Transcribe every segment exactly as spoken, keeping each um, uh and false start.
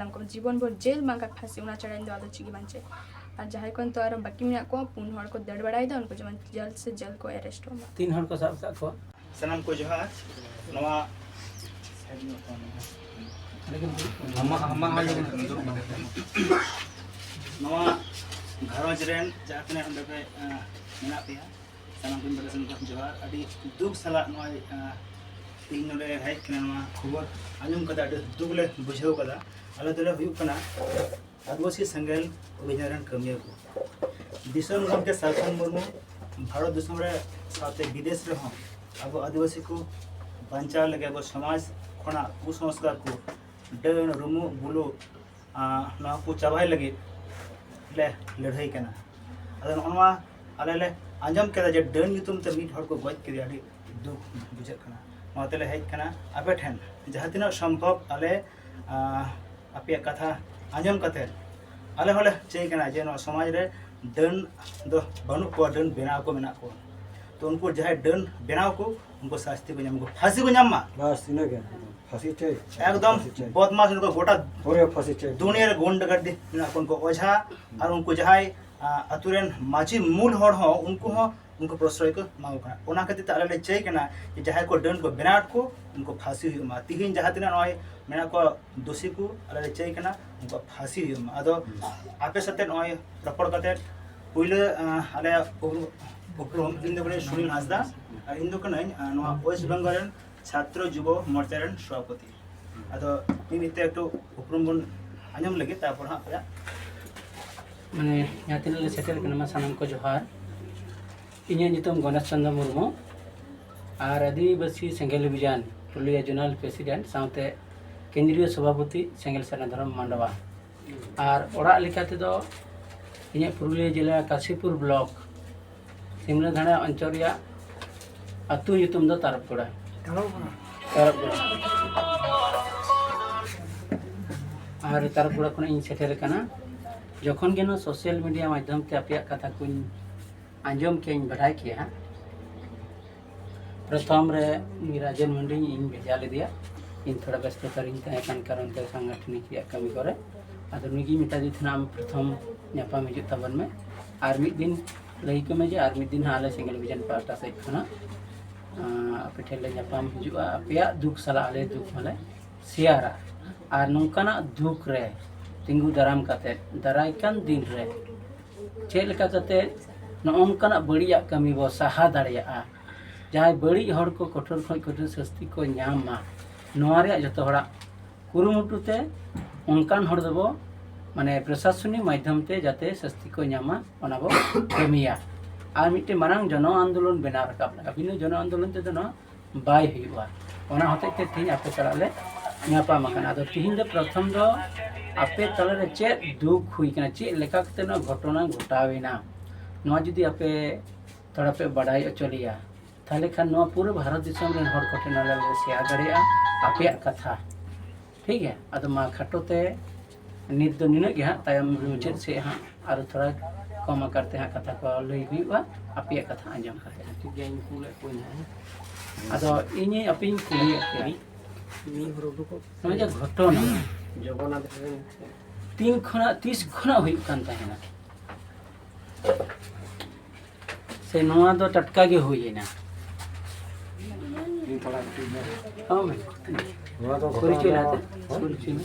ᱩᱱᱠᱩ ᱡᱤᱵᱚᱱ ᱵᱷᱳᱨ ᱡᱮᱞ ᱵᱟᱝᱠᱷᱟᱱ ᱯᱷᱟᱸᱥᱤ, ᱚᱱᱟ ᱪᱷᱟᱲᱟ ᱤᱧ ᱫᱚ ᱟᱫᱚ ᱪᱮᱫ ᱜᱮ ᱵᱟᱝ ᱪᱟᱹᱭ᱾ ᱟᱨ ᱡᱟᱦᱟᱸᱭ ᱠᱚ ᱱᱤᱛᱚᱜ ᱟᱨᱚ ᱵᱟᱹᱠᱤ ᱢᱮᱱᱟᱜ ᱠᱚᱣᱟ, ᱯᱩᱱ ᱦᱚᱲ ᱠᱚ ᱫᱟᱹᱲ ᱵᱟᱲᱟᱭᱮᱫᱟ, ᱩᱱᱠᱩ ᱡᱮᱢᱚᱱ ᱡᱚᱞᱫ ᱥᱮ ᱡᱚᱞᱫ ᱠᱚ ᱮᱨᱮᱥᱴᱚᱜ ᱢᱟ᱾ ᱛᱤᱱ ᱦᱚᱲ ᱠᱚ ᱥᱟᱵ ᱟᱠᱟᱫ ᱠᱚᱣᱟ? ᱥᱟᱱᱟᱢ ᱠᱚ ᱡᱚᱦᱟᱨ᱾ ᱱᱚᱣᱟ ᱟᱢᱟᱜ, ᱟᱢᱟᱜ ᱦᱚᱸ ᱱᱚᱣᱟ ᱜᱷᱟᱨᱚᱸᱡᱽ ᱨᱮᱱ ᱡᱟᱦᱟᱸ ᱛᱤᱱᱟᱹᱜ ᱚᱸᱰᱮ ᱯᱮ, ᱟᱸ, ᱢᱮᱱᱟᱜ ᱯᱮᱭᱟ, ᱥᱟᱱᱟᱢ ᱠᱚ ᱵᱟᱰᱟᱭ ᱥᱟᱱᱟ ᱠᱚᱣᱟ, ᱡᱚᱦᱟᱨ᱾ ᱟᱹᱰᱤ ᱫᱩᱠ ᱥᱟᱞᱟᱜ ᱱᱚᱜᱼᱚᱭ, ᱟᱸ, ᱛᱮᱦᱮᱧ ᱱᱚᱰᱮ ᱦᱮᱡ ᱠᱟᱱᱟ, ᱱᱚᱣᱟ ᱠᱷᱚᱵᱚᱨ ᱟᱸᱡᱚᱢ ᱠᱟᱛᱮ ᱟᱹᱰᱤ ᱫᱩᱠ ᱞᱮ ᱵᱩᱡᱷᱟᱹᱣ ᱠᱟᱫᱟ᱾ ᱟᱞᱮ ᱫᱚᱞᱮ ᱦᱩᱭᱩᱜ ᱠᱟᱱᱟ ᱟᱹᱫᱤᱵᱟᱹᱥᱤ ᱥᱮᱸᱜᱮᱞ ᱚᱵᱷᱤᱡᱟᱱ ᱨᱮᱱ ᱠᱟᱹᱢᱤᱭᱟᱹ ᱠᱚ᱾ ᱫᱤᱥᱚᱢ ᱜᱚᱢᱠᱮ ᱥᱟᱞᱠᱷᱟᱱ ᱢᱩᱨᱢᱩ ᱵᱷᱟᱨᱚᱛ ᱫᱤᱥᱚᱢ ᱨᱮ ᱥᱟᱶᱛᱮ ᱵᱤᱫᱮᱥ ᱨᱮᱦᱚᱸ ᱟᱵᱚ ᱟᱹᱫᱤᱵᱟᱹᱥᱤ ᱠᱚ ᱵᱟᱧᱪᱟᱣ ᱞᱟᱹᱜᱤᱫ, ᱟᱵᱚ ᱥᱚᱢᱟᱡᱽ ᱠᱷᱚᱱᱟᱜ ᱠᱩᱥᱚᱝᱥᱠᱟᱨ ᱠᱚ, ᱰᱟᱹᱱ, ᱨᱩᱢᱩᱜ, ᱵᱩᱞᱩᱜ, ᱟᱸ, ᱱᱚᱣᱟ ᱠᱚ ᱪᱟᱵᱟᱭ ᱞᱟᱹᱜᱤᱫ ᱞᱮ ᱞᱟᱹᱲᱦᱟᱹᱭ ᱠᱟᱱᱟ᱾ ᱟᱫᱚ ᱱᱚᱜᱼᱚ ᱱᱚᱣᱟ ᱟᱞᱮ ᱞᱮ ᱟᱸᱡᱚᱢ ᱠᱮᱫᱟ ᱡᱮ ᱰᱟᱹᱱ ᱧᱩᱛᱩᱢ ᱛᱮ ᱢᱤᱫ ᱦᱚᱲ ᱠᱚ ᱜᱚᱡ ᱠᱮᱫᱮᱭᱟ, ᱟᱹᱰᱤ ᱫᱩᱠ ᱵᱩᱡᱷᱟᱹᱜ ᱠᱟᱱᱟ᱾ ᱚᱱᱟ ᱛᱮᱞᱮ ᱦᱮᱡ ᱠᱟᱱᱟ ᱟᱯᱮ ᱴᱷᱮᱱ, ᱡᱟᱦᱟᱸ ᱛᱤᱱᱟᱹᱜ ᱥᱚᱢᱵᱷᱚᱵ ᱟᱞᱮ, ᱟᱸ, ᱟᱯᱮᱭᱟᱜ ᱠᱟᱛᱷᱟ ᱟᱸᱡᱚᱢ ᱠᱟᱛᱮ ᱟᱞᱮ ᱦᱚᱸᱞᱮ ᱪᱟᱹᱭ ᱠᱟᱱᱟ ᱡᱮ ᱱᱚᱣᱟ ᱥᱚᱢᱟᱡᱽ ᱨᱮ ᱰᱟᱹᱱ ᱫᱚ ᱵᱟᱹᱱᱩᱜ ᱠᱚᱣᱟ, ᱰᱟᱹᱱ ᱵᱮᱱᱟᱣ ᱠᱚ ᱢᱮᱱᱟᱜ ᱠᱚᱣᱟ᱾ ᱛᱚ ᱩᱱᱠᱩ ᱡᱟᱦᱟᱸᱭ ᱰᱟᱹᱱ ᱵᱮᱱᱟᱣ ᱠᱚ, ᱩᱱᱠᱩ ᱥᱟᱥᱛᱤ ᱠᱚ ᱧᱟᱢ, ᱩᱱᱠᱩ ᱯᱷᱟᱸᱥᱤ ᱠᱚ ᱧᱟᱢ ᱢᱟ᱾ ᱵᱟᱥ, ᱤᱱᱟᱹᱜᱮ᱾ ᱯᱷᱟᱸᱥᱤ ᱪᱟᱹᱭ᱾ ᱮᱠᱫᱚᱢ ᱯᱷᱟᱸᱥᱤ ᱪᱟᱹᱭ᱾ ᱵᱚᱫᱢᱟᱥ ᱩᱱᱠᱩ ᱜᱚᱴᱟ ᱯᱩᱨᱟᱹ ᱯᱷᱟᱸᱥᱤ ᱪᱟᱹᱭ᱾ ᱫᱩᱱᱤᱭᱟᱹ ᱨᱮ ᱜᱩᱱᱰᱟᱜᱟᱨᱫᱤ ᱢᱮᱱᱟᱜ ᱠᱚ, ᱩᱱᱠᱩ ᱚᱡᱷᱟ ᱟᱨ ᱩᱱᱠᱩ ᱡᱟᱦᱟᱸᱭ, ᱟ, ᱟᱛᱳ ᱨᱮᱱ ᱢᱟᱹᱡᱷᱤ ᱢᱩᱞ ᱦᱚᱲ ᱦᱚᱸ, ᱩᱱᱠᱩ ᱦᱚᱸ ᱩᱱᱠᱩ ᱯᱨᱚᱥᱨᱚᱭ ᱠᱚ ᱮᱢᱟ ᱠᱚ ᱠᱟᱱᱟ᱾ ᱚᱱᱟ ᱠᱷᱟᱹᱛᱤᱨ ᱛᱮ ᱟᱞᱮ ᱞᱮ ᱪᱟᱹᱭ ᱠᱟᱱᱟ ᱡᱮ ᱡᱟᱦᱟᱸᱭ ᱠᱚ ᱰᱟᱹᱱ ᱠᱚ ᱵᱮᱱᱟᱣᱮᱫ ᱠᱚ, ᱩᱱᱠᱩ ᱯᱷᱟᱸᱥᱤ ᱦᱩᱭᱩᱜ ᱢᱟ᱾ ᱛᱤᱦᱤᱧ ᱡᱟᱦᱟᱸ ᱛᱤᱱᱟᱹᱜ ᱱᱚᱜᱼᱚᱭ ᱢᱮᱱᱟᱜ ᱠᱚᱣᱟ ᱫᱳᱥᱤ ᱠᱚ, ᱟᱞᱮ ᱞᱮ ᱪᱟᱹᱭ ᱠᱟᱱᱟ ᱩᱱᱠᱩᱣᱟᱜ ᱯᱷᱟᱸᱥᱤ ᱦᱩᱭᱩᱜ ᱢᱟ᱾ ᱟᱫᱚ ᱟᱯᱮ ᱥᱟᱛᱮ ᱱᱚᱜᱼᱚᱭ ᱨᱚᱯᱚᱲ ᱠᱟᱛᱮ ᱯᱩᱭᱞᱟᱹ, ᱟᱸ, ᱟᱞᱮᱭᱟᱜ ᱩᱯᱨᱩᱢ, ᱩᱯᱨᱩᱢ, ᱤᱧ ᱫᱚ ᱠᱟᱹᱱᱟᱹᱧ ᱥᱩᱱᱤᱞ ᱦᱟᱸᱥᱫᱟ ᱟᱨ ᱤᱧ ᱫᱚ ᱠᱟᱹᱱᱟᱹᱧ, ᱟᱸ, ᱱᱚᱣᱟ ᱳᱭᱮᱥᱴ ᱵᱮᱝᱜᱚᱞ ᱨᱮᱱ ᱪᱷᱟᱛᱨᱚ ᱡᱩᱵᱚ ᱢᱳᱨᱪᱟ ᱨᱮᱱ ᱥᱚᱵᱷᱟᱯᱚᱛᱤ᱾ ᱟᱫᱚ ᱢᱤᱫ ᱢᱤᱫ ᱛᱮ ᱮᱠᱴᱩ ᱩᱯᱨᱩᱢ ᱵᱚᱱ ᱟᱸᱡᱚᱢ ᱞᱟᱹᱜᱤᱫ, ᱛᱟᱨᱯᱚᱨ ᱦᱟᱸᱜ ᱟᱯᱮᱭᱟᱜ᱾ ᱢᱟᱱᱮ ᱡᱟᱦᱟᱸ ᱛᱤᱱᱟᱹᱜ ᱞᱮ ᱥᱮᱴᱮᱨ ᱠᱟᱱᱟ, ᱢᱟ ᱥᱟᱱᱟᱢ ᱠᱚ ᱡᱚᱦᱟᱨ᱾ ᱤᱧᱟᱹᱜ ᱧᱩᱛᱩᱢ ᱜᱚᱱᱮᱥ ᱪᱚᱸᱫᱽᱨᱚ ᱢᱩᱨᱢᱩ ᱟᱨ ᱟᱹᱫᱤᱵᱟᱹᱥᱤ ᱥᱮᱸᱜᱮᱞ ᱚᱵᱷᱤᱡᱟᱱ ᱯᱩᱨᱩᱞᱤᱭᱟᱹ ᱡᱳᱱᱟᱞ ᱯᱨᱮᱥᱤᱰᱮᱱᱴ ᱥᱟᱶᱛᱮ ᱠᱮᱱᱫᱨᱤᱭᱚ ᱥᱚᱵᱷᱟᱯᱚᱛᱤ ᱥᱮᱸᱜᱮᱞ ᱥᱟᱨᱱᱟ ᱫᱷᱚᱨᱚᱢ ᱢᱟᱰᱣᱟ᱾ ᱟᱨ ᱚᱲᱟᱜ ᱞᱮᱠᱟ ᱛᱮᱫᱚ ᱤᱧᱟᱹᱜ ᱯᱩᱨᱩᱞᱤᱭᱟᱹ ᱡᱮᱞᱟ ᱠᱟᱥᱤᱯᱩᱨ ᱵᱞᱚᱠ ᱥᱤᱢᱞᱟᱹ ᱫᱷᱟᱲᱟ ᱚᱧᱪᱚᱞ ᱨᱮᱭᱟᱜ ᱟᱹᱛᱩ ᱧᱩᱛᱩᱢ ᱫᱚ ᱛᱟᱨᱚᱯᱜᱚᱲᱟ᱾ ᱛᱟᱨᱚᱯᱜᱚᱲᱟ᱾ ᱟᱨ ᱛᱟᱨᱚᱯᱜᱚᱲᱟ ᱠᱷᱚᱱᱟᱜ ᱤᱧ ᱥᱮᱴᱮᱨ ᱟᱠᱟᱱᱟ᱾ ᱡᱚᱠᱷᱚᱱ ᱜᱮ ᱱᱚᱣᱟ ᱥᱳᱥᱟᱞ ᱢᱤᱰᱤᱭᱟ ᱢᱟᱫᱽᱫᱷᱚᱢ ᱛᱮ ᱟᱯᱮᱭᱟᱜ ᱠᱟᱛᱷᱟ ᱠᱚᱧ ᱟᱸᱡᱚᱢ ᱠᱮᱜᱼᱟ, ᱤᱧ ᱵᱟᱰᱟᱭ ᱠᱮᱜᱼᱟ, ᱯᱨᱚᱛᱷᱚᱢ ᱨᱮ ᱩᱱᱤ ᱨᱟᱡᱮᱱ ᱢᱟᱱᱰᱤ ᱤᱧ ᱵᱷᱮᱡᱟ ᱞᱮᱫᱮᱭᱟ᱾ ᱤᱧ ᱛᱷᱚᱲᱟ ᱵᱮᱥᱛᱚᱛᱟ ᱨᱤᱧ ᱛᱟᱦᱮᱸ ᱠᱟᱱ ᱠᱟᱨᱚᱱ ᱛᱮ ᱥᱟᱝᱜᱚᱴᱷᱚᱱᱤᱠ ᱨᱮᱭᱟᱜ ᱠᱟᱹᱢᱤ ᱠᱚᱨᱮ᱾ ᱟᱫᱚ ᱱᱩᱭ ᱜᱤᱧ ᱢᱮᱛᱟ ᱫᱮ ᱛᱟᱦᱮᱱᱟ, "ᱟᱢ ᱯᱨᱚᱛᱷᱚᱢ ᱧᱟᱯᱟᱢ ᱦᱤᱡᱩᱜ ᱛᱟᱵᱚᱱ ᱢᱮ, ᱟᱨ ᱢᱤᱫ ᱫᱤᱱ ᱞᱟᱹᱭ ᱟᱠᱚ ᱢᱮ ᱡᱮ ᱟᱨ ᱢᱤᱫ ᱫᱤᱱ ᱦᱟᱸᱜ ᱟᱞᱮ ᱥᱤᱝᱜᱚᱞ ᱵᱷᱤᱡᱚᱱ ᱯᱟᱦᱴᱟ ᱥᱮᱫ ᱠᱷᱚᱱᱟᱜ ᱟᱸ, ᱟᱯᱮ ᱴᱷᱮᱱ ᱞᱮ ᱧᱟᱯᱟᱢ ᱦᱤᱡᱩᱜᱼᱟ, ᱟᱯᱮᱭᱟᱜ ᱫᱩᱠ ᱥᱟᱞᱟᱜ ᱟᱞᱮ ᱫᱩᱠ ᱦᱚᱸᱞᱮ ᱥᱮᱭᱟᱨᱟ᱾ ᱟᱨ ᱱᱚᱝᱠᱟᱱᱟᱜ ᱫᱩᱠ ᱨᱮ ᱛᱤᱸᱜᱩ ᱫᱟᱨᱟᱢ ᱠᱟᱛᱮ ᱫᱟᱨᱟᱭ ᱠᱟᱱ ᱫᱤᱱ ᱨᱮ ᱪᱮᱫ ᱞᱮᱠᱟ ᱠᱟᱛᱮ ᱱᱚᱜᱼᱚ ᱱᱚᱝᱠᱟᱱᱟᱜ ᱵᱟᱹᱲᱤᱡᱟᱜ ᱠᱟᱹᱢᱤ ᱵᱚ ᱥᱟᱦᱟ ᱫᱟᱲᱮᱭᱟᱜᱼᱟ, ᱡᱟᱦᱟᱸᱭ ᱵᱟᱹᱲᱤᱡ ᱦᱚᱲ ᱠᱚ ᱠᱚᱴᱷᱳᱨ ᱠᱷᱚᱱ ᱠᱚᱴᱷᱳᱨ ᱥᱟᱹᱥᱛᱤ ᱠᱚ ᱧᱟᱢ ᱢᱟ, ᱱᱚᱣᱟ ᱨᱮᱭᱟᱜ ᱡᱚᱛᱚ ᱦᱚᱲᱟᱜ ᱠᱩᱨᱩᱢᱩᱴᱩ ᱛᱮ ᱚᱱᱠᱟᱱ ᱦᱚᱲ ᱫᱚᱵᱚ, ᱢᱟᱱᱮ, ᱯᱨᱚᱥᱟᱥᱚᱱᱤᱠ ᱢᱟᱫᱽᱫᱷᱚᱢ ᱛᱮ ᱡᱟᱛᱮ ᱥᱟᱹᱥᱛᱤ ᱠᱚ ᱧᱟᱢᱟ, ᱚᱱᱟ ᱵᱚ ᱠᱟᱹᱢᱤᱭᱟ᱾ ᱟᱨ ᱢᱤᱫᱴᱮᱱ ᱢᱟᱨᱟᱝ ᱡᱚᱱᱚ ᱟᱱᱫᱳᱞᱚᱱ ᱵᱮᱱᱟᱣ ᱨᱟᱠᱟᱵ ᱞᱟᱜᱟᱜᱼᱟ᱾ ᱵᱤᱱᱟᱹ ᱡᱚᱱᱚ ᱟᱱᱫᱳᱞᱚᱱ ᱛᱮᱫᱚ ᱱᱚᱣᱟ ᱵᱟᱭ ᱦᱩᱭᱩᱜᱼᱟ᱾ ᱚᱱᱟ ᱦᱚᱛᱮᱡ ᱛᱮ ᱛᱮᱦᱮᱧ ᱟᱯᱮ ᱥᱟᱞᱟᱜ ᱞᱮ ᱧᱟᱯᱟᱢ ᱟᱠᱟᱱᱟ᱾ ᱟᱫᱚ ᱛᱮᱦᱮᱧ ᱫᱚ ᱯᱨᱚᱛᱷᱚᱢ ᱫᱚ ᱟᱯᱮ ᱛᱟᱞᱟᱨᱮ ᱪᱮᱫ ᱫᱩᱠ ᱦᱩᱭ ᱠᱟᱱᱟ, ᱪᱮᱫ ᱞᱮᱠᱟ ᱠᱟᱛᱮ ᱱᱚᱣᱟ ᱜᱷᱚᱴᱚᱱᱟ ᱜᱷᱚᱴᱟᱣ ᱮᱱᱟ, ᱱᱚᱣᱟ ᱡᱩᱫᱤ ᱟᱯᱮ ᱛᱷᱚᱲᱟ ᱯᱮ ᱵᱟᱰᱟᱭ ᱦᱚᱪᱚ ᱞᱮᱭᱟ, ᱛᱟᱦᱚᱞᱮ ᱠᱷᱟᱱ ᱱᱚᱣᱟ ᱯᱩᱨᱟᱹ ᱵᱷᱟᱨᱚᱛ ᱫᱤᱥᱚᱢ ᱨᱮᱱ ᱦᱚᱲ ᱠᱚᱴᱷᱮᱱ ᱟᱞᱮ ᱞᱮ ᱥᱮᱭᱟᱨ ᱫᱟᱲᱮᱭᱟᱜᱼᱟ ᱟᱯᱮᱭᱟᱜ ᱠᱟᱛᱷᱟ᱾ ᱴᱷᱤᱠ ᱜᱮᱭᱟ, ᱟᱫᱚ ᱢᱟ ᱠᱷᱟᱴᱚ ᱛᱮ ᱱᱤᱛ ᱫᱚ ᱱᱤᱱᱟᱹᱜ ᱜᱮ ᱦᱟᱸᱜ, ᱛᱟᱭᱚᱢ ᱢᱩᱪᱟᱹᱫ ᱥᱮᱫ ᱦᱟᱸᱜ ᱟᱨᱚ ᱛᱷᱚᱲᱟ ᱠᱚᱢ ᱟᱠᱟᱨ ᱛᱮ ᱦᱟᱸᱜ ᱠᱟᱛᱷᱟ ᱠᱚ ᱞᱟᱹᱭ ᱦᱩᱭᱩᱜᱼᱟ, ᱟᱯᱮᱭᱟᱜ ᱠᱟᱛᱷᱟ ᱟᱸᱡᱚᱢ ᱠᱟᱛᱮ᱾ ᱴᱷᱤᱠ ᱜᱮᱭᱟ, ᱤᱧ ᱠᱩᱞᱮᱫ ᱠᱚᱣᱟᱧ ᱦᱟᱸᱜ᱾ ᱟᱫᱚ ᱤᱧ ᱟᱯᱮᱧ ᱠᱩᱞᱤᱭᱮᱫ ᱯᱮᱭᱟ, ᱢᱤᱫ ᱦᱚᱲ ᱩᱰᱩᱠᱚᱜ ᱱᱚᱜᱼᱚᱭ ᱡᱮ ᱜᱷᱚᱴᱚᱱᱟ, ᱡᱚᱜᱚᱱᱱᱟᱛᱷ ᱨᱮ ᱛᱤᱱ ᱠᱷᱚᱱᱟᱜ ᱛᱤᱥ ᱠᱷᱚᱱᱟᱜ ᱦᱩᱭᱩᱜ ᱠᱟᱱ ᱛᱟᱦᱮᱱᱟ? ᱥᱮ ᱱᱚᱣᱟ ᱫᱚ ᱴᱟᱴᱠᱟ ᱜᱮ ᱦᱩᱭ ᱮᱱᱟ? ᱤᱧ ᱛᱷᱚᱲᱟ ᱠᱟᱹᱴᱤᱡ ᱧᱚᱜ᱾ ᱦᱚᱸ, ᱱᱚᱣᱟ ᱫᱚ ᱜᱷᱚᱴᱚᱱᱟ ᱯᱚᱨᱤᱪᱚᱭ ᱫᱚ, ᱞᱟᱦᱟᱛᱮ, ᱦᱮᱸ? ᱯᱚᱨᱤᱪᱚᱭ ᱢᱮ᱾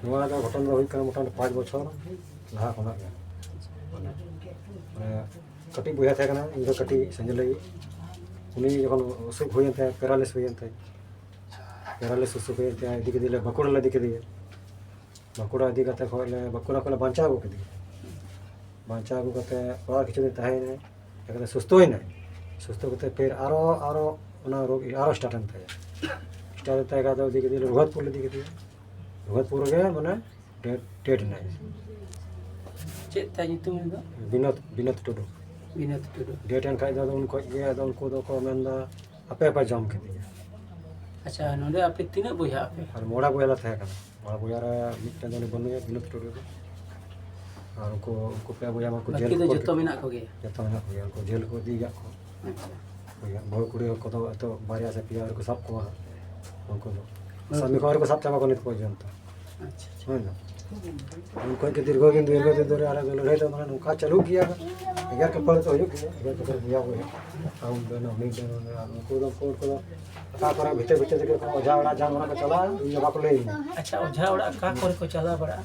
ᱱᱚᱣᱟ ᱫᱚ ᱜᱷᱚᱴᱚᱱ ᱫᱚ ᱦᱩᱭᱩᱜ ᱠᱟᱱᱟ ᱢᱚᱴᱟᱢᱩᱴᱤ ᱯᱟᱸᱪ ᱵᱚᱪᱷᱚᱨ ᱞᱟᱦᱟ ᱠᱷᱚᱱᱟᱜ ᱜᱮ᱾ ᱢᱟᱱᱮ, ᱢᱟᱱᱮ, ᱠᱟᱹᱴᱤᱡ ᱵᱚᱭᱦᱟ ᱛᱟᱦᱮᱸ ᱠᱟᱱᱟ, ᱤᱧ ᱫᱚ ᱠᱟᱹᱴᱤᱡ ᱥᱮᱸᱜᱮᱞ ᱞᱟᱹᱜᱤᱫ᱾ ᱩᱱᱤ ᱡᱚᱠᱷᱚᱱ ᱚᱥᱩᱠ ᱦᱩᱭᱮᱱ ᱛᱟᱭᱟ, paralysis ᱦᱩᱭᱮᱱ ᱛᱟᱭᱟ, paralysis ᱚᱥᱩᱠ ᱦᱩᱭᱮᱱ ᱛᱟᱭᱟ, ᱤᱫᱤ ᱠᱮᱫᱮᱭᱟᱞᱮ, ᱵᱟᱸᱠᱩᱲᱟ ᱞᱮ ᱤᱫᱤ ᱠᱮᱫᱮᱭᱟ᱾ ᱵᱟᱸᱠᱩᱲᱟ ᱤᱫᱤ ᱠᱟᱛᱮ ᱠᱷᱚᱱ ᱞᱮ, ᱵᱟᱸᱠᱩᱲᱟ ᱠᱷᱚᱱ ᱞᱮ ᱵᱟᱧᱪᱟᱣ ᱟᱹᱜᱩ ᱠᱮᱫᱮᱭᱟ᱾ ᱵᱟᱧᱪᱟᱣ ᱟᱹᱜᱩ ᱠᱟᱛᱮ ᱚᱲᱟᱜ ᱨᱮ ᱠᱤᱪᱷᱩ ᱫᱤᱱ ᱛᱟᱦᱮᱸᱭᱮᱱᱟᱭ, ᱛᱟᱨᱯᱚᱨᱮ ᱥᱩᱥᱛᱷᱚᱭᱮᱱᱟᱭ᱾ ᱥᱩᱥᱛᱷᱚ ᱠᱟᱛᱮ ᱯᱷᱤᱨ ᱟᱨᱚ, ᱟᱨᱚ ᱚᱱᱟ ᱨᱳᱜᱽ ᱟᱨᱚ start ᱮᱱ ᱛᱟᱭᱟ᱾ Start ᱮᱱ ᱛᱟᱭ ᱠᱷᱟᱱ ᱫᱚ ᱤᱫᱤ ᱠᱮᱫᱮᱭᱟ ᱨᱚᱜᱷᱩᱱᱟᱛᱷᱯᱩᱨ ᱞᱮ ᱤᱫᱤ ᱠᱮᱫᱮᱭᱟ᱾ ᱨᱚᱜᱷᱩᱱᱟᱛᱯᱩᱨ ᱨᱮᱜᱮ ᱢᱟᱱᱮ dead, dead ᱮᱱᱟᱭ᱾ ᱪᱮᱫ ᱛᱟᱭ ᱧᱩᱛᱩᱢ ᱩᱱᱤ ᱫᱚ? ᱵᱤᱱᱳᱫ, ᱵᱤᱱᱳᱫ ᱴᱩᱰᱩ᱾ ᱵᱤᱱᱳᱫ ᱴᱩᱰᱩ᱾ Dead ᱮᱱ ᱠᱷᱟᱡ ᱫᱚ ᱟᱫᱚ ᱩᱱ ᱠᱷᱚᱡ ᱜᱮ ᱟᱫᱚ ᱩᱱᱠᱩ ᱫᱚᱠᱚ ᱢᱮᱱᱫᱟ, "ᱟᱯᱮ ᱯᱮ ᱡᱚᱢ ᱠᱮᱫᱮᱭᱟ᱾" ᱟᱪᱪᱷᱟ, ᱱᱚᱰᱮ ᱟᱯᱮ ᱛᱤᱱᱟᱹᱜ ᱵᱚᱭᱦᱟ ᱟᱯᱮ? ᱟᱨ ᱢᱚᱬᱮ ᱵᱚᱭᱦᱟ ᱞᱮ ᱛᱟᱦᱮᱸ ᱠᱟᱱᱟ᱾ ᱢᱚᱬᱮ ᱵᱚᱭᱦᱟ ᱨᱮ ᱢᱤᱫᱴᱮᱱ ᱫᱚ ᱩᱱᱤ ᱵᱟᱹᱱᱩᱭᱟ, ᱵᱤᱱᱳᱫ ᱴᱩᱰᱩ ᱫᱚ᱾ ᱟᱨ ᱩᱱᱠᱩ, ᱩᱱᱠᱩ ᱯᱮ ᱵᱚᱭᱦᱟ ᱢᱟᱠᱚ ᱡᱮᱞ ᱵᱟᱹᱠᱤ ᱫᱚ ᱠᱚ ᱡᱚᱛᱚ ᱢᱮᱱᱟᱜ ᱠᱚᱜᱮᱭᱟ? ᱡᱚᱛᱚ ᱢᱮᱱᱟᱜ ᱠᱚᱜᱮᱭᱟ, ᱩᱱᱠᱩ ᱡᱮᱞ ᱠᱚ ᱤᱫᱤ ᱠᱟᱜ ᱠᱚᱣᱟ᱾ ᱟᱪᱪᱷᱟ᱾ ᱵᱚᱭᱦᱟ, ᱵᱟᱹᱦᱩ ᱠᱩᱲᱤ ᱠᱚᱫᱚ ᱦᱚᱭᱛᱳ ᱵᱟᱨᱭᱟ ᱥᱮ ᱯᱮᱭᱟ ᱨᱮᱠᱚ ᱥᱟᱵ ᱠᱚᱣᱟ ᱦᱟᱸᱜ, ᱩᱱᱠᱩ ᱫᱚ᱾ ᱥᱟᱢᱤ ᱠᱚ ᱟᱹᱣᱨᱤ ᱠᱚ ᱥᱟᱵ ᱪᱟᱵᱟ ᱠᱚᱣᱟ ᱱᱤᱛ ᱯᱚᱨᱡᱚᱱᱛᱚ᱾ ᱟᱪᱪᱷᱟ, ᱟᱪᱪᱷᱟ᱾ ᱦᱳᱭ ᱱᱟ᱾ ᱩᱱ ᱠᱷᱚᱱ ᱜᱮ ᱫᱤᱨᱜᱷᱚ ᱫᱤᱱ, ᱫᱤᱨᱜᱷᱚ ᱫᱤᱱ ᱫᱷᱚᱨᱮ ᱟᱞᱮ ᱫᱚ ᱞᱟᱹᱲᱦᱟᱹᱭ ᱫᱚ ᱢᱟᱱᱮ ᱱᱚᱝᱠᱟ ᱪᱟᱹᱞᱩᱜ ᱜᱮᱭᱟ᱾ ᱮᱜᱮᱨ ᱠᱷᱟᱹᱯᱟᱹᱨᱤ ᱫᱚ ᱦᱩᱭᱩᱜ ᱜᱮᱭᱟ, ᱮᱜᱮᱨ ᱠᱷᱟᱹᱯᱟᱹᱨᱤ ᱜᱮᱭᱟ ᱵᱚ᱾ ᱟᱢ ᱵᱮᱱ, ᱩᱱᱤ ᱵᱮᱱ, ᱟᱨ ᱩᱱᱠᱩ ᱫᱚ, ᱩᱱᱠᱩ ᱫᱚ ᱚᱠᱟ ᱠᱚᱨᱮ ᱵᱷᱤᱛᱟᱹᱨ ᱵᱷᱤᱛᱟᱹᱨ ᱛᱮᱜᱮ ᱠᱚ ᱚᱡᱷᱟ ᱚᱲᱟᱜ ᱡᱟᱦᱟᱸ ᱚᱲᱟᱜ ᱠᱚ ᱪᱟᱞᱟᱜᱼᱟ, ᱤᱧ ᱫᱚ ᱵᱟᱠᱚ ᱞᱟᱹᱭ ᱟᱹᱧᱟ᱾ ᱟᱪᱪᱷᱟ, ᱚᱡᱷᱟ ᱚᱲᱟᱜ ᱚᱠᱟ ᱠᱚᱨᱮ ᱠᱚ ᱪᱟᱞᱟᱣ ᱵᱟᱲᱟᱜᱼᱟ?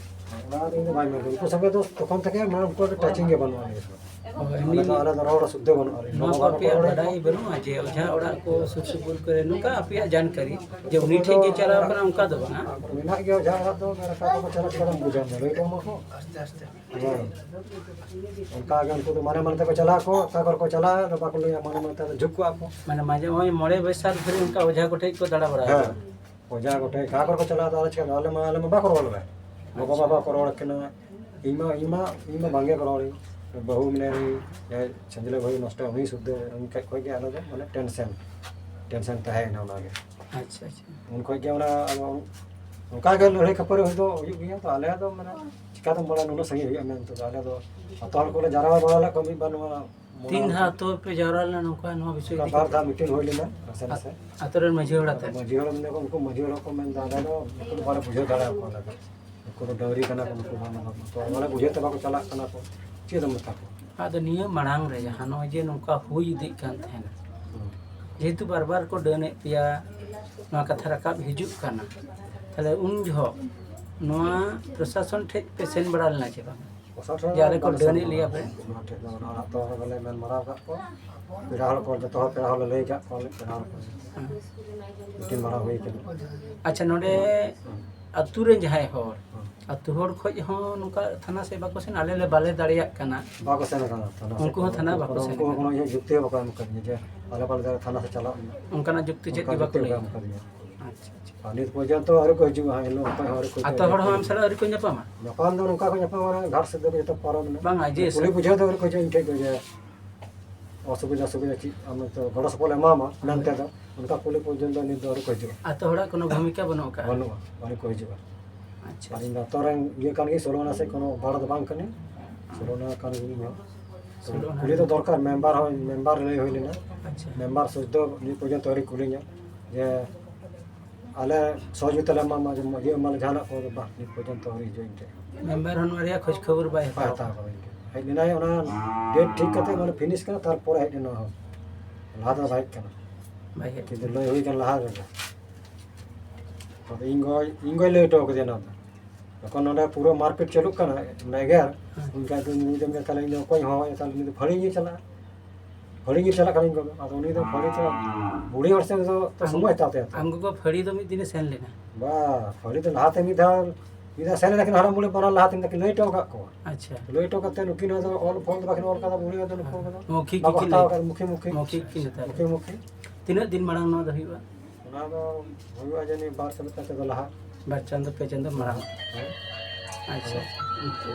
ᱚᱱᱟ ᱫᱚ ᱤᱧ ᱫᱚ ᱵᱟᱹᱧ ᱢᱮᱱ ᱠᱮᱫᱟ᱾ ᱩᱱᱠᱩ ᱥᱚᱸᱜᱮ ᱫᱚ ᱛᱚᱠᱷᱚᱱ ᱛᱷᱮᱠᱮ ᱢᱟᱱᱮ ᱩᱱᱠᱩᱣᱟᱜ ᱫᱚ touching ᱜᱮ ᱵᱟᱹᱱᱩᱜᱼᱟ ᱟᱞᱮ ᱫᱚ᱾ ᱦᱳᱭ, ᱟᱞᱮ ᱫᱚ, ᱟᱞᱮ ᱫᱚ ᱨᱚᱲ ᱥᱩᱫᱽᱫᱷᱟᱹ ᱵᱟᱹᱱᱩᱜᱼᱟ ᱟᱞᱮ᱾ ᱱᱚᱣᱟ ᱠᱚ ᱵᱟᱵᱟ ᱵᱟᱠᱚ ᱟᱯᱮᱭᱟᱜ ᱨᱚᱲᱟ᱾ ᱵᱟᱰᱟᱭ ᱵᱟᱹᱱᱩᱜᱼᱟ ᱡᱮ ᱚᱡᱷᱟ ᱚᱲᱟᱜ ᱠᱚ ᱥᱩᱨ ᱥᱩᱯᱩᱨ ᱠᱚᱨᱮ ᱱᱚᱝᱠᱟ ᱟᱯᱮᱭᱟᱜ ᱡᱟᱱᱠᱟᱨᱤ ᱡᱮ ᱩᱱᱤ ᱴᱷᱮᱱ ᱜᱮ ᱪᱟᱞᱟᱣ ᱠᱟᱱᱟ, ᱚᱱᱠᱟ ᱫᱚ ᱵᱟᱝᱟ? ᱢᱮᱱᱟᱜ ᱜᱮᱭᱟ ᱚᱡᱷᱟ ᱚᱲᱟᱜ ᱫᱚ, ᱢᱮᱱ ᱠᱷᱟᱱ ᱫᱚ ᱪᱟᱞᱟᱜ ᱠᱟᱱᱟ, ᱵᱩᱡᱷᱟᱹᱣ ᱢᱮ, ᱞᱟᱹᱭ ᱠᱚ ᱮᱢᱟ ᱠᱚ᱾ ᱦᱳᱭ᱾ ᱚᱱᱠᱟ ᱜᱮ ᱩᱱᱠᱩ ᱫᱚ ᱢᱟᱱᱮ ᱢᱟᱱᱮ ᱛᱮᱠᱚ ᱪᱟᱞᱟᱜ ᱟᱠᱚ, ᱚᱠᱟ ᱠᱚᱨᱮ ᱠᱚ ᱪᱟᱞᱟᱜᱼᱟ, ᱟᱫᱚ ᱵᱟᱠᱚ ᱞᱟᱹᱭᱟ, ᱢᱟᱱᱮ ᱢᱟᱱᱮ ᱛᱮ ᱟᱫᱚ ᱡᱷᱩᱠ ᱠᱚᱜᱼᱟ ᱠᱚ᱾ ᱢᱟᱱᱮ ᱢᱟᱡᱷᱮ ᱱᱚᱜᱼᱚᱭ ᱢᱚᱬᱮ ᱵᱚᱭᱥᱟᱠᱷ ᱫᱷᱚᱨᱮ ᱚᱱᱠᱟ ᱚᱡᱷᱟ ᱠᱚᱴᱷᱮᱡ ᱠᱚ ᱫᱟᱬᱟ ᱵᱟᱲᱟᱭᱟ᱾ ᱦᱮᱸ᱾ ᱚᱡᱷᱟ ᱠᱚᱴᱷᱮᱡ ᱚᱠᱟ ᱠᱚᱨᱮ ᱠᱚ ᱪᱟᱞᱟᱜᱼᱟ, ᱟᱫᱚ ᱟᱞᱮ ᱪᱤᱠᱟᱹ, ᱟᱞᱮ ᱢᱟ, ᱟᱞᱮ ᱢᱟ ᱵᱟᱠᱚ ᱨᱚᱲ ᱞᱮᱫᱟ᱾ ᱜᱚᱜᱚ ᱟᱪᱪᱷᱟ᱾ ᱵᱟᱵᱟ ᱠᱚ ᱨᱚᱲ ᱠᱟᱱᱟ, ᱤᱧ ᱢᱟ, ᱤᱧ ᱢᱟ, ᱤᱧ ᱢᱟ ᱵᱟᱝ ᱜᱮ ᱠᱚ ᱨᱚᱲ᱾ ᱵᱟᱹᱦᱩ ᱢᱮᱱᱟᱭᱟ, ᱩᱱᱤ ᱡᱟᱦᱟᱸᱭ ᱥᱟᱹᱡᱽᱞᱟᱹ ᱵᱟᱹᱦᱩ ᱱᱚᱥᱴᱚ, ᱩᱱᱤ ᱥᱩᱫᱽᱫᱷᱟᱹ ᱩᱱᱤ ᱴᱷᱮᱡ ᱠᱷᱚᱡ ᱜᱮ ᱟᱞᱮ ᱫᱚ ᱢᱟᱱᱮ tension, tension ᱛᱟᱦᱮᱸᱭᱮᱱᱟ ᱚᱱᱟ ᱜᱮ᱾ ᱟᱪᱪᱷᱟ, ᱟᱪᱪᱷᱟ᱾ ᱩᱱ ᱠᱷᱚᱡ ᱜᱮ ᱚᱱᱟ, ᱚᱱᱠᱟ ᱜᱮ ᱞᱟᱹᱲᱦᱟᱹᱭ ᱠᱷᱟᱹᱯᱟᱹᱨᱤ ᱦᱩᱭ ᱫᱚ ᱦᱩᱭᱩᱜ ᱜᱮᱭᱟ᱾ ᱛᱚ ᱟᱞᱮ ᱫᱚ ᱢᱟᱱᱮ ᱪᱤᱠᱟᱹᱛᱮᱢ ᱵᱟᱲᱟᱭᱟ ᱱᱩᱱᱟᱹᱜ ᱥᱟᱺᱜᱤᱧ ᱦᱩᱭᱩᱜᱼᱟ ᱢᱮᱱᱛᱮ? ᱟᱞᱮ ᱫᱚ ᱡᱚᱛᱚ ᱦᱚᱲ ᱠᱚᱞᱮ ᱡᱟᱣᱨᱟ ᱵᱟᱲᱟ ᱞᱮᱫ ᱠᱚᱣᱟ ᱢᱤᱫ ᱵᱟᱨ ᱱᱚᱣᱟ ᱛᱤᱱ ᱫᱷᱟᱣ ᱟᱹᱛᱩ ᱯᱮ ᱡᱟᱣᱨᱟ ᱞᱮᱱᱟ ᱱᱚᱝᱠᱟ ᱱᱚᱣᱟ ᱵᱤᱥᱚᱭ ᱚᱱᱠᱟ ᱤᱫᱤ ᱵᱟᱨ ᱠᱟᱛᱮ? ᱫᱷᱟᱣ meeting ᱦᱩᱭ ᱞᱮᱱᱟ ᱱᱟᱥᱮ ᱱᱟᱥᱮ᱾ ᱟᱹᱛᱩ ᱨᱮᱱ ᱢᱟᱹᱡᱷᱤ ᱦᱚᱲ ᱟᱛᱮ? ᱟᱫᱚ ᱢᱟᱹᱡᱷᱤ ᱦᱚᱲ ᱢᱮᱱᱫᱟ, ᱩᱱᱠᱩ ᱢᱟᱹᱡᱷᱤ ᱦᱚᱲ ᱠᱚ ᱢᱮᱱᱫᱟ, ᱟᱞᱮ ᱫᱚ ᱱᱩᱠᱩ ᱫᱚ ᱵᱟᱞᱮ ᱵᱩᱡᱷᱟᱹᱣ ᱫᱟᱲᱮᱭᱟᱠᱚᱣᱟ, ᱟᱞᱮ ᱫᱚ ᱱᱩᱠᱩ ᱫᱚ ᱰᱟᱹᱝᱨᱤ ᱠᱟᱱᱟ ᱠᱚ, ᱱᱩᱠᱩ ᱵᱟᱝ ᱠᱟᱱᱟ ᱠᱚ, ᱛᱚ ᱵᱟᱞᱮ ᱵᱩᱡᱷᱟᱹᱣ ᱛᱮ ᱵᱟᱠᱚ ᱪᱟᱞᱟᱜ ᱠᱟᱱᱟ ᱠᱚ, ᱪᱮᱫ ᱮᱢ ᱢᱮᱛᱟ ᱠᱚᱣᱟ? ᱟᱫᱚ ᱱᱤᱭᱟᱹ ᱢᱟᱲᱟᱝ ᱨᱮ ᱡᱟᱦᱟᱸ ᱱᱚᱜᱼᱚᱭ ᱡᱮ ᱱᱚᱝᱠᱟ ᱦᱩᱭ ᱤᱫᱤᱜ ᱠᱟᱱ ᱛᱟᱦᱮᱱᱟ, ᱦᱩᱸ᱾ ᱡᱮᱦᱮᱛᱩ ᱵᱟᱨ ᱵᱟᱨ ᱠᱚ ᱰᱟᱹᱱᱮᱫ ᱯᱮᱭᱟ, ᱱᱚᱣᱟ ᱠᱟᱛᱷᱟ ᱨᱟᱠᱟᱵ ᱦᱤᱡᱩᱜ ᱠᱟᱱᱟ, ᱛᱟᱦᱞᱮ ᱩᱱ ᱡᱚᱦᱚᱜ ᱱᱚᱣᱟ ᱯᱨᱚᱥᱟᱥᱚᱱ ᱴᱷᱮᱡ ᱯᱮ ᱥᱮᱱ ᱵᱟᱲᱟ ᱞᱮᱱᱟ ᱪᱮ ᱵᱟᱝ? ᱯᱨᱚᱥᱟᱥᱚᱱ ᱡᱮ ᱟᱞᱮ ᱠᱚ ᱵᱟᱞᱮ ᱥᱮᱱ ᱰᱟᱹᱱᱮᱫ ᱞᱮᱭᱟ ᱵᱟᱲᱟ ᱯᱮ? ᱟᱠᱟᱱᱟ᱾ ᱚᱱᱟ ᱴᱷᱮᱡ ᱫᱚ, ᱚᱱᱟ ᱚᱲᱟᱜ ᱫᱚ ᱵᱟᱞᱮ ᱢᱮᱱ ᱵᱟᱲᱟ ᱟᱠᱟᱫ ᱠᱚᱣᱟ᱾ ᱯᱮᱲᱟ ᱦᱚᱲ ᱠᱚ, ᱡᱚᱛᱚ ᱦᱚᱲ ᱯᱮᱲᱟ ᱦᱚᱲ ᱞᱮ ᱞᱟᱹᱭ ᱟᱠᱟᱫ ᱠᱚᱣᱟ, ᱯᱮᱲᱟ ᱦᱚᱲ ᱠᱚ᱾ ᱦᱮᱸ᱾ meeting ᱵᱟᱲᱟ ᱦᱩᱭ ᱠᱟᱱᱟ᱾ ᱟᱪᱪᱷᱟ, ᱱᱚᱰᱮ ᱦᱮᱸ᱾ ᱟᱹᱛᱩ ᱨᱮᱱ ᱡᱟᱦᱟᱸᱭ ᱦᱚᱲ, ᱦᱮᱸ᱾ ᱟᱹᱛᱩ ᱦᱚᱲ ᱠᱷᱚᱡ ᱦᱚᱸ ᱱᱚᱝᱠᱟ ᱛᱷᱟᱱᱟ ᱥᱮᱫ ᱵᱟᱠᱚ ᱥᱮᱱ, ᱟᱞᱮ ᱞᱮ ᱵᱟᱞᱮ ᱫᱟᱲᱮᱭᱟᱜ ᱠᱟᱱᱟ? ᱵᱟᱠᱚ ᱥᱮᱱ ᱟᱠᱟᱱᱟ ᱛᱷᱟᱱᱟ ᱥᱮᱫ᱾ ᱩᱱᱠᱩ ᱦᱚᱸ ᱛᱷᱟᱱᱟ ᱵᱟᱠᱚ ᱩᱱᱠᱩ ᱥᱮᱱ ᱦᱚᱸ ᱟᱠᱟᱱᱟ? ᱠᱳᱱᱳ ᱤᱭᱟᱹ ᱡᱩᱠᱛᱤ ᱦᱚᱸ ᱵᱟᱠᱚ ᱮᱢ ᱟᱠᱟᱫᱤᱧᱟ ᱡᱮ ᱟᱞᱮ ᱵᱟᱞᱮ ᱫᱟᱲᱮᱭᱟᱜᱼᱟ, ᱛᱷᱟᱱᱟ ᱥᱮᱫ ᱪᱟᱞᱟᱜ ᱢᱮ᱾ ᱚᱱᱠᱟᱱᱟᱜ ᱡᱩᱠᱛᱤ ᱪᱮᱫ ᱚᱱᱠᱟ ᱜᱮ ᱵᱟᱠᱚ ᱡᱩᱠᱛᱤ ᱞᱟᱹᱭ ᱵᱟᱠᱚ ᱮᱢ ᱟᱠᱟᱫᱤᱧᱟ᱾ ᱟᱪᱪᱷᱟ, ᱟᱪᱪᱷᱟ᱾ ᱟᱨ ᱱᱤᱛ ᱯᱚᱨᱡᱚᱱᱛᱚ ᱟᱹᱣᱨᱤ ᱠᱚ ᱦᱤᱡᱩᱜᱼᱟ, ᱦᱟᱸᱜ ᱮᱱᱦᱤᱞᱳᱜ ᱚᱠᱚᱭ ᱦᱚᱸ ᱟᱹᱣᱨᱤ ᱠᱚ ᱟᱛᱳ ᱦᱤᱡᱩᱜᱼᱟ᱾ ᱦᱚᱲ ᱦᱚᱸ ᱟᱢ ᱥᱟᱞᱟᱜ ᱟᱹᱣᱨᱤ ᱠᱚ ᱧᱟᱯᱟᱢᱟ? ᱧᱟᱯᱟᱢ ᱫᱚ ᱱᱚᱝᱠᱟ ᱠᱚ ᱧᱟᱯᱟᱢᱟ, ᱜᱷᱟᱴ ᱥᱮᱫ ᱫᱚ ᱡᱚᱛᱚ ᱯᱟᱨᱚᱢ ᱮᱱᱟ᱾ ᱵᱟᱝᱟ, ᱡᱮ ᱠᱩᱞᱤ ᱵᱩᱡᱷᱟᱹᱣ ᱫᱚ ᱟᱹᱣᱨᱤ ᱠᱚ ᱦᱤᱡᱩᱜᱼᱟ ᱤᱧ ᱴᱷᱮᱡ ᱫᱚ, ᱡᱮ ᱚᱥᱩᱵᱤᱫᱷᱟ ᱥᱩᱵᱤᱫᱷᱟ ᱪᱮᱫ ᱟᱢ ᱛᱚ ᱜᱚᱲᱚ ᱥᱚᱯᱚᱦᱚᱫ ᱮᱢᱟᱢᱟ ᱢᱮᱱᱛᱮ ᱫᱚ, ᱚᱱᱠᱟ ᱠᱩᱞᱤ ᱯᱚᱨᱡᱚᱱᱛᱚ ᱱᱤᱛ ᱫᱚ ᱟᱹᱣᱨᱤ ᱠᱚ ᱦᱤᱡᱩᱜᱼᱟ᱾ ᱟᱛᱳ ᱦᱚᱲᱟᱜ ᱠᱳᱱᱳ ᱵᱷᱩᱢᱤᱠᱟ ᱵᱟᱹᱱᱩᱜ ᱟᱠᱟᱫᱼᱟ? ᱵᱟᱹᱱᱩᱜᱼᱟ, ᱟᱹᱣᱨᱤ ᱠᱚ ᱦᱤᱡᱩᱜᱼᱟ᱾ ᱟᱪᱪᱷᱟ᱾ ᱟᱨ ᱤᱧ ᱫᱚ ᱟᱛᱳ ᱨᱮᱱ ᱤᱭᱟᱹ ᱠᱟᱱ ᱜᱤᱭᱟᱹᱧ, ᱥᱳᱞᱳ ᱟᱱᱟ ᱥᱮᱫ ᱠᱳᱱᱳ ᱵᱟᱲ ᱫᱚ ᱵᱟᱝ ᱠᱟᱹᱱᱟᱹᱧ, ᱥᱳᱞᱳ ᱟᱱᱟ ᱠᱟᱱ ᱜᱤᱭᱟᱹᱧ ᱤᱧ ᱦᱚᱸ᱾ ᱛᱚ ᱥᱳᱞᱳ ᱟᱱᱟ᱾ ᱠᱩᱞᱤ ᱫᱚ ᱫᱚᱨᱠᱟᱨ, ᱢᱮᱢᱵᱟᱨ ᱦᱚᱸ, ᱢᱮᱢᱵᱟᱨ ᱞᱟᱹᱭ ᱦᱩᱭ ᱞᱮᱱᱟ᱾ ᱟᱪᱪᱷᱟ᱾ ᱢᱮᱢᱵᱟᱨ ᱥᱚᱡᱽ ᱫᱚ ᱱᱤᱛ ᱯᱚᱨᱡᱚᱱᱛᱚ ᱟᱹᱣᱨᱤ ᱠᱩᱞᱤᱧᱟ ᱡᱮ ᱟᱞᱮ ᱥᱚᱦᱚᱡᱳᱜᱤᱛᱟ ᱞᱮ ᱮᱢᱟᱢᱟ, ᱡᱮ ᱤᱭᱟᱹ ᱮᱢᱟᱞᱮ ᱡᱟᱦᱟᱱᱟᱜ ᱠᱚ, ᱵᱟᱝ, ᱱᱤᱛ ᱯᱚᱨᱡᱚᱱᱛᱚ ᱟᱹᱣᱨᱤ ᱦᱤᱡᱩᱜᱼᱟ ᱤᱧ ᱴᱷᱮᱱ᱾ ᱢᱮᱢᱵᱟᱨ ᱦᱚᱸ ᱱᱚᱣᱟ ᱨᱮᱭᱟᱜ ᱠᱷᱳᱡᱽ ᱠᱷᱚᱵᱚᱨ ᱵᱟᱭ ᱵᱟᱭ ᱦᱟᱛᱟᱣ᱾ ᱦᱟᱛᱟᱣ ᱠᱟᱫᱟ ᱤᱧ ᱴᱷᱮᱱ᱾ ᱦᱮᱡ ᱞᱮᱱᱟᱭ, ᱚᱱᱟ ᱰᱮᱴ ᱴᱷᱤᱠ ᱠᱟᱛᱮ, ᱢᱟᱱᱮ ᱯᱷᱤᱱᱤᱥ ᱠᱟᱱᱟ, ᱛᱟᱨᱯᱚᱨᱮ ᱦᱮᱡ ᱮᱱᱟ ᱦᱚᱸ᱾ ᱞᱟᱦᱟ ᱫᱚ ᱵᱟᱭ ᱦᱮᱡ ᱠᱟᱱᱟ᱾ ᱵᱟᱭ ᱦᱮᱡ ᱠᱤᱱᱛᱩ ᱞᱟᱹᱭ ᱦᱩᱭ ᱠᱟᱱᱟ ᱞᱟᱦᱟ ᱨᱮᱜᱮ᱾ ᱟᱫᱚ ᱤᱧ ᱜᱚᱭ, ᱤᱧ ᱜᱚᱭ ᱞᱟᱹᱭ ᱦᱚᱴᱚ ᱠᱟᱫᱮᱭᱟ ᱱᱚᱣᱟ ᱫᱚ᱾ ᱡᱚᱠᱷᱚᱱ ᱱᱚᱰᱮ ᱯᱩᱨᱟᱹ ᱢᱟᱨᱯᱤᱴ ᱪᱟᱹᱞᱩᱜ ᱠᱟᱱᱟ, ᱢᱟᱱᱮ ᱮᱜᱮᱨ, ᱦᱮᱸ᱾ ᱩᱱᱠᱟ ᱫᱚ ᱩᱱᱤ ᱫᱚ ᱢᱮᱱᱫᱟ, "ᱛᱟᱦᱞᱮ ᱤᱧ ᱫᱚ ᱚᱠᱚᱭ ᱦᱚᱦᱚ ᱟᱭᱟ, ᱛᱟᱦᱞᱮ ᱩᱱᱤ ᱫᱚ ᱯᱷᱟᱹᱲᱤ ᱧᱤᱨ ᱪᱟᱞᱟᱜᱼᱟ, ᱯᱷᱟᱹᱲᱤ ᱧᱤᱨ ᱪᱟᱞᱟᱜ ᱠᱟᱱᱟ ᱤᱧ ᱜᱚ ᱫᱚ᱾" ᱟᱫᱚ ᱩᱱᱤ ᱫᱚ ᱯᱷᱟᱹᱲᱤ ᱛᱚ ᱵᱩᱲᱦᱤ ᱦᱚᱲ ᱥᱮᱫ ᱫᱚ, ᱛᱚ ᱟᱢ-, ᱥᱚᱢᱚᱭ ᱦᱟᱛᱟᱣ ᱛᱟᱭᱟ ᱛᱚ᱾ ᱟᱢ ᱜᱚᱜᱚ ᱯᱷᱟᱹᱲᱤ ᱫᱚ ᱢᱤᱫ ᱫᱤᱱᱮ ᱥᱮᱱ ᱞᱮᱱᱟ? ᱵᱟ, ᱯᱷᱟᱹᱲᱤ ᱫᱚ ᱞᱟᱦᱟᱛᱮ ᱢᱤᱫ ᱫᱷᱟᱣ, ᱢᱤᱫ ᱫᱷᱟᱣ ᱥᱮᱱ ᱞᱮᱱᱟ, ᱠᱤᱱ ᱦᱟᱲᱟᱢ ᱵᱩᱲᱦᱤ ᱵᱟᱱᱟᱨ ᱞᱟᱦᱟᱛᱮ ᱠᱤᱱ ᱞᱟᱹᱭ ᱦᱚᱴᱚ ᱟᱠᱟᱫ ᱠᱚᱣᱟ᱾ ᱟᱪᱪᱷᱟ᱾ ᱞᱟᱹᱭ ᱦᱚᱴᱚ ᱠᱟᱛᱮ ᱱᱩᱠᱤᱱ ᱦᱚᱸ ᱫᱚ ᱚᱞ ᱯᱷᱚᱞ ᱫᱚ ᱵᱟᱹᱠᱤᱱ ᱚᱞ ᱠᱟᱫᱟ, ᱵᱩᱲᱦᱤ ᱦᱚᱲ ᱫᱚ ᱱᱩᱠᱩ ᱠᱚᱫᱚ ᱢᱚᱣᱠᱷᱤᱠ ᱵᱟᱠᱚ ᱜᱮᱠᱤᱱ ᱦᱟᱛᱟᱣ ᱞᱟᱹᱭ ᱠᱟᱫᱟ, ᱢᱩᱠᱷᱤ ᱢᱩᱠᱷᱤ᱾ ᱢᱚᱣᱠᱷᱤᱠ ᱠᱤᱱ ᱦᱟᱛᱟᱣ ᱞᱟᱹᱭ ᱢᱩᱠᱷᱤ ᱠᱟᱫᱟ᱾ ᱢᱩᱠᱷᱤ᱾ ᱛᱤᱱᱟᱹᱜ ᱫᱤᱱ ᱢᱟᱲᱟᱝ ᱱᱚᱣᱟ ᱫᱚ ᱦᱩᱭᱩᱜᱼᱟ? ᱚᱱᱟ ᱫᱚ ᱦᱩᱭᱩᱜᱼᱟ ᱡᱟᱹᱱᱤᱡ ᱵᱟᱨ ᱪᱟᱸᱫᱚ, ᱯᱮ ᱪᱟᱸᱫᱚ ᱢᱟᱲᱟᱝ᱾ ᱦᱮᱸ᱾ ᱟᱪᱪᱷᱟ᱾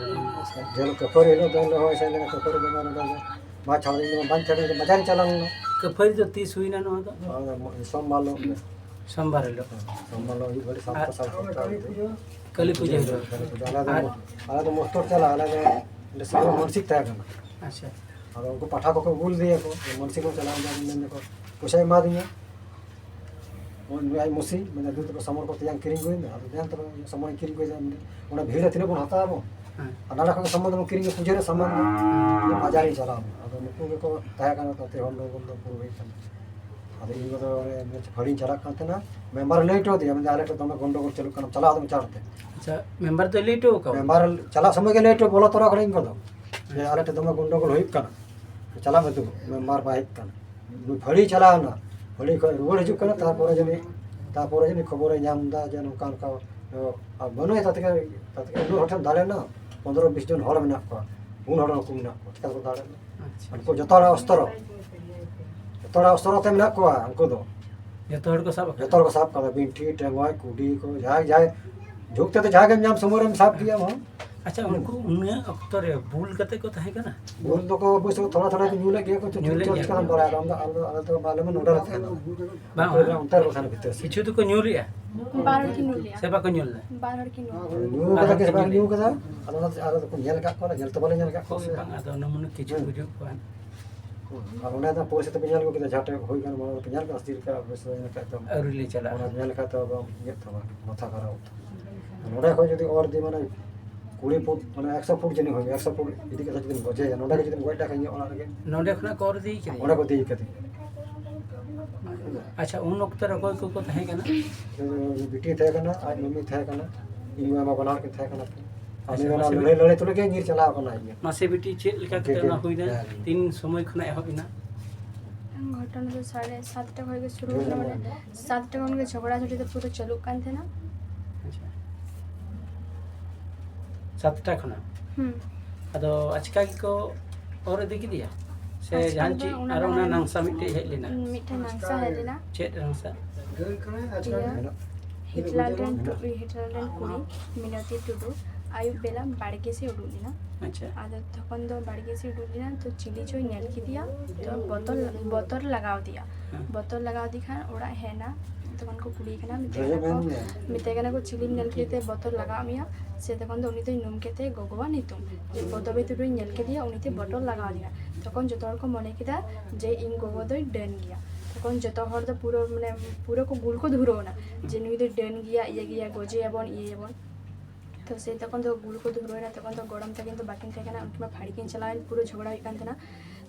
ᱡᱮ ᱦᱤᱞᱳᱜ ᱠᱷᱟᱹᱯᱟᱹᱨᱤ ᱦᱤᱞᱳᱜ ᱫᱚ, ᱮᱱ ᱦᱤᱞᱳᱜ ᱦᱚᱸ ᱮᱥᱮᱫ ᱞᱮᱱᱟ, ᱠᱷᱟᱹᱯᱟᱹᱨᱤ ᱫᱚ ᱱᱚᱰᱮ ᱫᱚ ᱢᱟ ᱪᱷᱟᱲᱟ ᱤᱧ ᱫᱚ ᱵᱟᱹᱧ ᱛᱟᱦᱮᱸ ᱠᱟᱱᱟ, ᱵᱟᱡᱟᱨᱤᱧ ᱪᱟᱞᱟᱣ ᱞᱮᱱᱟ᱾ ᱠᱷᱟᱹᱯᱟᱹᱨᱤ ᱫᱚ ᱛᱤᱥ ᱦᱩᱭᱱᱟ ᱱᱚᱣᱟ ᱫᱚ? ᱱᱚᱣᱟ ᱫᱚ ᱥᱳᱢᱵᱟᱨ ᱦᱤᱞᱳᱜ ᱜᱮ᱾ ᱥᱳᱢᱵᱟᱨ ᱦᱤᱞᱳᱜ᱾ ᱥᱳᱢᱵᱟᱨ ᱦᱤᱞᱳᱜ ᱟᱹᱭᱩᱵ ᱵᱮᱲᱟ ᱥᱟᱛᱴᱟ, ᱟᱨ ᱥᱟᱲᱮ ᱥᱟᱛᱴᱟ ᱵᱟᱡᱮ᱾ ᱠᱟᱹᱞᱤ ᱯᱩᱡᱟᱹ ᱦᱤᱞᱳᱜ᱾ ᱠᱟᱹᱞᱤ ᱯᱩᱡᱟᱹ᱾ ᱟᱞᱮ ᱫᱚ, ᱟᱨ ᱟᱞᱮ ᱫᱚ ᱢᱚᱥᱛᱚᱨ ᱪᱟᱞᱟᱜ, ᱟᱞᱮ ᱫᱚ ᱚᱸᱰᱮ ᱥᱟᱨᱚ ᱢᱟᱱᱥᱤᱠ ᱛᱟᱦᱮᱸ ᱠᱟᱱᱟ᱾ ᱟᱪᱪᱷᱟ᱾ ᱟᱫᱚ ᱩᱱᱠᱩ ᱯᱟᱴᱷᱟ ᱠᱚᱠᱚ ᱟᱹᱜᱩ ᱞᱮᱫᱮᱭᱟ ᱠᱚ, ᱢᱟᱱᱥᱤᱠ ᱠᱚ ᱪᱟᱞᱟᱣ ᱮᱱᱟ, ᱢᱮᱱ ᱫᱟᱠᱚ, "ᱯᱚᱭᱥᱟᱭ ᱮᱢᱟ ᱫᱤᱧᱟ᱾" ᱩᱱᱤ ᱟᱡ ᱢᱩᱥᱤ, ᱢᱮᱱᱫᱟ, "ᱫᱩ ᱛᱟᱠᱚ ᱥᱟᱢᱚᱨ ᱠᱚ ᱛᱮᱭᱟᱝ ᱠᱤᱨᱤᱧ ᱟᱹᱜᱩᱭ ᱢᱮ᱾" ᱟᱫᱚ ᱫᱮᱱ ᱛᱚᱵᱮ ᱥᱟᱢᱚᱨᱤᱧ ᱠᱤᱨᱤᱧ ᱟᱹᱜᱩᱭᱟ, ᱚᱱᱟ ᱵᱷᱤᱲ ᱨᱮ ᱛᱤᱱᱟᱹᱜ ᱵᱚᱱ ᱦᱟᱛᱟᱣᱟ ᱟᱵᱚ? ᱦᱮᱸ᱾ ᱟᱨ ᱱᱚᱰᱮ ᱠᱷᱚᱱ ᱜᱮ ᱥᱟᱢᱟᱱ ᱫᱚᱵᱚᱱ ᱠᱤᱨᱤᱧᱟ, ᱯᱩᱡᱟᱹ ᱨᱮ ᱥᱟᱢᱟᱱ ᱫᱚ᱾ ᱦᱮᱸ᱾ ᱵᱟᱡᱟᱨᱤᱧ ᱪᱟᱞᱟᱣ ᱮᱱᱟ᱾ ᱟᱫᱚ ᱱᱩᱠᱩ ᱜᱮᱠᱚ ᱛᱟᱦᱮᱸ ᱠᱟᱱᱟ, ᱛᱟᱛᱮ ᱦᱚᱲ ᱞᱚᱜᱚᱱ ᱫᱚ ᱯᱩᱨᱟᱹ ᱦᱩᱭ ᱠᱟᱱᱟ᱾ ᱟᱫᱚ ᱤᱧ ᱫᱚ ᱚᱱᱮ ᱯᱷᱟᱹᱲᱤᱧ ᱪᱟᱞᱟᱜ ᱠᱟᱱ ᱛᱟᱦᱮᱱᱟ, ᱢᱮᱢᱵᱟᱨ ᱞᱟᱹᱭ ᱦᱚᱴᱚ ᱟᱫᱮᱭᱟ, ᱢᱮᱱᱫᱟ, "ᱟᱞᱮ ᱴᱷᱮᱱ ᱫᱚᱢᱮ ᱜᱚᱱᱰᱚᱜᱳᱞ ᱪᱟᱹᱞᱩᱜ ᱠᱟᱱᱟ, ᱪᱟᱞᱟᱜ ᱟᱫᱚᱢ ᱪᱟᱲ ᱛᱮ᱾" ᱟᱪᱪᱷᱟ, ᱢᱮᱢᱵᱟᱨ ᱫᱚᱭ ᱞᱟᱹᱭ ᱦᱚᱴᱚ ᱟᱠᱟᱫᱟ? ᱢᱮᱢᱵᱟᱨ ᱪᱟᱞᱟᱜ ᱥᱚᱢᱚᱭ ᱜᱮ ᱞᱟᱹᱭ ᱦᱚᱴᱚ, ᱵᱚᱞᱚ ᱛᱚᱨᱟ ᱠᱟᱱᱟ ᱤᱧ ᱜᱚ ᱫᱚ᱾ ᱡᱮ, ᱟᱪᱪᱷᱟ᱾ "ᱟᱞᱮ ᱴᱷᱮᱱ ᱫᱚᱢᱮ ᱜᱚᱱᱰᱚᱜᱳᱞ ᱦᱩᱭᱩᱜ ᱠᱟᱱᱟ, ᱪᱟᱞᱟᱜ ᱢᱮ ᱛᱚᱵᱮ", ᱢᱮᱢᱵᱟᱨ ᱵᱟᱭ ᱦᱮᱡ ᱠᱟᱱᱟ᱾ ᱱᱩᱭ ᱯᱷᱟᱹᱲᱤ ᱪᱟᱞᱟᱣ ᱮᱱᱟ, ᱯᱷᱟᱹᱲᱤ ᱠᱷᱚᱱ ᱨᱩᱣᱟᱹᱲ ᱦᱤᱡᱩᱜ ᱠᱟᱱᱟ, ᱛᱟᱨᱯᱚᱨᱮ ᱡᱟᱹᱱᱤᱡ, ᱛᱟᱨᱯᱚᱨᱮ ᱡᱟᱹᱱᱤᱡ ᱠᱷᱚᱵᱚᱨᱮ ᱧᱟᱢ ᱮᱫᱟ ᱡᱮ ᱱᱚᱝᱠᱟ ᱱᱚᱝᱠᱟ, ᱟᱨ ᱵᱟᱹᱱᱩᱭᱟ ᱛᱟᱛᱮ ᱠᱮ, ᱛᱟᱛᱮ ᱠᱮ ᱩᱱᱟᱹᱜ ᱦᱚᱲ ᱴᱷᱮᱱ ᱫᱟᱲᱮ ᱨᱮᱱᱟᱜ ᱯᱚᱱᱫᱽᱨᱚ ᱵᱤᱥ ᱡᱚᱱ ᱦᱚᱲ ᱢᱮᱱᱟᱜ ᱠᱚᱣᱟ, ᱯᱩᱱ ᱦᱚᱲ ᱦᱚᱸᱠᱚ ᱢᱮᱱᱟᱜ ᱠᱚᱣᱟ, ᱪᱤᱠᱟ ᱛᱮᱠᱚ ᱫᱟᱲᱮ ᱨᱮᱱᱟᱜ? ᱟᱪᱪᱷᱟ᱾ ᱩᱱᱠᱩ ᱡᱚᱛᱚ ᱦᱚᱲᱟᱜ ᱚᱥᱛᱨᱚ, ᱡᱚᱛᱚ ᱦᱚᱲᱟᱜ ᱚᱥᱛᱨᱚ ᱛᱮ ᱢᱮᱱᱟᱜ ᱠᱚᱣᱟ ᱩᱱᱠᱩ ᱫᱚ᱾ ᱡᱚᱛᱚ ᱦᱚᱲ ᱠᱚ ᱥᱟᱵ ᱟᱠᱟᱫᱟ? ᱡᱚᱛᱚ ᱦᱚᱲ ᱠᱚ ᱥᱟᱵ ᱟᱠᱟᱫᱟ, ᱵᱤᱱᱴᱷᱤ, ᱴᱮᱸᱜᱚᱡ, ᱠᱩᱰᱤ ᱠᱚ, ᱡᱟᱦᱟᱸᱭ, ᱡᱟᱦᱟᱸᱭ ᱡᱷᱩᱸᱠ ᱛᱮᱫᱚ ᱡᱟᱦᱟᱸ ᱜᱮᱢ ᱧᱟᱢ ᱥᱚᱢᱚᱭ ᱨᱮᱢ ᱥᱟᱵ ᱜᱮᱭᱟ ᱟᱢ ᱦᱚᱸ᱾ ᱟᱪᱪᱷᱟ, ᱦᱩᱸ᱾ ᱩᱱᱠᱩ ᱩᱱᱟᱹᱜ ᱚᱠᱛᱚ ᱨᱮ ᱵᱩᱞ ᱠᱟᱛᱮ ᱠᱚ ᱛᱟᱦᱮᱸ ᱠᱟᱱᱟ? ᱵᱩᱞ ᱫᱚᱠᱚ ᱚᱵᱚᱥᱥᱳᱭ ᱛᱷᱚᱲᱟ ᱛᱷᱚᱲᱟ ᱠᱚ ᱧᱩ ᱞᱮᱫ ᱜᱮᱭᱟ ᱠᱚ, ᱪᱚ ᱧᱩ ᱞᱮᱫ ᱪᱚ ᱜᱮᱭᱟ ᱪᱤᱠᱟᱹᱢ ᱠᱚ᱾ ᱵᱟᱲᱟᱭᱟ, ᱟᱢ ᱫᱚ, ᱟᱞᱮ ᱫᱚ, ᱟᱞᱮ ᱫᱚ ᱵᱟᱞᱮ ᱢᱮᱱ ᱚᱸᱰᱮ ᱞᱮ ᱛᱟᱦᱮᱸᱱᱟ᱾ ᱵᱟᱝ, ᱚᱱᱛᱮ ᱨᱮ ᱵᱟᱠᱷᱟᱱ ᱵᱷᱤᱛᱟᱹᱨ ᱥᱮᱫ᱾ ᱠᱤᱪᱷᱩ ᱫᱚᱠᱚ ᱧᱩ ᱞᱮᱜᱼᱟ᱾ ᱵᱟᱨ ᱦᱚᱲ ᱠᱤᱱ ᱧᱩ ᱞᱮᱜᱼᱟ᱾ ᱥᱮ ᱵᱟᱠᱚ ᱧᱩ ᱞᱮᱫᱟ? ᱧᱩ ᱵᱟᱨ ᱠᱟᱫᱟ ᱦᱚᱲ ᱠᱤ ᱠᱤᱱ ᱵᱟᱠᱚ ᱧᱩ ᱧᱩ ᱞᱮᱫᱟ? ᱠᱟᱫᱟ? ᱟᱫᱚ ᱚᱱᱟ, ᱟᱞᱮ ᱫᱚᱠᱚ ᱧᱮᱞ ᱟᱠᱟᱫ ᱠᱚᱣᱟ, ᱧᱮᱞ ᱛᱚ ᱵᱟᱞᱮ ᱧᱮᱞ ᱟᱠᱟᱫ ᱠᱚᱣᱟ᱾ ᱦᱳᱭ, ᱵᱟᱝ, ᱟᱫᱚ ᱚᱱᱟ ᱢᱟᱱᱮ ᱠᱤᱪᱷᱩ ᱦᱩᱸ᱾ ᱵᱩᱡᱩᱜ ᱠᱚᱣᱟ᱾ ᱟᱨ ᱚᱸᱰᱮ ᱫᱚ ᱯᱚᱨᱤᱥᱛᱷᱤᱛᱤ ᱯᱮ ᱧᱮᱞ ᱜᱚᱫ ᱠᱮᱫᱟ, ᱡᱟᱦᱟᱸ ᱴᱷᱮᱱ ᱦᱩᱭ ᱠᱟᱱᱟ, ᱢᱟᱲᱟᱝ ᱯᱮ ᱧᱮᱞ ᱠᱮᱫᱟ, ᱪᱮᱫ ᱞᱮᱠᱟ ᱚᱵᱚᱥᱛᱷᱟ ᱦᱩᱭ ᱞᱮᱱᱠᱷᱟᱱ ᱫᱚ ᱟᱹᱣᱨᱤ ᱞᱮ ᱪᱟᱞᱟᱜᱼᱟ᱾ ᱚᱱᱟ ᱧᱮᱞ ᱞᱮᱠᱷᱟᱱ ᱫᱚ ᱟᱫᱚ ᱤᱭᱟᱹᱜ ᱛᱟᱢᱟ, ᱢᱟᱛᱷᱟ ᱠᱷᱟᱨᱟᱯ ᱛᱟᱢᱟ᱾ ᱱᱚᱸᱰᱮ ᱠᱷᱚᱱ ᱡᱩᱫᱤ ᱚᱨ ᱤᱫᱤ, ᱢᱟᱱᱮ ᱠᱩᱲᱤ ᱯᱷᱩᱴ, ᱢᱟᱱᱮ ᱮᱠᱥᱚ ᱯᱷᱩᱴ ᱡᱟᱹᱱᱤᱡ ᱦᱩᱭᱩᱜᱼᱟ, ᱮᱠᱥᱚ ᱯᱷᱩᱴ ᱤᱫᱤ ᱠᱟᱛᱮ ᱡᱩᱫᱤᱢ ᱜᱚᱡᱮᱭᱟ, ᱱᱚᱸᱰᱮ ᱜᱮ ᱡᱩᱫᱤᱢ ᱜᱚᱡ ᱞᱮᱠᱷᱟᱱ ᱤᱧᱟᱹᱜ ᱚᱲᱟᱜ ᱨᱮᱜᱮ᱾ ᱱᱚᱸᱰᱮ ᱠᱷᱚᱱᱟᱜ ᱠᱚ ᱚᱨ ᱤᱫᱤ ᱠᱟᱫᱮᱭᱟ? ᱚᱸᱰᱮ ᱠᱚ ᱤᱫᱤ ᱠᱟᱫᱮᱭᱟ᱾ ᱟᱪᱪᱷᱟ, ᱩᱱ ᱚᱠᱛᱚ ᱨᱮ ᱚᱠᱚᱭ ᱠᱚᱠᱚ ᱛᱟᱦᱮᱸ ᱠᱟᱱᱟ? ᱵᱤᱴᱤ ᱛᱟᱦᱮᱸ ᱠᱟᱱᱟ, ᱟᱡ ᱢᱟᱹᱢᱤ ᱛᱟᱦᱮᱸ ᱠᱟᱱᱟ, ᱤᱧ ᱵᱟᱵᱟ, ᱵᱟᱱᱟ ᱦᱚᱲ ᱠᱤᱱ ᱛᱟᱦᱮᱸ ᱠᱟᱱᱟ᱾ ᱟᱪᱪᱷᱟ, ᱟᱞᱮ ᱚᱱᱟ ᱢᱟᱥᱮ ᱞᱟᱹᱲᱦᱟᱹᱭ, ᱞᱟᱹᱲᱦᱟᱹᱭ ᱛᱩᱞᱩᱡ ᱜᱮ ᱧᱤᱨ ᱪᱟᱞᱟᱣ ᱠᱟᱱᱟ ᱤᱭᱟᱹ᱾ ᱢᱟᱥᱮ ᱵᱤᱴᱤ, ᱪᱮᱫ ᱞᱮᱠᱟ ᱠᱟᱛᱮ ᱦᱮᱸ, ᱚᱱᱟ ᱦᱩᱭᱱᱟ? ᱦᱮᱸ᱾ ᱛᱤᱱ ᱥᱚᱢᱚᱭ ᱠᱷᱚᱱᱟᱜ ᱮᱦᱚᱵ ᱮᱱᱟ? ᱜᱷᱚᱴᱚᱱᱟ ᱫᱚ ᱥᱟᱲᱮ ᱥᱟᱛᱴᱟ ᱠᱷᱚᱱ ᱜᱮ ᱥᱩᱨᱩ ᱦᱮᱸ, ᱞᱮᱱᱟ, ᱦᱮᱸ᱾ ᱢᱟᱱᱮ ᱥᱟᱛᱴᱟ ᱠᱷᱚᱱ ᱜᱮ ᱡᱷᱚᱜᱽᱲᱟ ᱡᱷᱟᱹᱴᱤ ᱫᱚ ᱯᱩᱨᱟᱹ ᱪᱟᱹᱞᱩᱜ ᱠᱟᱱ ᱛᱟᱦᱮᱱᱟ᱾ ᱟᱪᱪᱷᱟ, ᱥᱟᱛᱴᱟ ᱠᱷᱚᱱᱟᱜ? ᱦᱩᱸ᱾ ᱟᱫᱚ ᱟᱪᱠᱟ ᱜᱮᱠᱚ ᱚᱨ ᱤᱫᱤ ᱠᱮᱫᱮᱭᱟ? ᱥᱮ ᱟᱪᱠᱟ ᱡᱟᱦᱟᱱ ᱫᱚ ᱪᱮᱫ ᱚᱱᱟ ᱟᱨᱚ ᱚᱱᱟ ᱢᱟᱱᱮ ᱱᱟᱝᱥᱟ ᱢᱤᱫᱴᱮᱡ ᱦᱮᱡ ᱞᱮᱱᱟ? ᱢᱤᱫᱴᱮᱱ ᱱᱟᱝᱥᱟ ᱦᱮᱡ ᱞᱮᱱᱟ᱾ ᱪᱮᱫ ᱱᱟᱝᱥᱟ? ᱤᱭᱟᱹ, ᱦᱤᱴᱞᱟᱞ ᱨᱮᱱ ᱴᱩ-, ᱦᱤᱴᱞᱟᱞ ᱨᱮᱱ ᱠᱩᱲᱤ ᱢᱤᱱᱚᱛᱤ ᱴᱩᱰᱩ ᱟᱹᱭᱩᱵ ᱵᱮᱞᱟ ᱵᱟᱲᱜᱮ ᱥᱮᱫ ᱩᱰᱩᱠ ᱞᱮᱱᱟ᱾ ᱟᱪᱪᱷᱟ᱾ ᱟᱫᱚ ᱛᱚᱠᱷᱚᱱ ᱫᱚ ᱵᱟᱲᱜᱮ ᱥᱮᱫ ᱩᱰᱩᱠ ᱞᱮᱱᱟ, ᱛᱚ ᱪᱤᱞᱤ ᱪᱚᱭ ᱧᱮᱞ ᱠᱮᱫᱮᱭᱟ, ᱛᱚ ᱵᱚᱛᱚᱨ, ᱵᱚᱛᱚᱨ ᱞᱟᱜᱟᱣ ᱟᱫᱮᱭᱟ᱾ ᱦᱮᱸ᱾ ᱵᱚᱛᱚᱨ ᱞᱟᱜᱟᱣ ᱟᱫᱮ ᱠᱷᱟᱱ ᱚᱲᱟᱜ ᱦᱮᱡ ᱮᱱᱟ, ᱛᱚᱠᱷᱚᱱ ᱠᱚ ᱠᱩᱞᱤᱭᱮ ᱠᱟᱱᱟ, ᱢᱮᱛᱟᱭ ᱠᱟᱱᱟ ᱠᱚ, ᱢᱮᱛᱟᱭ ᱠᱟᱱᱟ ᱠᱚ, "ᱪᱤᱞᱤᱢ ᱧᱮᱞ ᱠᱮᱫᱮ ᱛᱮ ᱵᱚᱛᱚᱨ ᱞᱟᱜᱟᱣ ᱢᱮᱭᱟ?" ᱥᱮ ᱛᱚᱠᱷᱚᱱ ᱫᱚ ᱩᱱᱤ ᱫᱚᱭ ᱧᱩᱢ ᱠᱮᱫ ᱛᱟᱭᱟ ᱜᱚᱜᱚᱣᱟᱜ ᱧᱩᱛᱩᱢ, ᱡᱮ ᱯᱚᱫᱚᱵᱤ ᱴᱩᱰᱩᱧ ᱧᱮᱞ ᱠᱮᱫᱮᱭᱟ, ᱩᱱᱤᱛᱮ ᱵᱚᱛᱚᱨ ᱞᱟᱜᱟᱣ ᱟᱫᱮᱭᱟ᱾ ᱛᱚᱠᱷᱚᱱ ᱡᱚᱛᱚ ᱦᱚᱲ ᱠᱚ ᱢᱚᱱᱮ ᱠᱮᱫᱟ ᱡᱮ ᱤᱧ ᱜᱚᱜᱚ ᱫᱚᱭ ᱰᱟᱹᱱ ᱜᱮᱭᱟ᱾ ᱛᱚᱠᱷᱚᱱ ᱡᱚᱛᱚ ᱦᱚᱲ ᱫᱚ ᱯᱩᱨᱟᱹ, ᱢᱟᱱᱮ, ᱯᱩᱨᱟᱹ ᱠᱚ ᱜᱩᱞ ᱠᱚ ᱫᱷᱩᱨᱟᱹᱣ ᱮᱱᱟ ᱡᱮ ᱱᱩᱭ ᱫᱚᱭ ᱰᱟᱹᱱ ᱜᱮᱭᱟ, ᱤᱭᱟᱹ ᱜᱮᱭᱟ, ᱜᱚᱡᱮᱭᱟᱵᱚᱱ, ᱤᱭᱟᱹᱭᱟᱵᱚᱱ᱾ ᱛᱚ ᱥᱮ ᱛᱚᱠᱷᱚᱱ ᱫᱚ ᱜᱩᱞ ᱠᱚ ᱫᱷᱩᱨᱟᱹᱣ ᱮᱱᱟ, ᱛᱚᱠᱷᱚᱱ ᱫᱚ ᱜᱚᱲᱚᱢ ᱛᱟᱹᱠᱤᱱ ᱫᱚ ᱵᱟᱹᱠᱤᱱ ᱛᱟᱦᱮᱸ ᱠᱟᱱᱟ, ᱩᱱᱠᱤᱱ ᱢᱟ ᱯᱷᱟᱹᱲᱤ ᱠᱤᱱ ᱪᱟᱞᱟᱣᱮᱱ, ᱯᱩᱨᱟᱹ ᱡᱷᱚᱜᱽᱲᱟ ᱦᱩᱭᱩᱜ ᱠᱟᱱ ᱛᱟᱦᱮᱱᱟ᱾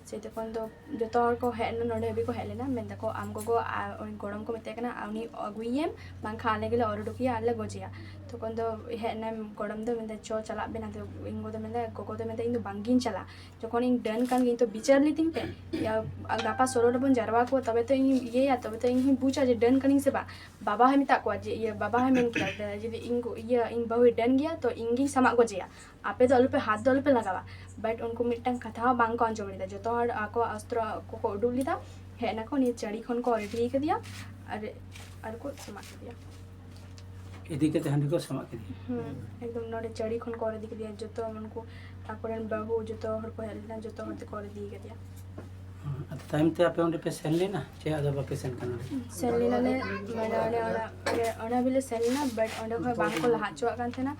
ᱥᱮ ᱛᱚᱠᱷᱚᱱ ᱫᱚ ᱡᱚᱛᱚ ᱦᱚᱲ ᱠᱚ ᱦᱮᱡ ᱞᱮᱱᱟ, ᱱᱚᱰᱮ ᱦᱟᱹᱵᱤᱡ ᱠᱚ ᱦᱮᱡ ᱞᱮᱱᱟ, ᱢᱮᱱ ᱫᱟᱠᱚ, "ᱟᱢ ᱜᱚᱜᱚ ᱟᱨ ᱩᱱᱤ ᱜᱚᱲᱚᱢ ᱠᱚ ᱢᱮᱛᱟᱭ ᱠᱟᱱᱟ, ᱟᱨ ᱩᱱᱤ ᱟᱹᱜᱩᱭᱮᱢ, ᱵᱟᱝᱠᱷᱟᱱ ᱟᱞᱮ ᱜᱮᱞᱮ ᱚᱨ ᱩᱰᱩᱠᱮᱭᱟ ᱟᱨ ᱞᱮ ᱜᱚᱡᱮᱭᱟ᱾" ᱛᱚᱠᱷᱚᱱ ᱫᱚ ᱦᱮᱡ ᱮᱱᱟᱭ ᱜᱚᱲᱚᱢ ᱫᱚ, ᱢᱮᱱᱫᱟᱭ, "ᱪᱚ ᱪᱟᱞᱟᱜ ᱵᱮᱱ᱾" ᱟᱫᱚ ᱤᱧ ᱜᱚ ᱫᱚ ᱢᱮᱱᱫᱟᱭ, ᱜᱚᱜᱚ ᱫᱚ ᱢᱮᱱᱫᱟᱭ, "ᱤᱧ ᱫᱚ ᱵᱟᱝᱜᱤᱧ ᱪᱟᱞᱟᱜᱼᱟ, ᱡᱚᱠᱷᱚᱱ ᱤᱧ ᱰᱟᱹᱱ ᱠᱟᱱ ᱜᱤᱭᱟᱹᱧ ᱛᱚ ᱵᱤᱪᱟᱹᱨ ᱞᱤᱛᱤᱧ ᱯᱮ, ᱤᱭᱟᱹ, ᱜᱟᱯᱟ ᱥᱳᱞᱳ ᱨᱮᱵᱚᱱ ᱡᱟᱨᱣᱟ ᱠᱚᱣᱟ, ᱛᱚᱵᱮ ᱛᱚ ᱤᱧ ᱤᱭᱟᱹᱭᱟ, ᱛᱚᱵᱮ ᱛᱚ ᱤᱧ ᱦᱚᱸᱧ ᱵᱩᱡᱟ ᱡᱮ ᱰᱟᱹᱱ ᱠᱟᱹᱱᱟᱹᱧ ᱥᱮ ᱵᱟᱝ, ᱵᱟᱵᱟ ᱦᱚᱸᱭ ᱢᱮᱛᱟᱜ ᱠᱚᱣᱟ ᱡᱮ, ᱤᱭᱟᱹ, ᱵᱟᱵᱟ ᱦᱚᱸᱭ ᱢᱮᱱ ᱠᱮᱫᱟ ᱡᱮ ᱡᱩᱫᱤ ᱤᱧ ᱜᱚ-, ᱤᱭᱟᱹ, ᱤᱧ ᱵᱟᱹᱦᱩᱭ ᱰᱟᱹᱱ ᱜᱮᱭᱟ ᱛᱚ ᱤᱧ ᱜᱤᱧ ᱥᱟᱢᱟᱜ ᱜᱚᱡᱮᱭᱟ, ᱟᱯᱮ ᱫᱚ ᱟᱞᱚᱯᱮ ᱦᱟᱛ ᱫᱚ ᱟᱞᱚᱯᱮ ᱞᱟᱜᱟᱣᱟ᱾" But ᱩᱱᱠᱩ ᱢᱤᱫᱴᱟᱝ ᱠᱟᱛᱷᱟ ᱦᱚᱸ ᱵᱟᱝ ᱠᱚ ᱟᱸᱡᱚᱢ ᱞᱮᱫᱟ, ᱡᱚᱛᱚ ᱦᱚᱲ ᱟᱠᱚᱣᱟᱜ ᱚᱥᱛᱨᱚ ᱠᱚᱠᱚ ᱩᱰᱩᱠ ᱞᱮᱫᱟ, ᱦᱮᱡ ᱱᱟᱠᱚ, ᱱᱤᱭᱟᱹ ᱪᱟᱹᱲᱤ ᱠᱷᱚᱱ ᱠᱚ ᱚᱨ ᱤᱫᱤ ᱠᱟᱫᱮᱭᱟ ᱟᱨ, ᱟᱨ ᱠᱚ ᱥᱟᱢᱟᱜ ᱠᱮᱫᱮᱭᱟ᱾ ᱤᱫᱤ ᱠᱟᱛᱮ ᱦᱟᱺᱰᱤ ᱠᱚ ᱥᱟᱢᱟᱜ ᱠᱮᱫᱮᱭᱟ᱾ ᱦᱩᱸ, ᱮᱠᱫᱚᱢ ᱱᱚᱰᱮ ᱪᱟᱹᱲᱤ ᱠᱷᱚᱱ ᱠᱚ ᱚᱨ ᱤᱫᱤ ᱠᱮᱫᱮᱭᱟ, ᱡᱚᱛᱚ ᱩᱱᱠᱩ ᱟᱠᱚᱨᱮᱱ ᱵᱟᱹᱦᱩ ᱡᱚᱛᱚ ᱦᱚᱲ ᱠᱚ ᱦᱮᱡ ᱞᱮᱱᱟ, ᱡᱚᱛᱚ ᱦᱚᱲ ᱛᱮᱠᱚ ᱚᱨ ᱤᱫᱤ ᱠᱟᱫᱮᱭᱟ᱾ ᱛᱟᱭᱚᱢ ᱛᱮ ᱟᱯᱮ ᱚᱸᱰᱮ ᱯᱮ ᱥᱮᱱ ᱞᱮᱱᱟ ᱪᱮ ᱟᱫᱚ ᱵᱟᱯᱮ ᱥᱮᱱ ᱠᱟᱱᱟ? ᱥᱮᱱ ᱞᱮᱱᱟᱞᱮ, ᱢᱟᱱᱮ ᱚᱸᱰᱮ ᱚᱱᱟ, ᱚᱸᱰᱮ, ᱚᱸᱰᱮ ᱦᱚᱸᱞᱮ ᱥᱮᱱ ᱞᱮᱱᱟ, but ᱚᱸᱰᱮ ᱠᱷᱚᱱ ᱵᱟᱝ ᱠᱚ ᱞᱟᱦᱟ ᱦᱚᱪᱚᱣᱟᱜ ᱠᱟᱱ ᱛᱟᱦᱮᱱᱟ᱾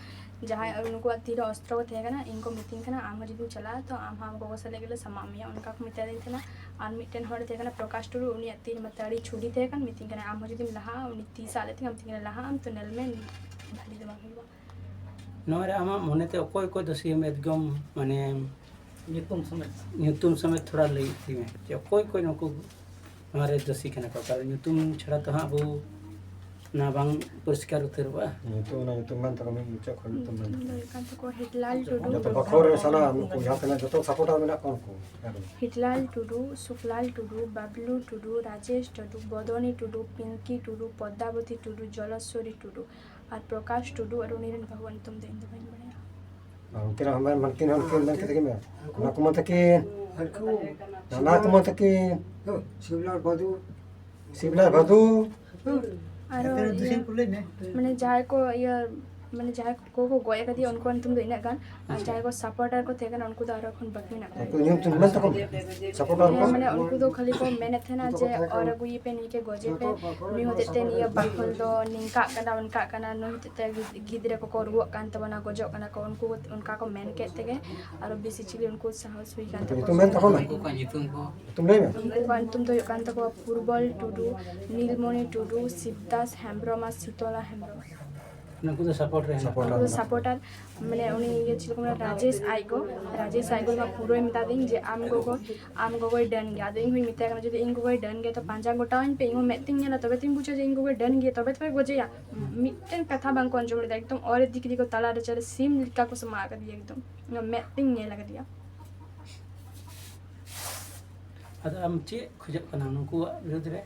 ᱡᱟᱦᱟᱸᱭ ᱱᱩᱠᱩᱣᱟᱜ ᱛᱤᱨᱮ ᱚᱥᱛᱨᱚ ᱠᱚ ᱛᱟᱦᱮᱸ ᱠᱟᱱᱟ, ᱤᱧ ᱠᱚ ᱢᱤᱛᱟᱹᱧ ᱠᱟᱱᱟ, "ᱟᱢ ᱦᱚᱸ ᱡᱩᱫᱤᱢ ᱪᱟᱞᱟᱜᱼᱟ, ᱛᱚ ᱟᱢ ᱦᱚᱸ ᱟᱢ ᱜᱚᱜᱚ ᱥᱟᱞᱟᱜ ᱜᱮᱞᱮ ᱥᱟᱢᱟᱜ ᱢᱮᱭᱟ", ᱚᱱᱠᱟ ᱠᱚ ᱢᱮᱛᱟᱫᱤᱧ ᱛᱟᱦᱮᱱᱟ᱾ ᱟᱨ ᱢᱤᱫᱴᱮᱱ ᱦᱚᱲ ᱛᱟᱦᱮᱸ ᱠᱟᱱᱟ ᱯᱨᱚᱠᱟᱥ ᱴᱩᱰᱩ, ᱩᱱᱤᱭᱟᱜ ᱛᱤ ᱨᱮ ᱢᱟᱛᱚ ᱟᱹᱰᱤ ᱪᱷᱩᱨᱤ ᱛᱟᱦᱮᱸ ᱠᱟᱱ, ᱢᱤᱛᱟᱹᱧ ᱠᱟᱱᱟ, "ᱟᱢ ᱦᱚᱸ ᱡᱩᱫᱤᱢ ᱞᱟᱦᱟᱜᱼᱟ, ᱩᱱᱤ ᱛᱤ ᱥᱟᱵ ᱞᱮᱫ ᱛᱤᱧ ᱠᱟᱱᱟ, ᱞᱟᱦᱟᱜ ᱟᱢ ᱛᱚ ᱧᱮᱞ ᱢᱮ, ᱵᱷᱟᱹᱞᱤ ᱫᱚ ᱵᱟᱝ ᱦᱩᱭᱩᱜᱼᱟ᱾" ᱱᱚᱣᱟ ᱨᱮ ᱟᱢᱟᱜ ᱢᱚᱱᱮᱛᱮ ᱚᱠᱚᱭ ᱚᱠᱚᱭ ᱫᱳᱥᱤᱭᱮᱢ ᱮᱠᱫᱚᱢ, ᱢᱟᱱᱮ, ᱧᱩᱛᱩᱢ ᱥᱚᱢᱮᱛ᱾ ᱧᱩᱛᱩᱢ ᱥᱚᱢᱮᱛ ᱛᱷᱚᱲᱟ ᱞᱟᱹᱭ ᱤᱫᱤ ᱢᱮ ᱡᱮ ᱚᱠᱚᱭ ᱚᱠᱚᱭ ᱱᱩᱠᱩ ᱱᱚᱣᱟ ᱨᱮ ᱫᱳᱥᱤ ᱠᱟᱱᱟ ᱠᱚ, ᱠᱟᱨᱚᱱ ᱧᱩᱛᱩᱢ ᱪᱷᱟᱲᱟ ᱛᱚ ᱦᱟᱸᱜ ᱟᱵᱚ ᱚᱱᱟ ᱵᱟᱝ ᱯᱚᱨᱤᱥᱠᱟᱨ ᱩᱛᱟᱹᱨᱚᱜᱼᱟ᱾ ᱧᱩᱛᱩᱢ, ᱚᱱᱟ ᱧᱩᱛᱩᱢ ᱢᱮᱱ ᱛᱟᱠᱚ, ᱢᱤᱫ ᱢᱩᱪᱟᱹᱫ ᱠᱷᱚᱱ ᱧᱩᱛᱩᱢ ᱢᱮᱱ ᱧᱩᱛᱩᱢ ᱫᱚ ᱛᱟᱠᱚ᱾ ᱦᱩᱭᱩᱜ ᱠᱟᱱ ᱛᱟᱠᱚᱣᱟ ᱦᱤᱴᱞᱟᱞ ᱴᱩᱰᱩ, ᱡᱚᱛᱚ ᱵᱟᱠᱷᱳᱞ ᱨᱮ ᱥᱟᱱᱟᱢ ᱩᱱᱠᱩ ᱡᱟᱦᱟᱸ ᱛᱤᱱᱟᱹᱜ ᱡᱚᱛᱚ ᱥᱟᱯᱳᱨᱴᱟᱨ ᱢᱮᱱᱟᱜ ᱠᱚᱣᱟ ᱩᱱᱠᱩ᱾ ᱦᱤᱴᱞᱟᱞ ᱴᱩᱰᱩ, ᱥᱩᱠᱞᱟᱞ ᱴᱩᱰᱩ, ᱵᱟᱵᱞᱩ ᱴᱩᱰᱩ, ᱨᱟᱡᱮᱥ ᱴᱩᱰᱩ, ᱵᱚᱫᱚᱱᱤ ᱴᱩᱰᱩ, ᱯᱤᱝᱠᱤ ᱴᱩᱰᱩ, ᱯᱚᱫᱽᱫᱟᱵᱚᱛᱤ ᱴᱩᱰᱩ, ᱡᱚᱞᱚᱥᱥᱚᱨᱤ ᱴᱩᱰᱩ ᱟᱨ ᱯᱨᱚᱠᱟᱥ ᱴᱩᱰᱩ, ᱟᱨ ᱩᱱᱤ ᱨᱮᱱ ᱵᱟᱹᱦᱩᱣᱟᱜ ᱧᱩᱛᱩᱢ ᱫᱚ ᱤᱧ ᱫᱚ ᱵᱟᱹᱧ ᱵᱟᱲᱟᱭᱟ᱾ ᱟᱨ ᱩᱱᱠᱤᱱᱟᱜ ᱦᱚᱸ ᱢᱮᱱ ᱠᱤᱱ ᱦᱚᱸ ᱩᱱᱠᱤᱱ ᱢᱮᱱ ᱠᱮᱫ ᱠᱤᱱ ᱢᱮ᱾ ᱚᱱᱟ ᱠᱚ ᱢᱟ ᱛᱟᱹᱠᱤᱱ, ᱦᱟᱹᱱᱠᱩ ᱚᱱᱟ ᱠᱚ ᱢᱟ ᱛᱟᱹᱠᱤᱱ᱾ ᱥᱤᱵᱞᱟᱞ ᱵᱟᱫᱩ᱾ ᱥᱤᱵᱞᱟᱞ ᱵᱟᱫᱩ᱾ ᱟᱨᱚ ᱮᱱᱛᱮ ᱨᱮᱦᱚᱸ ᱤᱭᱟᱹ, ᱫᱩᱥᱤ ᱠᱚ ᱞᱟᱹᱭ ᱢᱮ᱾ ᱢᱟᱱᱮ ᱡᱟᱦᱟᱸᱭ ᱠᱚ ᱤᱭᱟᱹ, ᱢᱟᱱᱮ ᱡᱟᱦᱟᱸᱭ ᱠᱚ ᱠᱚ ᱜᱚᱡ ᱟᱠᱟᱫᱮᱭᱟ, ᱩᱱᱠᱩᱣᱟᱜ ᱧᱩᱛᱩᱢ ᱫᱚ ᱤᱱᱟᱹᱜ ᱜᱟᱱ, ᱟᱨ ᱟᱪᱪᱷᱟ᱾ ᱡᱟᱦᱟᱸᱭ ᱠᱚ ᱥᱟᱯᱳᱨᱴᱟᱨ ᱠᱚ ᱛᱟᱦᱮᱸ ᱠᱟᱱᱟ, ᱩᱱᱠᱩ ᱫᱚ ᱟᱨᱚ ᱠᱷᱚᱱ ᱵᱟᱹᱠᱤ ᱢᱮᱱᱟᱜ ᱠᱚᱣᱟ᱾ ᱩᱱᱠᱩ ᱧᱩᱛᱩᱢ ᱢᱮᱱ ᱛᱟᱠᱚ ᱢᱮ᱾ ᱥᱟᱯᱳᱨᱴᱟᱨ ᱠᱚ᱾ ᱦᱮᱸ, ᱢᱟᱱᱮ ᱩᱱᱠᱩ ᱫᱚ ᱠᱷᱟᱹᱞᱤ ᱠᱚ ᱢᱮᱱᱮᱫ ᱛᱟᱦᱮᱱᱟ ᱡᱮ, "ᱚᱨ ᱟᱹᱜᱩᱭᱮᱯᱮ, ᱱᱩᱭ ᱜᱮ ᱜᱚᱡᱮ ᱯᱮ, ᱱᱩᱭ ᱦᱚᱛᱮᱡ ᱛᱮ ᱱᱤᱭᱟᱹ ᱵᱟᱠᱷᱳᱞ ᱫᱚ ᱱᱤᱝᱠᱟᱜ ᱠᱟᱱᱟ, ᱚᱱᱠᱟᱜ ᱠᱟᱱᱟ, ᱱᱩᱭ ᱦᱚᱛᱮᱡ ᱛᱮ ᱜᱤᱫᱽᱨᱟᱹ ᱠᱚᱠᱚ ᱨᱩᱣᱟᱹᱜ ᱠᱟᱱ ᱛᱟᱵᱚᱱᱟ, ᱜᱚᱡᱚᱜ ᱠᱟᱱᱟ ᱠᱚ", ᱩᱱᱠᱩ ᱚᱱᱠᱟ ᱠᱚ ᱢᱮᱱ ᱠᱮᱫ ᱛᱮᱜᱮ ᱟᱨᱚ ᱵᱮᱥᱤ ᱪᱤᱞᱤ ᱩᱱᱠᱩ ᱥᱟᱦᱚᱥ ᱦᱩᱭ ᱠᱟᱱ ᱛᱟᱠᱚᱣᱟ᱾ ᱧᱩᱛᱩᱢ ᱢᱮᱱ ᱛᱟᱠᱚ ᱢᱮ᱾ ᱩᱱᱠᱩ ᱠᱚᱣᱟᱜ ᱧᱩᱛᱩᱢ ᱠᱚ᱾ ᱧᱩᱛᱩᱢ ᱞᱟᱹᱭ ᱢᱮ᱾ ᱩᱱᱠᱩ ᱠᱚᱣᱟᱜ ᱧᱩᱛᱩᱢ ᱫᱚ ᱦᱩᱭᱩᱜ ᱠᱟᱱ ᱛᱟᱠᱚᱣᱟ ᱯᱩᱨᱵᱚᱞ ᱴᱩᱰᱩ, ᱱᱤᱞᱢᱚᱱᱤ ᱴᱩᱰᱩ, ᱥᱤᱵᱫᱟᱥ ᱦᱮᱢᱵᱨᱚᱢ ᱟᱨ ᱥᱤᱛᱚᱞᱟ ᱦᱮᱢᱵᱨᱚᱢ᱾ ᱱᱩᱠᱩ ᱫᱚ ᱥᱟᱯᱳᱨᱴ ᱨᱮ ᱦᱮᱱᱟᱜ ᱥᱟᱯᱳᱨᱴ ᱠᱚᱣᱟ᱾ ᱩᱱᱠᱩ ᱫᱚ ᱥᱟᱯᱳᱨᱴᱟᱨ, ᱢᱟᱱᱮ ᱩᱱᱤ ᱤᱭᱟᱹ ᱪᱮᱫ ᱠᱚ ᱢᱮᱱᱟ, ᱨᱟᱡᱮᱥ ᱟᱡ ᱜᱚ, ᱨᱟᱡᱮᱥ ᱟᱡ ᱜᱚ ᱢᱟ ᱯᱩᱨᱟᱹᱭ ᱢᱮᱛᱟ ᱫᱤᱧ ᱡᱮ, "ᱟᱢ ᱜᱚᱜᱚ, ᱟᱢ ᱜᱚᱜᱚᱭ ᱰᱟᱹᱱ ᱜᱮᱭᱟ᱾" ᱟᱫᱚ ᱤᱧ ᱦᱚᱸᱧ ᱢᱮᱛᱟᱭ ᱠᱟᱱᱟ, "ᱡᱩᱫᱤ ᱤᱧ ᱜᱚᱜᱚᱭ ᱰᱟᱹᱱ ᱜᱮᱭᱟ ᱛᱚ ᱯᱟᱸᱡᱟ ᱜᱚᱴᱟᱣᱟᱹᱧ ᱯᱮ, ᱤᱧ ᱦᱚᱸ ᱢᱮᱫ ᱛᱤᱧ ᱧᱮᱞᱟ, ᱛᱚᱵᱮ ᱛᱤᱧ ᱵᱩᱡᱟ ᱡᱮ ᱤᱧ ᱜᱚᱜᱚᱭ ᱰᱟᱹᱱ ᱜᱮᱭᱟ, ᱛᱚᱵᱮ ᱛᱚᱯᱮ ᱜᱚᱡᱮᱭᱟ᱾" ᱢᱤᱫᱴᱮᱱ ᱠᱟᱛᱷᱟ ᱵᱟᱝ ᱠᱚ ᱟᱸᱡᱚᱢ ᱞᱮᱫᱟ, ᱮᱠᱫᱚᱢ ᱚᱨ ᱤᱫᱤ ᱠᱮᱫᱮᱭᱟ ᱠᱚ ᱛᱟᱞᱟ ᱨᱮ, ᱪᱮᱫ ᱥᱤᱢ ᱞᱮᱠᱟ ᱠᱚ ᱥᱟᱢᱟᱜ ᱟᱠᱟᱫᱮᱭᱟ, ᱮᱠᱫᱚᱢ ᱤᱧᱟᱹᱜ ᱢᱮᱫ ᱛᱤᱧ ᱧᱮᱞ ᱟᱠᱟᱫᱮᱭᱟ᱾ ᱟᱫᱚ ᱟᱢ ᱪᱮᱫ ᱠᱷᱚᱡᱚᱜ ᱠᱟᱱᱟ ᱱᱩᱠᱩᱣᱟᱜ ᱵᱤᱨᱩᱫᱽ ᱨᱮ?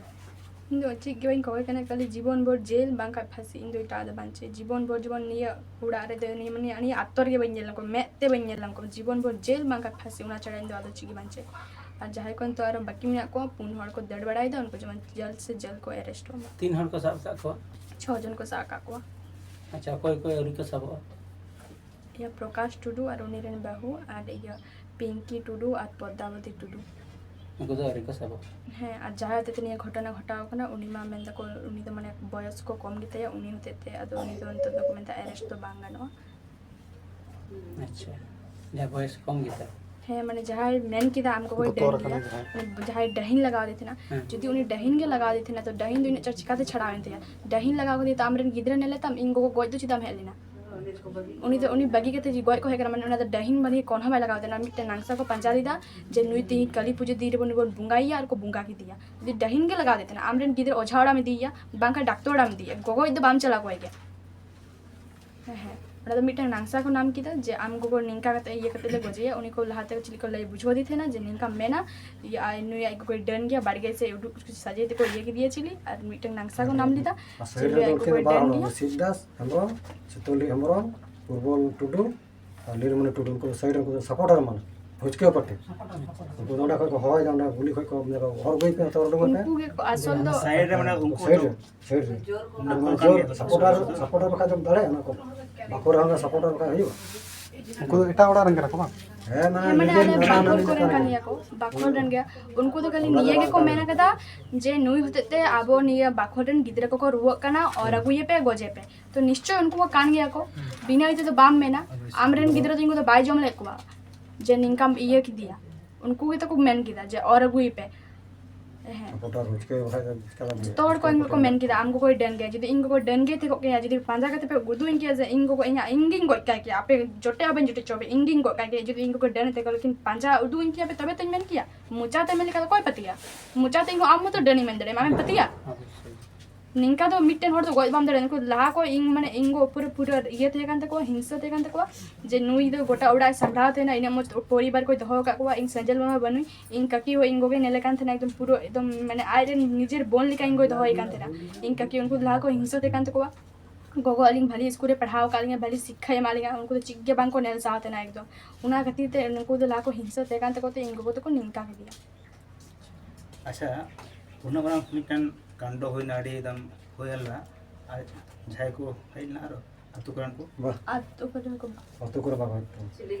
ᱤᱧ ᱫᱚ ᱪᱮᱫ ᱜᱮ ᱵᱟᱹᱧ ᱠᱷᱚᱡᱚᱜ ᱠᱟᱱᱟ, ᱠᱷᱟᱹᱞᱤ ᱡᱤᱵᱚᱱ ᱵᱷᱳᱨ ᱡᱮᱞ ᱵᱟᱝᱠᱷᱟᱱ ᱯᱷᱟᱹᱥᱤ, ᱤᱧ ᱫᱚ ᱮᱴᱟᱜ ᱫᱚ ᱵᱟᱝ ᱪᱮᱫ, ᱡᱤᱵᱚᱱ ᱵᱷᱳᱨ ᱡᱮᱢᱚᱱ ᱱᱤᱭᱟᱹ ᱚᱲᱟᱜ ᱨᱮᱫᱚ ᱱᱤᱭᱟᱹ, ᱢᱟᱱᱮ, ᱱᱤᱭᱟᱹ ᱟᱛᱳ ᱨᱮᱜᱮ ᱵᱟᱹᱧ ᱧᱮᱞ ᱞᱮᱱ ᱠᱚᱣᱟ, ᱢᱮᱫ ᱛᱮ ᱵᱟᱹᱧ ᱧᱮᱞ ᱞᱮᱱ ᱠᱚᱣᱟ, ᱡᱤᱵᱚᱱ ᱵᱷᱳᱨ ᱡᱮᱞ ᱵᱟᱝᱠᱷᱟᱱ ᱯᱷᱟᱹᱥᱤ, ᱚᱱᱟ ᱪᱷᱟᱲᱟ ᱤᱧ ᱫᱚ ᱟᱫᱚ ᱪᱮᱫ ᱜᱮ ᱵᱟᱝ ᱪᱮᱫ᱾ ᱟᱨ ᱡᱟᱦᱟᱸᱭ ᱠᱚ ᱱᱤᱛᱚᱜ ᱟᱨᱚ ᱵᱟᱹᱠᱤ ᱢᱮᱱᱟᱜ ᱠᱚᱣᱟ, ᱯᱩᱱ ᱦᱚᱲ ᱠᱚ ᱫᱟᱹᱲ ᱵᱟᱲᱟᱭᱮᱫᱟ, ᱩᱱᱠᱩ ᱡᱮᱢᱚᱱ ᱡᱮᱞ ᱥᱮ ᱡᱮᱞ ᱠᱚ ᱮᱨᱮᱥᱴ ᱠᱚᱢᱟ᱾ ᱛᱤᱱ ᱦᱚᱲ ᱠᱚ ᱥᱟᱵ ᱟᱠᱟᱫ ᱠᱚᱣᱟ? ᱪᱷᱚ ᱡᱚᱱ ᱠᱚ ᱥᱟᱵ ᱟᱠᱟᱫ ᱠᱚᱣᱟ᱾ ᱟᱪᱪᱷᱟ, ᱚᱠᱚᱭ ᱚᱠᱚᱭ ᱟᱹᱣᱨᱤ ᱠᱚ ᱥᱟᱵᱚᱜᱼᱟ? ᱤᱭᱟᱹ ᱯᱨᱚᱠᱟᱥ ᱴᱩᱰᱩ ᱟᱨ ᱩᱱᱤ ᱨᱮᱱ ᱵᱟᱹᱦᱩ ᱟᱨ ᱤᱭᱟᱹ ᱯᱤᱝᱠᱤ ᱴᱩᱰᱩ ᱟᱨ ᱯᱚᱫᱽᱫᱟᱵᱚᱛᱤ ᱴᱩᱰᱩ᱾ ᱩᱱᱠᱩ ᱫᱚ ᱟᱹᱣᱨᱤ ᱠᱚ ᱥᱟᱵᱚᱜ᱾ ᱦᱮᱸ, ᱟᱨ ᱡᱟᱦᱟᱸᱭ ᱦᱚᱛᱮᱡ ᱛᱮ ᱱᱤᱭᱟᱹ ᱜᱷᱚᱴᱚᱱᱟ ᱜᱷᱚᱴᱟᱣ ᱠᱟᱱᱟ, ᱩᱱᱤ ᱢᱟ ᱢᱮᱱ ᱫᱟᱠᱚ ᱩᱱᱤ ᱫᱚ ᱢᱟᱱᱮ ᱵᱚᱭᱚᱥ ᱠᱚ ᱠᱚᱢ ᱜᱮᱛᱟᱭᱟ, ᱩᱱᱤ ᱦᱚᱛᱮᱡ ᱛᱮ ᱟᱫᱚ ᱩᱱᱤ ᱫᱚ ᱱᱤᱛᱚᱜ ᱫᱚᱠᱚ ᱢᱮᱱᱫᱟ ᱮᱨᱮᱥᱴ ᱫᱚ ᱵᱟᱝ ᱜᱟᱱᱚᱜᱼᱟ᱾ ᱟᱪᱪᱷᱟ, ᱡᱟᱦᱟᱸᱭ ᱵᱚᱭᱮᱥ ᱠᱚᱢ ᱜᱮᱛᱟ᱾ ᱦᱮᱸ, ᱢᱟᱱᱮ ᱡᱟᱦᱟᱸᱭ ᱢᱮᱱ ᱠᱮᱫᱟ ᱟᱢ ᱜᱚᱜᱚᱭ ᱵᱚᱛᱚᱨ ᱰᱟᱹᱱ ᱟᱠᱟᱱᱟ ᱜᱮᱭᱟ, ᱡᱟᱦᱟᱸᱭ᱾ ᱢᱟᱱᱮ ᱡᱟᱦᱟᱸᱭ ᱰᱟᱹᱦᱤᱱ ᱞᱟᱜᱟᱣ ᱟᱫᱮ ᱛᱟᱦᱮᱱᱟ, ᱦᱮᱸ᱾ ᱡᱩᱫᱤ ᱩᱱᱤ ᱰᱟᱹᱦᱤᱱ ᱜᱮ ᱞᱟᱜᱟᱣ ᱟᱫᱮ ᱛᱟᱦᱮᱱᱟ, ᱛᱚ ᱰᱟᱹᱦᱤᱱ ᱫᱚ ᱤᱱᱟᱹᱜ ᱪᱟᱨ ᱪᱤᱠᱟᱛᱮ ᱪᱷᱟᱲᱟᱣ ᱮᱱ ᱛᱟᱭᱟ? ᱰᱟᱹᱦᱤᱱ ᱞᱟᱜᱟᱣ ᱠᱟᱫᱮ ᱛᱟᱢ ᱨᱮᱱ ᱜᱤᱫᱽᱨᱟᱹ ᱧᱮᱞᱮ ᱛᱟᱢ, ᱤᱧ ᱜᱚᱜᱚ ᱜᱚᱡ ᱫᱚ ᱪᱮᱫᱟᱜ ᱮᱢ ᱦᱮᱡ ᱞᱮᱱᱟ? ᱩᱱᱤ ᱫᱚ, ᱩᱱᱤ ᱵᱟᱹᱜᱤ ᱠᱟᱛᱮ ᱡᱮ ᱜᱚᱡ ᱠᱚ ᱦᱮᱡ ᱠᱟᱱᱟ, ᱢᱟᱱᱮ ᱚᱱᱟ ᱫᱚ ᱰᱟᱹᱦᱤᱱ ᱵᱟᱹᱜᱤ ᱠᱚᱱᱦᱚ ᱵᱟᱭ ᱞᱟᱜᱟᱣ ᱛᱟᱦᱮᱱᱟ᱾ ᱢᱤᱫᱴᱮᱱ ᱱᱟᱝᱥᱟ ᱠᱚ ᱯᱟᱸᱡᱟ ᱞᱮᱫᱟ ᱡᱮ ᱱᱩᱭ ᱛᱮᱦᱮᱧ ᱠᱟᱹᱞᱤ ᱯᱩᱡᱟᱹ ᱫᱤᱱ ᱨᱮᱵᱚᱱ, ᱱᱩᱭ ᱵᱚᱱ ᱵᱚᱸᱜᱟᱭᱮᱭᱟ, ᱟᱨ ᱠᱚ ᱵᱚᱸᱜᱟ ᱠᱮᱫᱮᱭᱟ᱾ ᱡᱩᱫᱤ ᱰᱟᱹᱦᱤᱱ ᱜᱮ ᱞᱟᱜᱟᱣ ᱟᱫᱮ ᱛᱟᱦᱮᱱᱟ, ᱟᱢ ᱨᱮᱱ ᱜᱤᱫᱽᱨᱟᱹ ᱚᱡᱷᱟ ᱚᱲᱟᱜ ᱮᱢ ᱤᱫᱤᱭᱮᱭᱟ, ᱵᱟᱝᱠᱷᱟᱱ ᱰᱟᱠᱛᱚᱨ ᱚᱲᱟᱜ ᱮᱢ ᱤᱫᱤᱭᱮᱭᱟ, ᱜᱚᱜᱚ ᱜᱚᱡ ᱫᱚ ᱵᱟᱢ ᱪᱟᱞᱟᱣ ᱠᱚᱜ ᱜᱮᱭᱟ᱾ ᱦᱮᱸ, ᱦᱮᱸ᱾ ᱚᱱᱟ ᱫᱚ ᱢᱤᱫᱴᱟᱝ ᱱᱟᱝᱥᱟ ᱠᱚ ᱱᱟᱢ ᱠᱮᱫᱟ ᱡᱮ ᱟᱢ ᱜᱚᱜᱚ ᱱᱤᱝᱠᱟ ᱠᱟᱛᱮ ᱤᱭᱟᱹ ᱠᱟᱛᱮ ᱞᱮ ᱜᱚᱡᱮᱭᱟ᱾ ᱩᱱᱤ ᱠᱚ ᱞᱟᱦᱟ ᱛᱮ ᱪᱮᱫ ᱠᱚ ᱞᱟᱹᱭ ᱵᱩᱡᱷᱟᱹᱣ ᱫᱮ ᱛᱟᱦᱮᱱᱟ ᱡᱮ ᱱᱤᱝᱠᱟᱢ ᱢᱮᱱᱟ, ᱤᱭᱟᱹ, ᱟᱨ ᱱᱩᱭ ᱟᱡ ᱜᱚᱜᱚᱭ ᱰᱟᱹᱱ ᱜᱮᱭᱟ, ᱵᱟᱲᱜᱮ ᱥᱮ ᱩᱰᱩᱠ ᱥᱟᱡᱮ ᱛᱮᱠᱚ ᱤᱭᱟᱹ ᱠᱮᱫᱮᱭᱟ ᱪᱤᱞᱤ, ᱟᱨ ᱢᱤᱫᱴᱟᱝ ᱱᱟᱝᱥᱟ ᱠᱚ ᱱᱟᱢ ᱞᱮᱫᱟ ᱟᱨ ᱡᱮ ᱥᱟᱭᱤᱰ ᱱᱩᱭ ᱨᱮᱫᱚ ᱟᱡ ᱩᱱᱠᱤᱱ ᱜᱚᱜᱚᱭ ᱵᱟᱨ ᱰᱟᱹᱱ ᱦᱚᱲ, ᱜᱮᱭᱟ᱾ ᱥᱤᱵ ᱫᱟᱥ ᱦᱮᱢᱵᱨᱚᱢ, ᱥᱤᱛᱚᱞᱤ ᱦᱮᱢᱵᱨᱚᱢ, ᱯᱩᱨᱵᱚᱞ ᱴᱩᱰᱩ ᱟᱨ ᱞᱤᱞᱢᱚᱱᱤ ᱴᱩᱰᱩ, ᱩᱱᱠᱩ ᱫᱚ ᱥᱟᱭᱤᱰ ᱨᱮ, ᱩᱱᱠᱩ ᱫᱚ ᱥᱟᱯᱳᱨᱴᱟᱨ ᱢᱟᱱᱮ, ᱦᱩᱪᱠᱟᱹᱣ ᱯᱟᱨᱴᱤ᱾ ᱩᱱᱠᱩ ᱫᱚ ᱚᱸᱰᱮ ᱠᱷᱚᱡ ᱠᱚ ᱦᱚᱦᱚᱭᱮᱫᱟ, ᱚᱸᱰᱮ ᱜᱩᱞᱤ ᱠᱷᱚᱡ ᱠᱚ ᱢᱮᱱᱫᱟ, "ᱦᱚᱨ ᱟᱹᱜᱩᱭ ᱯᱮ, ᱦᱚᱨ ᱩᱰᱩᱠ ᱯᱮ᱾" ᱩᱱᱠᱩ ᱜᱮ ᱠᱚ ᱟᱥᱚᱞ ᱫᱚ᱾ ᱥᱟᱭᱤᱰ ᱨᱮ, ᱢᱟᱱᱮ ᱩᱱᱠᱩ ᱥᱟᱭᱤᱰ ᱫᱚ ᱨᱮ, ᱥᱟᱭᱤᱰ ᱨᱮ᱾ ᱩᱱᱠᱩ ᱢᱟᱱᱮ ᱠᱚ ᱡᱳᱨ ᱠᱟᱱ ᱜᱮᱭᱟ᱾ ᱥᱟᱯᱳᱨᱴᱟᱨ, ᱥᱟᱯᱳᱨᱴᱟᱨ ᱵᱟᱠᱷᱟᱡ ᱫᱚᱢ ᱫᱟᱲᱮᱭᱟᱜᱼᱟ ᱚᱱᱟ ᱠᱚ? ᱵᱟᱠᱚ ᱨᱮᱦᱚᱸ ᱥᱟᱯᱳᱨᱴᱟᱨ ᱵᱟᱠᱷᱟᱡ ᱦᱩᱭᱩᱜᱼᱟ? ᱩᱱᱠᱩ ᱫᱚ ᱮᱴᱟᱜ ᱚᱲᱟᱜ ᱨᱮᱱ ᱠᱟᱱᱟ ᱠᱚ ᱵᱟᱝ? ᱦᱮᱸ, ᱢᱟᱱᱮ ᱦᱮᱸ, ᱢᱟᱱᱮ ᱱᱤᱡᱮᱨ ᱟᱞᱮ ᱱᱟᱱᱟ ᱵᱟᱠᱷᱳᱞ ᱱᱟᱱᱤ ᱠᱚᱨᱮᱱ ᱠᱟᱱ ᱠᱟᱱ ᱜᱮᱭᱟ᱾ ᱜᱮᱭᱟ ᱠᱚ, ᱵᱟᱠᱷᱳᱞ ᱨᱮᱱ ᱜᱮ᱾ ᱩᱱᱠᱩ ᱫᱚ ᱠᱷᱟᱹᱞᱤ ᱚᱱᱟ ᱫᱚ ᱱᱤᱭᱟᱹ ᱵᱟᱝ ᱜᱮᱠᱚ ᱠᱟᱱᱟ᱾ ᱢᱮᱱ ᱟᱠᱟᱫᱟ ᱡᱮ ᱱᱩᱭ ᱦᱚᱛᱮᱡ ᱛᱮ ᱟᱵᱚ ᱱᱤᱭᱟᱹ ᱵᱟᱠᱷᱳᱞ ᱨᱮᱱ ᱜᱤᱫᱽᱨᱟᱹ ᱠᱚᱠᱚ ᱨᱩᱣᱟᱹᱜ ᱠᱟᱱᱟ, ᱚᱨ ᱦᱮᱸ᱾ ᱟᱹᱜᱩᱭᱮᱯᱮ, ᱜᱚᱡᱮᱯᱮ᱾ ᱛᱚ ᱱᱤᱥᱪᱚᱭ ᱩᱱᱠᱩ ᱠᱚ ᱠᱟᱱ ᱜᱮᱭᱟ ᱠᱚ, ᱦᱮᱸ᱾ ᱵᱤᱱᱟᱹ ᱤᱭᱟᱹ ᱛᱮᱫᱚ ᱵᱟᱢ ᱢᱮᱱᱟ᱾ ᱚᱵᱚᱥᱥᱳᱭ᱾ ᱟᱢ ᱨᱮᱱ ᱜᱤᱫᱽᱨᱟᱹ ᱫᱚ ᱤᱧ ᱫᱚ ᱵᱟᱭ ᱡᱚᱢ ᱞᱮᱫ ᱠᱚᱣᱟ, ᱡᱮ ᱱᱤᱝᱠᱟᱢ ᱤᱭᱟᱹ ᱠᱮᱫᱮᱭᱟ᱾ ᱩᱱᱠᱩ ᱜᱮᱛᱚ ᱠᱚ ᱢᱮᱱ ᱠᱮᱫᱟ ᱡᱮ ᱚᱨ ᱟᱹᱜᱩᱭᱮᱯᱮ᱾ ᱦᱮᱸ᱾ ᱥᱟᱯᱳᱨᱴᱟᱨ ᱦᱩᱪᱠᱟᱹ ᱵᱟᱠᱷᱟᱡ ᱫᱚ ᱪᱤᱠᱟ ᱵᱟᱢ ᱡᱚᱛᱚ ᱦᱚᱲ ᱠᱚ ᱤᱧ ᱜᱮᱠᱚ ᱢᱮᱱ ᱠᱮᱫᱟ, ᱟᱢ ᱜᱚᱜᱚᱭ ᱰᱟᱹᱱ ᱜᱮᱭᱟ᱾ ᱡᱩᱫᱤ ᱤᱧ ᱜᱚᱜᱚ ᱰᱟᱹᱱ ᱜᱮᱭ ᱛᱟᱦᱮᱸ ᱠᱚᱜ ᱠᱮᱭᱟ, ᱡᱩᱫᱤ ᱯᱟᱸᱡᱟ ᱠᱟᱛᱮ ᱯᱮ ᱩᱫᱩᱜ ᱟᱹᱧ ᱠᱮᱭᱟ ᱡᱮ ᱤᱧ ᱜᱚᱜᱚ ᱤᱧᱟᱜ, ᱤᱧ ᱜᱤᱧ ᱜᱚᱡ ᱠᱟᱭ ᱠᱮᱭᱟ, ᱟᱯᱮ ᱡᱚᱴᱮᱫ ᱦᱚᱸ ᱵᱟᱹᱧ ᱡᱚᱴᱮᱫ ᱦᱚᱪᱚ ᱯᱮ, ᱤᱧ ᱜᱤᱧ ᱜᱚᱡ ᱠᱟᱭ ᱠᱮᱭᱟ᱾ ᱡᱩᱫᱤ ᱤᱧ ᱜᱚᱜᱚ ᱰᱟᱹᱱ ᱛᱟᱦᱮᱸ ᱠᱚᱜ, ᱞᱮᱠᱤᱱ ᱯᱟᱸᱡᱟ ᱩᱫᱩᱜ ᱟᱹᱧ ᱠᱮᱭᱟ ᱯᱮ, ᱛᱚᱵᱮ ᱛᱚᱧ ᱢᱮᱱ ᱠᱮᱭᱟ᱾ ᱢᱚᱪᱟ ᱛᱮ ᱢᱮᱱ ᱞᱮᱠᱷᱟᱱ ᱫᱚ ᱚᱠᱚᱭ ᱯᱟᱹᱛᱭᱟᱹᱜᱼᱟ? ᱢᱚᱪᱟ ᱛᱮ ᱤᱧ ᱦᱚᱸ ᱟᱢ ᱦᱚᱸᱛᱚ ᱰᱟᱹᱱᱤᱧ ᱢᱮᱱ ᱫᱟᱲᱮᱭᱟᱢᱟ, ᱟᱢᱮᱢ ᱯᱟᱹᱛᱭᱟᱹᱜᱼᱟ? ᱚᱵᱚᱥᱥᱳᱭ᱾ ᱱᱤᱝᱠᱟ ᱫᱚ ᱢᱤᱫᱴᱮᱱ ᱦᱚᱲ ᱫᱚ ᱜᱚᱡ ᱵᱟᱢ ᱫᱟᱲᱮᱭᱟᱜᱼᱟ᱾ ᱩᱱᱠᱩ ᱞᱟᱦᱟ ᱠᱚ ᱤᱧ, ᱢᱟᱱᱮ, ᱤᱧ ᱜᱚ ᱩᱯᱚᱨ ᱯᱩᱨᱟᱹ ᱤᱭᱟᱹ ᱛᱟᱦᱮᱸ ᱠᱟᱱ ᱛᱟᱠᱚᱣᱟ, ᱦᱤᱝᱥᱟᱹ ᱛᱟᱦᱮᱸ ᱠᱟᱱ ᱛᱟᱠᱚᱣᱟ, ᱡᱮ ᱱᱩᱭ ᱫᱚ ᱜᱚᱴᱟ ᱚᱲᱟᱜ ᱮ ᱥᱟᱢᱵᱲᱟᱣ ᱛᱟᱦᱮᱱᱟ, ᱤᱱᱟᱹᱜ ᱢᱚᱡᱽ ᱯᱚᱨᱤᱵᱟᱨ ᱠᱚᱭ ᱫᱚᱦᱚ ᱟᱠᱟᱫ ᱠᱚᱣᱟ, ᱤᱧ ᱥᱮᱸᱜᱮᱞ ᱢᱟᱢᱟ ᱵᱟᱹᱱᱩᱧ, ᱤᱧ ᱠᱟᱹᱠᱤ ᱦᱚᱸ ᱤᱧ ᱜᱚᱜᱚᱭ ᱧᱮᱞᱮ ᱠᱟᱱ ᱛᱟᱦᱮᱱᱟ, ᱮᱠᱫᱚᱢ ᱯᱩᱨᱟᱹ ᱮᱠᱫᱚᱢ, ᱢᱟᱱᱮ, ᱟᱡ ᱨᱮᱱ ᱱᱤᱡᱮᱨ ᱵᱳᱱ ᱞᱮᱠᱟ ᱤᱧ ᱜᱚᱭ ᱫᱚᱦᱚᱭᱮ ᱠᱟᱱ ᱛᱟᱦᱮᱱᱟ᱾ ᱤᱧ ᱠᱟᱹᱠᱤ ᱩᱱᱠᱩ ᱞᱟᱦᱟ ᱠᱚ ᱦᱤᱝᱥᱟᱹ ᱛᱟᱦᱮᱸ ᱠᱟᱱ ᱛᱟᱠᱚᱣᱟ, ᱜᱚᱜᱚ ᱟᱹᱞᱤᱧ ᱵᱷᱟᱞᱤ ᱥᱠᱩᱞ ᱨᱮ ᱯᱟᱲᱦᱟᱣ ᱟᱠᱟᱫ ᱞᱤᱧᱟ, ᱵᱷᱟᱞᱤ ᱥᱤᱠᱠᱷᱟᱭ ᱮᱢᱟᱜ ᱞᱤᱧᱟ, ᱩᱱᱠᱩ ᱫᱚ ᱪᱮᱫ ᱜᱮ ᱵᱟᱝ ᱠᱚ ᱧᱮᱞ ᱥᱟᱦᱟᱣ ᱛᱟᱦᱮᱱᱟ ᱮᱠᱫᱚᱢ᱾ ᱚᱱᱟ ᱠᱷᱟᱹᱛᱤᱨ ᱛᱮ ᱩᱱᱠᱩ ᱫᱚ ᱞᱟᱦᱟ ᱠᱚ ᱦᱤᱝᱥᱟᱹ ᱛᱟᱦᱮᱸ ᱠᱟᱱ ᱛᱟᱠᱚ ᱛᱮ ᱤᱧ ᱜᱚᱜᱚ ᱫᱚᱠᱚ ᱱᱤᱝᱠᱟ ᱠᱮᱫᱮᱭᱟ᱾ ᱟᱪᱪᱷᱟ, ᱩᱱᱟᱹᱜ ᱢᱟᱨᱟᱝ ᱢᱤᱫᱴᱮᱱ ᱠᱟᱱᱰᱚ ᱦᱩᱭᱱᱟ, ᱟᱹᱰᱤ ᱮᱠᱫᱚᱢ ᱦᱩᱭ ᱞᱮᱱᱟ, ᱟᱨ ᱡᱟᱦᱟᱸᱭ ᱠᱚ ᱦᱮᱡ ᱞᱮᱱᱟ ᱟᱨᱚ, ᱟᱹᱛᱩ ᱠᱚᱨᱮᱱ ᱠᱚ? ᱵᱟ᱾ ᱟᱹᱛᱩ ᱠᱚᱨᱮᱱ ᱠᱚ ᱵᱟ᱾ ᱟᱹᱛᱩ ᱠᱚᱨᱮ ᱵᱟᱝ ᱦᱩᱭᱩᱜ ᱠᱟᱱᱟ᱾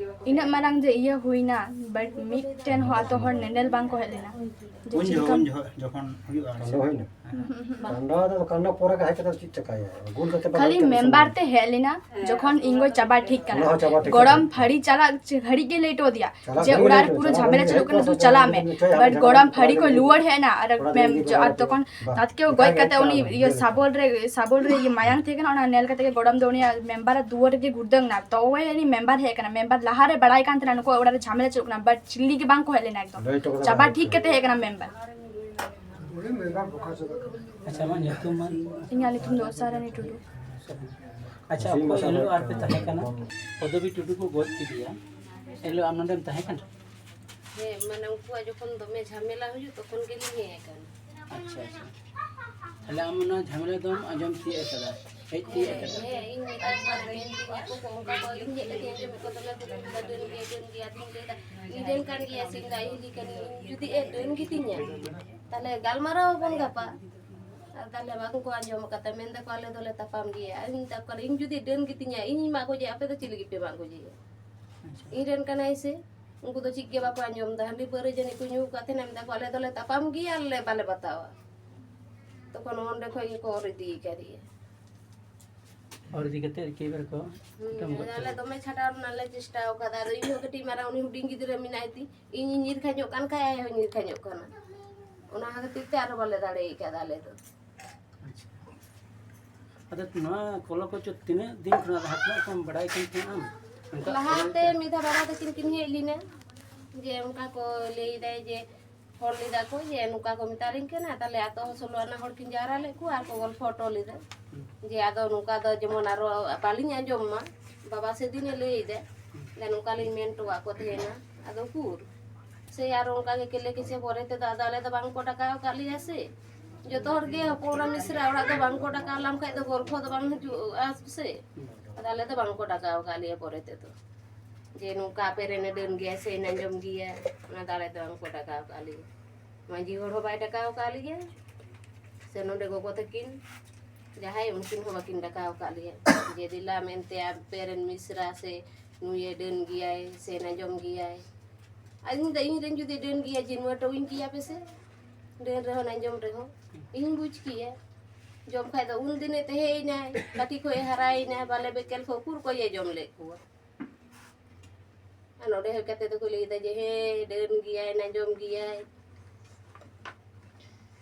ᱤᱱᱟᱹᱜ ᱢᱟᱨᱟᱝ ᱡᱮ ᱤᱭᱟᱹ ᱦᱩᱭᱱᱟ, but ᱢᱤᱫᱴᱮᱱ ᱦᱚᱸ ᱟᱛᱳ ᱦᱚᱲ ᱧᱮᱧᱮᱞ ᱵᱟᱝ ᱠᱚ ᱦᱮᱡ ᱞᱮᱱᱟ᱾ ᱡᱮ ᱩᱱ ᱪᱮᱫ ᱡᱚᱠᱷᱚᱱ, ᱞᱮᱠᱟ? ᱩᱱ ᱡᱚᱠᱷᱚᱱ, ᱡᱚᱠᱷᱚᱱ ᱦᱩᱭᱩᱜᱼᱟ, ᱠᱟᱱᱰᱚ ᱦᱩᱭᱱᱟ? ᱦᱩᱸ, ᱦᱩᱸ, ᱦᱩᱸ, ᱵᱟᱝ᱾ ᱠᱟᱱᱰᱚ ᱫᱚ, ᱠᱟᱱᱰᱚ ᱯᱚᱨᱮ ᱜᱮ ᱦᱮᱡ ᱠᱟᱛᱮ ᱪᱮᱫ ᱪᱮᱠᱟᱭᱟ? ᱜᱳᱞ ᱠᱟᱛᱮ ᱵᱟᱝ ᱠᱷᱟᱹᱞᱤ ᱦᱩᱭᱩᱜ ᱠᱟᱱᱟ᱾ ᱢᱮᱢᱵᱟᱨ ᱛᱮ ᱦᱮᱡ ᱞᱮᱱᱟ, ᱡᱚᱠᱷᱚᱱ ᱤᱧ ᱜᱚ ᱪᱟᱵᱟ ᱴᱷᱤᱠ ᱠᱟᱱᱟ᱾ ᱚᱱᱟ ᱦᱚᱸ ᱪᱟᱵᱟ ᱴᱷᱤᱠ ᱜᱚᱲᱚᱢ ᱠᱟᱱᱟ᱾ ᱯᱷᱟᱹᱲᱤ ᱪᱟᱞᱟᱜ ᱜᱷᱟᱹᱲᱤᱡ ᱜᱮ ᱞᱮᱴ ᱟᱫᱮᱭᱟ᱾ ᱪᱟᱞᱟᱜ ᱡᱮ ᱜᱷᱟᱹᱲᱤᱡ ᱚᱲᱟᱜ ᱨᱮ ᱞᱮᱴ ᱯᱩᱨᱟᱹ ᱟᱫᱮᱭᱟ᱾ ᱡᱷᱟᱢᱮᱞᱟ ᱪᱟᱹᱞᱩᱜ ᱠᱟᱱᱟ, ᱛᱩ ᱪᱟᱞᱟᱜ ᱢᱮ᱾ ᱪᱟᱞᱟᱜ ᱵᱟᱴ ᱜᱷᱟᱹᱲᱤᱡ ᱜᱚᱲᱚᱢ ᱞᱮᱴ ᱯᱷᱟᱹᱲᱤ ᱠᱚ ᱟᱫᱮᱭᱟ᱾ ᱞᱩᱣᱟᱹᱲ ᱦᱮᱡ ᱮᱱᱟ, ᱟᱨ ᱚᱲᱟᱜ ᱨᱮ ᱢᱮᱢ-, ᱞᱮᱴ ᱟᱨ ᱟᱫᱮᱭᱟ᱾ ᱛᱚᱠᱷᱚᱱ ᱵᱟᱝ᱾ ᱛᱟᱛᱠᱮ ᱜᱚᱡ ᱠᱟᱛᱮ ᱩᱱᱤ ᱤᱭᱟᱹ ᱥᱟᱵᱚᱞ ᱨᱮ, ᱥᱟᱵᱚᱞ ᱨᱮ ᱤᱭᱟᱹ ᱢᱟᱭᱟᱝ ᱛᱟᱦᱮᱸ ᱠᱟᱱᱟ, ᱚᱱᱟ ᱧᱮᱞ ᱠᱟᱛᱮ ᱜᱮ ᱜᱚᱲᱚᱢ ᱫᱚ ᱩᱱᱤᱭᱟᱜ ᱢᱮᱢᱵᱟᱨᱟᱜ ᱫᱩᱣᱟᱹᱨ ᱨᱮᱜᱮ ᱜᱩᱲᱫᱟᱹᱝ ᱮᱱᱟ᱾ ᱛᱚᱵᱮ ᱟᱹᱱᱤᱡ ᱢᱮᱢᱵᱟᱨ ᱦᱮᱡ ᱟᱠᱟᱱᱟ᱾ ᱢᱮᱢᱵᱟᱨ ᱞᱟᱦᱟ ᱨᱮ ᱵᱟᱲᱟᱭ ᱠᱟᱱ ᱛᱟᱦᱮᱱᱟ ᱱᱩᱠᱩᱣᱟᱜ ᱚᱲᱟᱜ ᱨᱮ ᱡᱷᱟᱢᱮᱞᱟ ᱪᱟᱹᱞᱩᱜ ᱠᱟᱱᱟ, ᱵᱟᱴ ᱪᱤᱞᱤ ᱜᱮ ᱵᱟᱝ ᱠᱚ ᱦᱮᱡ ᱞᱮᱱᱟ ᱮᱠᱫᱚᱢ᱾ ᱞᱟᱹᱭ ᱦᱚᱴᱚ ᱠᱟᱫᱟ ᱪᱟᱵᱟ ᱵᱟᱝ ᱴᱷᱤᱠ ᱠᱟᱛᱮ ᱦᱮᱡ ᱟᱠᱟᱱᱟ ᱢᱮᱢᱵᱟᱨ᱾ ᱟᱪᱪᱷᱟ, ᱟᱢᱟᱜ ᱧᱩᱛᱩᱢ ᱢᱟ? ᱤᱧᱟᱹᱜ ᱧᱩᱛᱩᱢ ᱫᱚ ᱩᱥᱟᱨᱟᱱᱤ ᱴᱩᱰᱩ᱾ ᱟᱪᱪᱷᱟ, ᱚᱠᱚᱭ ᱮᱱᱦᱤᱞᱳᱜ ᱟᱨᱯᱮ ᱛᱟᱦᱮᱸ ᱠᱟᱱᱟ? ᱯᱚᱫᱚᱵᱤ ᱴᱩᱰᱩ ᱠᱚ ᱜᱚᱡ ᱠᱮᱫᱮᱭᱟ, ᱮᱱᱦᱤᱞᱳᱜ ᱟᱢ ᱱᱚᱰᱮᱢ ᱛᱟᱦᱮᱸ ᱠᱟᱱᱟ? ᱦᱮᱸ, ᱢᱟᱱᱮ ᱩᱱᱠᱩᱣᱟᱜ ᱡᱚᱠᱷᱚᱱ ᱫᱚᱢᱮ ᱡᱷᱟᱢᱮᱞᱟ ᱦᱩᱭᱩᱜ, ᱛᱚᱠᱷᱚᱱ ᱜᱮᱞᱤᱧ ᱦᱮᱡ ᱟᱠᱟᱱᱟ᱾ ᱟᱪᱪᱷᱟ, ᱟᱪᱪᱷᱟ᱾ ᱛᱟᱦᱞᱮ ᱟᱢ ᱚᱱᱟ ᱡᱷᱟᱢᱮᱞᱟ ᱫᱚᱢ ᱟᱸᱡᱚᱢ ᱛᱤᱭᱟᱹᱜ ᱟᱠᱟᱫᱟ, ᱦᱮᱡ ᱛᱤᱭᱟᱹᱜ ᱦᱮᱸ, ᱟᱠᱟᱫᱟ? ᱦᱮᱸ, ᱤᱧ ᱢᱮᱛᱟ ᱠᱚ ᱠᱟᱱᱟ, ᱢᱮᱱ ᱛᱤᱧᱟᱹ ᱠᱚ, ᱚᱱᱠᱟ ᱠᱚ, ᱤᱧ ᱦᱮᱡ ᱠᱟᱛᱮ ᱟᱸᱡᱚᱢᱮᱫ ᱠᱚ, ᱫᱚᱢᱮ ᱠᱚ ᱢᱮᱱᱫᱟ, "ᱰᱟᱹᱱ ᱜᱮᱭᱟ, ᱰᱟᱹᱱ ᱜᱮᱭᱟ", ᱟᱫᱚᱧ ᱞᱟᱹᱭᱫᱟ, "ᱤᱧ ᱨᱮᱱ ᱠᱟᱱ ᱜᱮᱭᱟ ᱥᱮ ᱤᱧ ᱫᱚ ᱟᱭᱳ ᱦᱤᱞᱤ ᱠᱟᱹᱱᱟᱹᱧ, ᱡᱩᱫᱤ ᱮ ᱰᱟᱹᱱ ᱜᱮᱛᱤᱧᱟ, ᱛᱟᱦᱞᱮ ᱜᱟᱞᱢᱟᱨᱟᱣ ᱟᱵᱚᱱ ᱜᱟᱯᱟ᱾" ᱟᱨ ᱛᱟᱦᱞᱮ ᱵᱟᱝ ᱠᱚ ᱟᱸᱡᱚᱢ ᱟᱠᱟᱫᱟ, ᱢᱮᱱᱫᱟ ᱠᱚ, "ᱟᱞᱮ ᱫᱚᱞᱮ ᱛᱟᱯᱟᱢ ᱜᱮᱭᱟ᱾" ᱟᱨ ᱤᱧ ᱢᱮᱛᱟ ᱠᱚ ᱠᱟᱱᱟ, "ᱤᱧ ᱡᱩᱫᱤ ᱰᱟᱹᱱ ᱜᱮᱛᱤᱧᱟ, ᱤᱧᱤᱧ ᱢᱟᱜ ᱜᱚᱡᱮᱭᱟ, ᱟᱯᱮ ᱫᱚ ᱪᱮᱫ ᱞᱟᱹᱜᱤᱫ ᱯᱮ ᱢᱟᱜ ᱜᱚᱡᱮᱭᱟ? ᱟᱪᱪᱷᱟ᱾ ᱤᱧ ᱨᱮᱱ ᱠᱟᱱᱟᱭ ᱥᱮ?" ᱩᱱᱠᱩ ᱫᱚ ᱪᱮᱫ ᱜᱮ ᱵᱟᱠᱚ ᱟᱸᱡᱚᱢ ᱮᱫᱟ᱾ ᱦᱟᱺᱰᱤ ᱯᱟᱹᱣᱨᱟᱹ ᱡᱟᱹᱱᱤᱡ ᱠᱚ ᱧᱩ ᱟᱠᱟᱫ ᱛᱟᱦᱮᱱᱟ, ᱢᱮᱱᱫᱟ ᱠᱚ, "ᱟᱞᱮ ᱫᱚᱞᱮ ᱛᱟᱯᱟᱢ ᱜᱮᱭᱟ, ᱟᱞᱮ ᱵᱟᱞᱮ ᱵᱟᱛᱟᱣᱟ᱾" ᱛᱚᱠᱷᱚᱱ ᱚᱸᱰᱮ ᱠᱷᱚᱡ ᱜᱮᱠᱚ ᱚᱨ ᱤᱫᱤ ᱟᱠᱟᱫᱮᱭᱟ᱾ ᱚᱨ ᱤᱫᱤ ᱠᱟᱛᱮ ᱮᱠᱮᱵᱟᱨᱮ ᱠᱚ ᱦᱩᱸ, ᱠᱩᱴᱟᱹᱢ ᱜᱚᱡ ᱟᱞᱮ ᱠᱮᱫᱮᱭᱟ᱾ ᱫᱚᱢᱮ ᱪᱷᱟᱰᱟᱣ ᱨᱮᱱᱟᱜ ᱞᱮ ᱪᱮᱥᱴᱟ ᱟᱠᱟᱫᱟ᱾ ᱟᱫᱚ ᱤᱧ ᱦᱚᱸ ᱠᱟᱹᱴᱤᱡ ᱢᱟᱨᱟᱝ, ᱩᱱᱤ ᱦᱩᱰᱤᱧ ᱜᱤᱫᱽᱨᱟᱹ ᱢᱮᱱᱟᱭ ᱛᱤᱧ, ᱤᱧᱤᱧ ᱧᱤᱨ ᱠᱷᱟᱧᱚᱜ ᱠᱟᱱ ᱠᱷᱟᱡ ᱟᱡ ᱦᱚᱸᱭ ᱧᱤᱨ ᱠᱷᱟᱧᱚᱜ ᱠᱟᱱᱟ᱾ ᱚᱱᱟ ᱠᱷᱟᱹᱛᱤᱨ ᱛᱮ ᱟᱨᱦᱚᱸ ᱵᱟᱞᱮ ᱫᱟᱲᱮ ᱟᱠᱟᱫᱟ ᱟᱞᱮ ᱫᱚ᱾ ᱟᱪᱪᱷᱟ᱾ ᱟᱫᱚ ᱱᱚᱣᱟ ᱠᱚᱞᱚ ᱠᱚᱪᱚ ᱛᱤᱱᱟᱹᱜ ᱫᱤᱱ ᱠᱷᱚᱱᱟᱜ ᱞᱟᱦᱟ ᱠᱷᱚᱱᱟᱜ ᱠᱚᱢ ᱵᱟᱲᱟᱭ ᱠᱟᱱ ᱛᱟᱦᱮᱸᱱᱟ ᱟᱢ? ᱚᱱᱠᱟ ᱞᱟᱦᱟᱛᱮ ᱠᱚᱞᱚ ᱠᱚ ᱢᱤᱫ ᱫᱷᱟᱣ ᱵᱟᱵᱟ ᱛᱟᱹᱠᱤᱱ ᱠᱤᱱ ᱦᱮᱡ ᱞᱮᱱᱟ, ᱡᱮ ᱚᱱᱠᱟ ᱠᱚ ᱞᱟᱹᱭ ᱫᱟᱭ ᱡᱮ ᱯᱷᱳᱱ ᱞᱮᱫᱟ ᱠᱚ ᱡᱮ ᱱᱚᱝᱠᱟ ᱠᱚ ᱢᱮᱛᱟᱞᱤᱧ ᱠᱟᱱᱟ, ᱛᱟᱦᱞᱮ ᱟᱛᱳ ᱦᱚᱲ ᱥᱳᱞᱳ ᱟᱱᱟ ᱦᱚᱲ ᱠᱤᱱ ᱡᱟᱣᱨᱟ ᱞᱮᱫ ᱠᱚᱣᱟ ᱟᱨ ᱠᱚ ᱜᱚᱞᱯᱷᱚ ᱦᱚᱴᱚ ᱞᱮᱫᱟ ᱡᱮ ᱟᱫᱚ ᱱᱚᱝᱠᱟ ᱫᱚ ᱡᱮᱢᱚᱱ ᱟᱨᱚ ᱵᱟᱹᱞᱤᱧ ᱟᱸᱡᱚᱢ ᱢᱟ᱾ ᱵᱟᱵᱟ ᱥᱮᱫᱤᱱᱮ ᱞᱟᱹᱭ ᱮᱫᱟ, ᱡᱮ ᱱᱚᱝᱠᱟ ᱞᱤᱧ ᱢᱮᱱ ᱦᱚᱴᱚᱣᱟᱫ ᱠᱚ ᱛᱟᱦᱮᱱᱟ, ᱟᱫᱚ ᱩᱠᱩᱨ? ᱥᱮ ᱟᱨᱚ ᱚᱱᱠᱟ ᱜᱮ ᱠᱮᱞᱮ ᱠᱮᱪᱮ ᱯᱚᱨᱮ ᱛᱮᱫᱚ ᱟᱫᱚ ᱟᱞᱮ ᱫᱚ ᱵᱟᱝ ᱠᱚ ᱰᱟᱠᱟᱣ ᱟᱠᱟᱫ ᱞᱮᱭᱟ ᱥᱮ᱾ ᱡᱚᱛᱚ ᱦᱚᱲ ᱜᱮ ᱦᱚᱯᱚᱱ ᱮᱨᱟ ᱢᱤᱥᱨᱟ ᱚᱲᱟᱜ ᱫᱚ ᱵᱟᱝ ᱠᱚ ᱰᱟᱠᱟᱣ ᱞᱮᱢ ᱠᱷᱟᱡ ᱫᱚ ᱜᱚᱞᱯᱷᱚ ᱫᱚ ᱵᱟᱝ ᱦᱤᱡᱩᱜᱼᱟ ᱥᱮ᱾ ᱟᱫᱚ ᱟᱞᱮ ᱫᱚ ᱵᱟᱝ ᱠᱚ ᱰᱟᱠᱟᱣ ᱟᱠᱟᱫ ᱞᱮᱭᱟ ᱯᱚᱨᱮ ᱛᱮᱫᱚ, ᱡᱮ ᱱᱚᱝᱠᱟ ᱟᱯᱮ ᱨᱮᱱᱮ ᱰᱟᱹᱱ ᱜᱮᱭᱟ ᱥᱮ ᱟᱸᱡᱚᱢ ᱜᱮᱭᱟ, ᱚᱱᱟ ᱫᱚ ᱟᱞᱮ ᱫᱚ ᱵᱟᱝ ᱠᱚ ᱰᱟᱠᱟᱣ ᱟᱠᱟᱫ ᱞᱮᱭᱟ᱾ ᱢᱟᱹᱡᱷᱤ ᱦᱚᱲ ᱦᱚᱸ ᱵᱟᱭ ᱰᱟᱠᱟᱣ ᱟᱠᱟᱫ ᱞᱮᱭᱟ, ᱥᱮ ᱱᱚᱰᱮ ᱜᱚᱜᱚ ᱛᱟᱹᱠᱤᱱ ᱡᱟᱦᱟᱸᱭ ᱩᱱᱠᱤᱱ ᱦᱚᱸ ᱵᱟᱹᱠᱤᱱ ᱰᱟᱠᱟᱣ ᱟᱠᱟᱫ ᱞᱮᱭᱟ ᱡᱮ ᱫᱮᱞᱟ ᱢᱮᱱᱛᱮ ᱟᱯᱮ ᱨᱮᱱ ᱢᱤᱥᱨᱟ ᱥᱮ ᱱᱩᱭᱮ ᱰᱟᱹᱱ ᱜᱮᱭᱟᱭ ᱥᱮ ᱱᱟᱡᱚᱢ ᱜᱮᱭᱟᱭ᱾ ᱟᱨ ᱤᱧ ᱫᱚ ᱤᱧ ᱨᱮᱱ ᱡᱩᱫᱤ ᱰᱟᱹᱱ ᱜᱮᱭᱟ, ᱡᱤᱱᱣᱟᱹ ᱴᱚᱣᱤᱧ ᱠᱮᱭᱟ ᱯᱮᱥᱮ, ᱰᱟᱹᱱ ᱨᱮᱦᱚᱸ ᱱᱟᱡᱚᱢ ᱨᱮᱦᱚᱸ ᱤᱧ ᱵᱩᱡᱽ ᱠᱮᱭᱟ᱾ ᱡᱚᱢ ᱠᱷᱟᱡ ᱫᱚ ᱩᱱ ᱫᱤᱱᱮ ᱛᱟᱦᱮᱸᱭᱮᱱᱟᱭ, ᱠᱟᱹᱴᱤᱡ ᱠᱷᱚᱡ ᱮ ᱦᱟᱨᱟᱭᱮᱱᱟᱭ, ᱵᱟᱞᱮ ᱵᱮᱠᱮᱞ ᱠᱷᱚᱡ ᱩᱠᱩᱨ ᱠᱚᱭᱮ ᱡᱚᱢ ᱞᱮᱫ ᱠᱚᱣᱟ᱾ ᱟᱨ ᱱᱚᱰᱮ ᱦᱮᱡ ᱠᱟᱛᱮ ᱫᱚᱠᱚ ᱞᱟᱹᱭᱫᱟ ᱡᱮ ᱦᱮᱸ ᱰᱟᱹᱱ ᱜᱮᱭᱟᱭ, ᱱᱟᱡᱚᱢ ᱜᱮᱭᱟᱭ᱾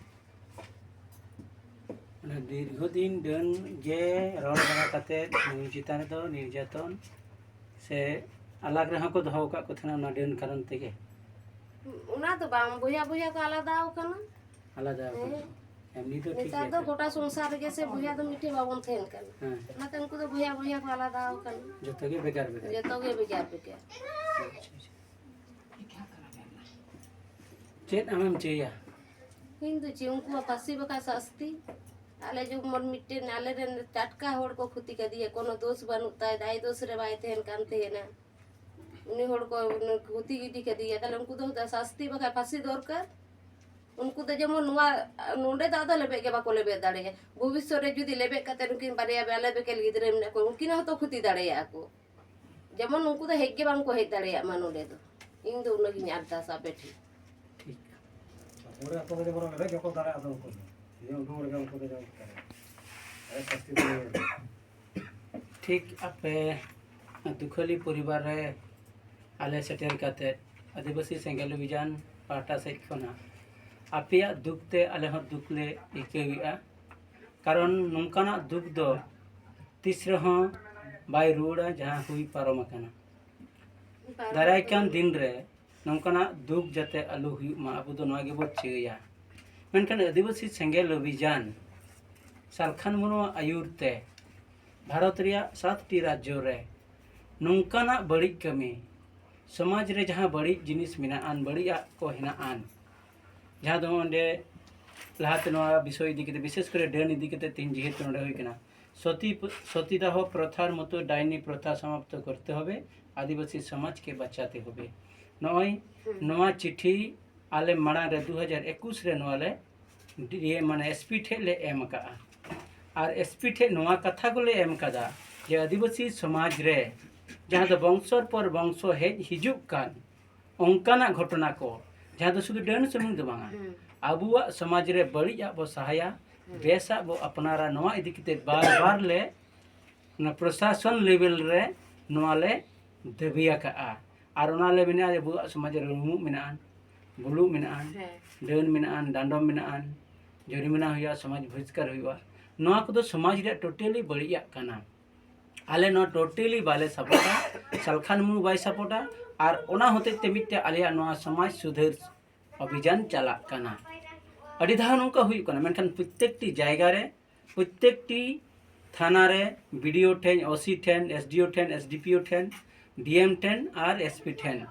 ᱚᱱᱟ ᱫᱤᱨᱜᱷᱚ ᱫᱤᱱ ᱰᱟᱹᱱ ᱜᱮ ᱨᱚᱲ ᱵᱟᱲᱟ ᱠᱟᱛᱮ ᱱᱩᱭ ᱪᱮᱛᱟᱱ ᱨᱮᱫᱚ ᱱᱤᱨᱡᱟᱛᱚᱱ ᱥᱮ ᱟᱞᱟᱜᱽ ᱨᱮᱦᱚᱸ ᱠᱚ ᱫᱚᱦᱚ ᱟᱠᱟᱫ ᱠᱚ ᱛᱟᱦᱮᱱᱟ ᱚᱱᱟ ᱰᱟᱹᱱ ᱠᱟᱨᱚᱱ ᱛᱮᱜᱮ? ᱚᱱᱟ ᱫᱚ ᱵᱟᱝ, ᱵᱚᱭᱦᱟ ᱵᱚᱭᱦᱟ ᱠᱚ ᱟᱞᱟᱫᱟ ᱟᱠᱟᱱᱟ᱾ ᱟᱞᱟᱫᱟ ᱟᱠᱟᱱᱟ᱾ ᱦᱮᱸ᱾ ᱮᱢᱱᱤ ᱫᱚ ᱴᱷᱤᱠ ᱱᱮᱛᱟᱨ ᱜᱮᱭᱟ ᱫᱚ ᱛᱚ? ᱜᱚᱴᱟ ᱥᱚᱝᱥᱟᱨ ᱨᱮᱜᱮ ᱥᱮ ᱵᱚᱭᱦᱟ ᱫᱚ ᱢᱤᱫᱴᱷᱮᱡ ᱵᱟᱵᱚᱱ ᱛᱟᱦᱮᱱ ᱠᱟᱱᱟ᱾ ᱦᱮᱸ᱾ ᱚᱱᱟᱛᱮ ᱩᱱᱠᱩ ᱫᱚ ᱵᱚᱭᱦᱟ ᱵᱚᱭᱦᱟ ᱠᱚ ᱟᱞᱟᱫᱟ ᱟᱠᱟᱱᱟ᱾ ᱡᱚᱛᱚ ᱜᱮ ᱵᱷᱮᱜᱟᱨ ᱵᱷᱮᱜᱟᱨ᱾ ᱡᱚᱛᱚ ᱜᱮ ᱵᱷᱮᱜᱟᱨ ᱵᱷᱮᱜᱟᱨ᱾ ᱟᱪᱪᱷᱟ, ᱟᱪᱪᱷᱟ᱾ ᱪᱮᱫ ᱟᱢᱮᱢ ᱪᱟᱹᱭᱟ? ᱤᱧ ᱫᱚ ᱪᱮᱫ, ᱩᱱᱠᱩᱣᱟᱜ ᱯᱷᱟᱸᱥᱤ ᱵᱟᱠᱷᱟᱡ ᱥᱟᱥᱛᱤ᱾ ᱟᱞᱮ ᱡᱮᱢᱚᱱ ᱢᱤᱫᱴᱮᱱ ᱟᱞᱮᱨᱮᱱ ᱴᱟᱴᱠᱟ ᱦᱚᱲ ᱠᱚ ᱠᱷᱚᱛᱤ ᱠᱮᱫᱮᱭᱟ, ᱠᱳᱱᱳ ᱫᱳᱥ ᱵᱟᱹᱱᱩᱜ ᱛᱟᱭ, ᱫᱟᱭ ᱫᱳᱥ ᱨᱮ ᱵᱟᱭ ᱛᱟᱦᱮᱱ ᱠᱟᱱ ᱛᱟᱦᱮᱱᱟ᱾ ᱩᱱᱤ ᱦᱚᱲ ᱠᱚ ᱠᱷᱚᱛᱤ ᱜᱤᱰᱤ ᱠᱮᱫᱮᱭᱟ, ᱛᱟᱦᱞᱮ ᱩᱱᱠᱩ ᱫᱚ ᱥᱟᱥᱛᱤ ᱵᱟᱠᱷᱟᱡ ᱯᱷᱟᱸᱥᱤ ᱫᱚᱨᱠᱟᱨ᱾ ᱩᱱᱠᱩ ᱫᱚ ᱡᱮᱢᱚᱱ ᱱᱚᱣᱟ ᱱᱚᱰᱮ ᱫᱚ ᱟᱫᱚ ᱞᱮᱵᱮᱫ ᱜᱮ ᱵᱟᱠᱚ ᱞᱮᱵᱮᱫ ᱫᱟᱲᱮᱭᱟᱜᱼᱟ᱾ ᱵᱷᱚᱵᱤᱥᱥᱚᱛ ᱨᱮ ᱡᱩᱫᱤ ᱞᱮᱵᱮᱫ ᱠᱟᱛᱮ ᱩᱱᱠᱤᱱ ᱵᱟᱨᱭᱟ ᱵᱟᱞᱮ ᱵᱮᱠᱮᱞ ᱜᱤᱫᱽᱨᱟᱹ ᱢᱮᱱᱟᱜ ᱠᱚᱣᱟ, ᱩᱱᱠᱤᱱ ᱦᱚᱸᱛᱚ ᱠᱷᱚᱛᱤ ᱫᱟᱲᱮᱭᱟᱜᱼᱟ ᱠᱚ᱾ ᱡᱮᱢᱚᱱ ᱩᱱᱠᱩ ᱫᱚ ᱦᱮᱡ ᱜᱮ ᱵᱟᱝ ᱠᱚ ᱦᱮᱡ ᱫᱟᱲᱮᱭᱟᱜ ᱢᱟ ᱱᱚᱰᱮ ᱫᱚ᱾ ᱤᱧ ᱫᱚ ᱩᱱᱟᱹᱜ ᱜᱤᱧ ᱟᱨᱫᱟᱥᱟ ᱟᱯᱮ ᱴᱷᱮᱱ᱾ ᱴᱷᱤᱠ᱾ ᱯᱩᱨᱟᱹ ᱟᱠᱚ ᱜᱮ ᱡᱮᱢᱚᱱ ᱞᱮᱵᱮᱫ ᱜᱮᱠᱚ ᱫᱟᱲᱮᱭᱟᱜᱼᱟ, ᱟᱫᱚ ᱩᱱᱠᱩ ᱫᱚ ᱱᱤᱭᱟᱹ ᱩᱰᱩᱝ ᱨᱮᱜᱮ ᱩᱱᱠᱩ ᱫᱚ ᱡᱮᱢᱚᱱ ᱠᱚ ᱫᱟᱲᱮᱭᱟᱜᱼᱟ᱾ ᱟᱨ ᱥᱟᱹᱥᱛᱤ ᱫᱚ ᱱᱤᱭᱟᱹ ᱨᱮᱜᱮ᱾ ᱴᱷᱤᱠ ᱟᱯᱮ ᱫᱩᱠᱷᱟᱹᱞᱤ ᱯᱚᱨᱤᱵᱟᱨ ᱨᱮ ᱟᱞᱮ ᱥᱮᱴᱮᱨ ᱠᱟᱛᱮ ᱟᱹᱫᱤᱵᱟᱹᱥᱤ ᱥᱮᱸᱜᱮᱞ ᱚᱵᱷᱤᱡᱟᱱ ᱯᱟᱦᱴᱟ ᱥᱮᱫ ᱠᱷᱚᱱᱟᱜ ᱟᱯᱮᱭᱟᱜ ᱫᱩᱠ ᱛᱮ ᱟᱞᱮ ᱦᱚᱸ ᱫᱩᱠ ᱞᱮ ᱟᱹᱭᱠᱟᱹᱣᱮᱫᱼᱟ᱾ ᱠᱟᱨᱚᱱ ᱱᱚᱝᱠᱟᱱᱟᱜ ᱫᱩᱠ ᱫᱚ ᱛᱤᱥ ᱨᱮᱦᱚᱸ ᱵᱟᱭ ᱨᱩᱣᱟᱹᱲᱟ, ᱡᱟᱦᱟᱸ ᱦᱩᱭ ᱯᱟᱨᱚᱢ ᱟᱠᱟᱱᱟ᱾ ᱫᱟᱨᱟᱭ ᱠᱟᱱ ᱫᱤᱱ ᱨᱮ ᱱᱚᱝᱠᱟᱱᱟᱜ ᱫᱩᱠ ᱡᱟᱛᱮ ᱟᱞᱚ ᱦᱩᱭᱩᱜ ᱢᱟ, ᱟᱵᱚ ᱫᱚ ᱱᱚᱣᱟ ᱜᱮᱵᱚ ᱪᱟᱹᱭᱟ᱾ ᱢᱮᱱᱠᱷᱟᱱ ᱟᱹᱫᱤᱵᱟᱹᱥᱤ ᱥᱮᱸᱜᱮᱞ ᱚᱵᱷᱤᱡᱟᱱ ᱥᱟᱞᱠᱷᱟᱱ ᱢᱩᱨᱢᱩᱣᱟᱜ ᱟᱹᱭᱩᱨ ᱛᱮ ᱵᱷᱟᱨᱚᱛ ᱨᱮᱭᱟᱜ ᱥᱟᱛᱴᱤ ᱨᱟᱡᱽᱡᱚ ᱨᱮ ᱱᱚᱝᱠᱟᱱᱟᱜ ᱵᱟᱹᱲᱤᱡ ᱠᱟᱹᱢᱤ, ᱥᱚᱢᱟᱡᱽ ᱨᱮ ᱡᱟᱦᱟᱸ ᱵᱟᱹᱲᱤᱡ ᱡᱤᱱᱤᱥ ᱢᱮᱱᱟᱜ ᱟᱱ, ᱵᱟᱹᱲᱤᱡᱟᱜ ᱠᱚ ᱦᱮᱱᱟᱜ ᱟᱱ, ᱡᱟᱦᱟᱸ ᱫᱚ ᱚᱸᱰᱮ ᱞᱟᱦᱟᱛᱮ ᱱᱚᱣᱟ ᱵᱤᱥᱚᱭ ᱤᱫᱤ ᱠᱟᱛᱮ, ᱵᱤᱥᱮᱥ ᱠᱚᱨᱮ ᱰᱟᱹᱱ ᱤᱫᱤ ᱠᱟᱛᱮ ᱛᱮᱦᱮᱧ ᱡᱮᱦᱮᱛᱩ ᱱᱚᱰᱮ ᱦᱩᱭ ᱠᱟᱱᱟ, ᱥᱚᱛᱤ ᱥᱚᱛᱤᱫᱟᱦᱚ ᱯᱨᱚᱛᱷᱟᱨ ᱢᱚᱛᱚ ᱰᱟᱭᱱᱤ ᱯᱨᱚᱛᱷᱟ ᱥᱚᱢᱟᱯᱛᱚ ᱠᱚᱨᱛᱮ ᱦᱚᱵᱮ, ᱟᱹᱫᱤᱵᱟᱹᱥᱤ ᱥᱚᱢᱟᱡᱽ ᱠᱮ ᱵᱟᱪᱟᱛᱮ ᱦᱚᱵᱮ᱾ ᱱᱚᱜᱼᱚᱭ ᱱᱚᱣᱟ ᱪᱤᱴᱷᱤ ᱟᱞᱮ ᱢᱟᱲᱟᱝ ᱨᱮ ᱫᱩ ᱦᱟᱡᱟᱨ ᱮᱠᱩᱥ ᱨᱮ ᱱᱚᱣᱟ ᱞᱮ ᱰᱤ-, ᱢᱟᱱᱮ ᱮᱥᱯᱤ ᱴᱷᱮᱡ ᱞᱮ ᱮᱢ ᱟᱠᱟᱜᱼᱟ᱾ ᱟᱨ ᱮᱥᱯᱤ ᱴᱷᱮᱱ ᱱᱚᱣᱟ ᱠᱟᱛᱷᱟ ᱠᱚᱞᱮ ᱮᱢ ᱠᱟᱫᱟ ᱡᱮ ᱟᱹᱫᱤᱵᱟᱹᱥᱤ ᱥᱚᱢᱟᱡᱽ ᱨᱮ ᱡᱟᱦᱟᱸ ᱫᱚ ᱵᱚᱝᱥᱚᱨ ᱯᱚᱨ ᱵᱚᱝᱥᱚ ᱦᱮᱡ ᱦᱤᱡᱩᱜ ᱠᱟᱱ ᱚᱱᱠᱟᱱᱟᱜ ᱜᱷᱚᱴᱚᱱᱟ ᱠᱚ, ᱡᱟᱦᱟᱸ ᱫᱚ ᱥᱩᱫᱷᱩ ᱰᱟᱹᱱ ᱥᱩᱢᱩᱝ ᱫᱚ ᱵᱟᱝᱟ, ᱦᱩᱸ᱾ ᱟᱵᱚᱣᱟᱜ ᱥᱚᱢᱟᱡᱽ ᱨᱮ ᱵᱟᱹᱲᱤᱡ ᱟᱜ ᱵᱚ ᱥᱟᱦᱟᱭᱟ, ᱦᱩᱸ᱾ ᱵᱮᱥᱟᱜ ᱵᱚ ᱟᱯᱱᱟᱨᱟ, ᱱᱚᱣᱟ ᱤᱫᱤ ᱠᱟᱛᱮ ᱵᱟᱨ ᱵᱟᱨ ᱞᱮ ᱚᱱᱟ ᱯᱨᱚᱥᱟᱥᱚᱱ ᱞᱮᱵᱮᱞ ᱨᱮ ᱱᱚᱣᱟ ᱞᱮ ᱫᱟᱹᱵᱤ ᱟᱠᱟᱫᱼᱟ᱾ ᱟᱨ ᱚᱱᱟ ᱞᱮ ᱢᱮᱱᱟ ᱟᱵᱚᱣᱟᱜ ᱥᱚᱢᱟᱡᱽ ᱨᱮ ᱨᱩᱢᱩᱜ ᱢᱮᱱᱟᱜᱼᱟ, ᱵᱩᱞᱩᱜ ᱢᱮᱱᱟᱜᱼᱟ, ᱦᱮᱸ᱾ ᱰᱟᱹᱱ ᱢᱮᱱᱟᱜᱼᱟ, ᱰᱟᱸᱰᱚᱢ ᱢᱮᱱᱟᱜᱼᱟ, ᱡᱚᱨᱤᱢᱟᱱᱟ ᱦᱩᱭᱩᱜᱼᱟ, ᱥᱚᱢᱟᱡᱽ ᱵᱚᱦᱤᱥᱠᱟᱨ ᱦᱩᱭᱩᱜᱼᱟ᱾ ᱱᱚᱣᱟ ᱠᱚᱫᱚ ᱥᱚᱢᱟᱡᱽ ᱨᱮᱭᱟᱜ ᱴᱳᱴᱟᱞᱤ ᱵᱟᱹᱲᱤᱡᱟᱜ ᱠᱟᱱᱟ᱾ ᱟᱞᱮ ᱱᱚᱣᱟ ᱴᱳᱴᱟᱞᱤ ᱵᱟᱞᱮ ᱥᱟᱯᱳᱨᱴᱟ, ᱥᱟᱞᱠᱷᱟᱱ ᱢᱩᱨᱢᱩ ᱵᱟᱭ ᱥᱟᱯᱳᱨᱴᱟ᱾ ᱟᱨ ᱚᱱᱟ ᱦᱚᱛᱮᱡ ᱛᱮ ᱢᱤᱫᱴᱮᱡ ᱟᱞᱮᱭᱟᱜ ᱱᱚᱣᱟ ᱥᱚᱢᱟᱡᱽ ᱥᱩᱫᱷᱟᱹᱨ ᱚᱵᱷᱤᱡᱟᱱ ᱪᱟᱞᱟᱜ ᱠᱟᱱᱟ᱾ ᱟᱹᱰᱤ ᱫᱷᱟᱣ ᱱᱚᱝᱠᱟ ᱦᱩᱭᱩᱜ ᱠᱟᱱᱟ, ᱢᱮᱱᱠᱷᱟᱱ ᱯᱨᱚᱛᱮᱠᱴᱤ ᱡᱟᱭᱜᱟ ᱨᱮ, ᱯᱨᱚᱛᱮᱠᱴᱤ ᱛᱷᱟᱱᱟ ᱨᱮ, ᱵᱤᱰᱤᱳ ᱴᱷᱮᱱ, ᱳᱥᱤ ᱴᱷᱮᱱ, ᱮᱥᱰᱤᱳ ᱴᱷᱮᱱ, ᱮᱥᱰᱤᱯᱤᱳ ᱴᱷᱮᱱ, ᱰᱤᱮᱢ ᱴᱷᱮᱱ ᱟᱨ ᱮᱥᱯᱤ ᱴᱷᱮᱱ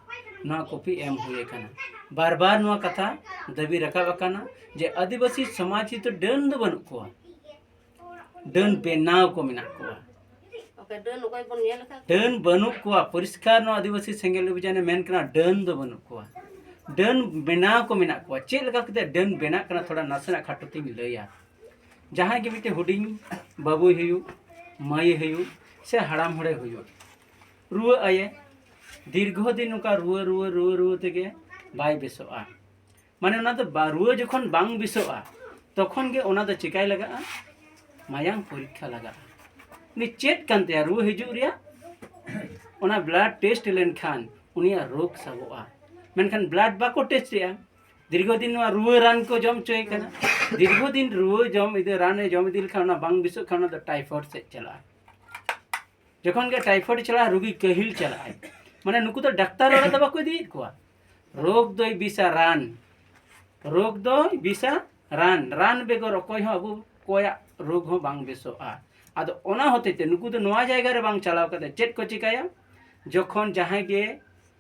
ᱱᱚᱣᱟ ᱠᱚᱯᱤ ᱮᱢ ᱦᱩᱭ ᱟᱠᱟᱱᱟ᱾ ᱵᱟᱨ ᱵᱟᱨ ᱱᱚᱣᱟ ᱠᱟᱛᱷᱟ ᱫᱟᱹᱵᱤ ᱨᱟᱠᱟᱵ ᱟᱠᱟᱱᱟ ᱡᱮ ᱟᱹᱫᱤᱵᱟᱹᱥᱤ ᱥᱚᱢᱟᱡᱽ ᱨᱮᱫᱚ ᱰᱟᱹᱱ ᱫᱚ ᱵᱟᱹᱱᱩᱜ ᱠᱚᱣᱟ, ᱰᱟᱹᱱ ᱵᱮᱱᱟᱣ ᱠᱚ ᱢᱮᱱᱟᱜ ᱠᱚᱣᱟ᱾ ᱚᱠᱟ ᱰᱟᱹᱱ ᱚᱠᱚᱭ ᱵᱚᱱ ᱧᱮᱞ ᱟᱠᱟᱫ ᱠᱚᱣᱟ? ᱰᱟᱹᱱ ᱵᱟᱹᱱᱩᱜ ᱠᱚᱣᱟ᱾ ᱯᱚᱨᱤᱥᱠᱟᱨ ᱱᱚᱣᱟ ᱟᱹᱫᱤᱵᱟᱹᱥᱤ ᱥᱮᱸᱜᱮᱞ ᱚᱵᱷᱤᱡᱟᱱᱮ ᱢᱮᱱ ᱠᱟᱱᱟ, ᱰᱟᱹᱱ ᱫᱚ ᱵᱟᱹᱱᱩᱜ ᱠᱚᱣᱟ, ᱰᱟᱹᱱ ᱵᱮᱱᱟᱣ ᱠᱚ ᱢᱮᱱᱟᱜ ᱠᱚᱣᱟ᱾ ᱪᱮᱫ ᱞᱮᱠᱟ ᱠᱟᱛᱮ ᱰᱟᱹᱱ ᱵᱮᱱᱟᱜ ᱠᱟᱱᱟ, ᱛᱷᱚᱲᱟ ᱱᱟᱥᱮᱱᱟᱜ ᱠᱷᱟᱴᱚ ᱛᱤᱧ ᱞᱟᱹᱭᱟ᱾ ᱡᱟᱦᱟᱸᱭ ᱜᱮ ᱢᱤᱫᱴᱮᱱ ᱦᱩᱰᱤᱧ ᱵᱟᱹᱵᱩᱭ ᱦᱩᱭᱩᱜ, ᱢᱟᱹᱭᱮ ᱦᱩᱭᱩᱜ, ᱥᱮ ᱦᱟᱲᱟᱢ ᱦᱚᱲᱮ ᱦᱩᱭᱩᱜ, ᱨᱩᱣᱟᱹᱜ ᱟᱭᱮ, ᱫᱤᱨᱜᱷᱚ ᱫᱤᱱ ᱱᱚᱝᱠᱟ ᱨᱩᱣᱟᱹ, ᱨᱩᱣᱟᱹ, ᱨᱩᱣᱟᱹ, ᱨᱩᱣᱟᱹ ᱛᱮᱜᱮ ᱵᱟᱭ ᱵᱮᱥᱚᱜᱼᱟ᱾ ᱢᱟᱱᱮ ᱚᱱᱟ ᱫᱚ ᱵᱟ-, ᱨᱩᱣᱟᱹ ᱡᱚᱠᱷᱚᱱ ᱵᱟᱝ ᱵᱮᱥᱚᱜᱼᱟ, ᱛᱚᱠᱷᱚᱱ ᱜᱮ ᱚᱱᱟ ᱫᱚ ᱪᱮᱠᱟᱭ ᱞᱟᱜᱟᱜᱼᱟ? ᱢᱟᱭᱟᱝ ᱯᱚᱨᱤᱠᱠᱷᱟ ᱞᱟᱜᱟᱜᱼᱟ᱾ ᱩᱱᱤ ᱪᱮᱫ ᱠᱟᱱ ᱛᱟᱭᱟ ᱨᱩᱣᱟᱹ ᱦᱤᱡᱩᱜ ᱨᱮᱭᱟᱜ? ᱚᱱᱟ ᱵᱞᱟᱰ ᱴᱮᱥᱴ ᱞᱮᱱᱠᱷᱟᱱ ᱩᱱᱤᱭᱟᱜ ᱨᱳᱜᱽ ᱥᱟᱵᱚᱜᱼᱟ᱾ ᱢᱮᱱᱠᱷᱟᱱ ᱵᱞᱟᱰ ᱵᱟᱠᱚ ᱴᱮᱥᱴ ᱮᱜᱼᱟ᱾ ᱫᱤᱨᱜᱷᱚ ᱫᱤᱱ ᱱᱚᱣᱟ ᱨᱩᱣᱟᱹ ᱨᱟᱱ ᱠᱚ ᱡᱚᱢ ᱦᱚᱪᱚᱭᱮ ᱠᱟᱱᱟ᱾ ᱫᱤᱨᱜᱷᱚ ᱫᱤᱱ ᱨᱩᱣᱟᱹ ᱡᱚᱢ ᱤᱫᱤ, ᱨᱟᱱᱮ ᱡᱚᱢ ᱤᱫᱤ ᱞᱮᱠᱷᱟᱱ ᱚᱱᱟ ᱵᱟᱝ ᱵᱮᱥᱚᱜ ᱠᱷᱟᱱ ᱚᱱᱟ ᱫᱚ ᱴᱟᱭᱯᱷᱚᱭᱮᱰ ᱥᱮᱫ ᱪᱟᱞᱟᱜᱼᱟ᱾ ᱡᱚᱠᱷᱚᱱ ᱜᱮ ᱴᱟᱭᱯᱷᱚᱭᱮᱰ ᱪᱟᱞᱟᱜᱼᱟ, ᱨᱩᱜᱤ ᱠᱟᱹᱦᱤᱞ ᱪᱟᱞᱟᱜᱼᱟᱭ᱾ ᱢᱟᱱᱮ ᱱᱩᱠᱩ ᱫᱚ ᱰᱟᱠᱛᱟᱨ ᱚᱲᱟᱜ ᱫᱚ ᱵᱟᱠᱚ ᱤᱫᱤᱭᱮᱫ ᱠᱚᱣᱟ᱾ ᱨᱳᱜᱽ ᱫᱚᱭ ᱵᱤᱥᱟ ᱨᱟᱱ, ᱨᱳᱜᱽ ᱫᱚᱭ ᱵᱤᱥᱟ ᱨᱟᱱ, ᱨᱟᱱ ᱵᱮᱜᱚᱨ ᱚᱠᱚᱭ ᱦᱚᱸ ᱟᱵᱚ ᱚᱠᱚᱭᱟᱜ ᱨᱳᱜᱽ ᱦᱚᱸ ᱵᱟᱝ ᱵᱮᱥᱚᱜᱼᱟ᱾ ᱟᱫᱚ ᱚᱱᱟ ᱦᱚᱛᱮᱡ ᱛᱮ ᱱᱩᱠᱩ ᱫᱚ ᱱᱚᱣᱟ ᱡᱟᱭᱜᱟ ᱨᱮ ᱵᱟᱝ ᱪᱟᱞᱟᱣ ᱠᱟᱛᱮ ᱪᱮᱫ ᱠᱚ ᱪᱤᱠᱟᱹᱭᱟ? ᱡᱚᱠᱷᱚᱱ ᱡᱟᱦᱟᱸᱭ ᱜᱮ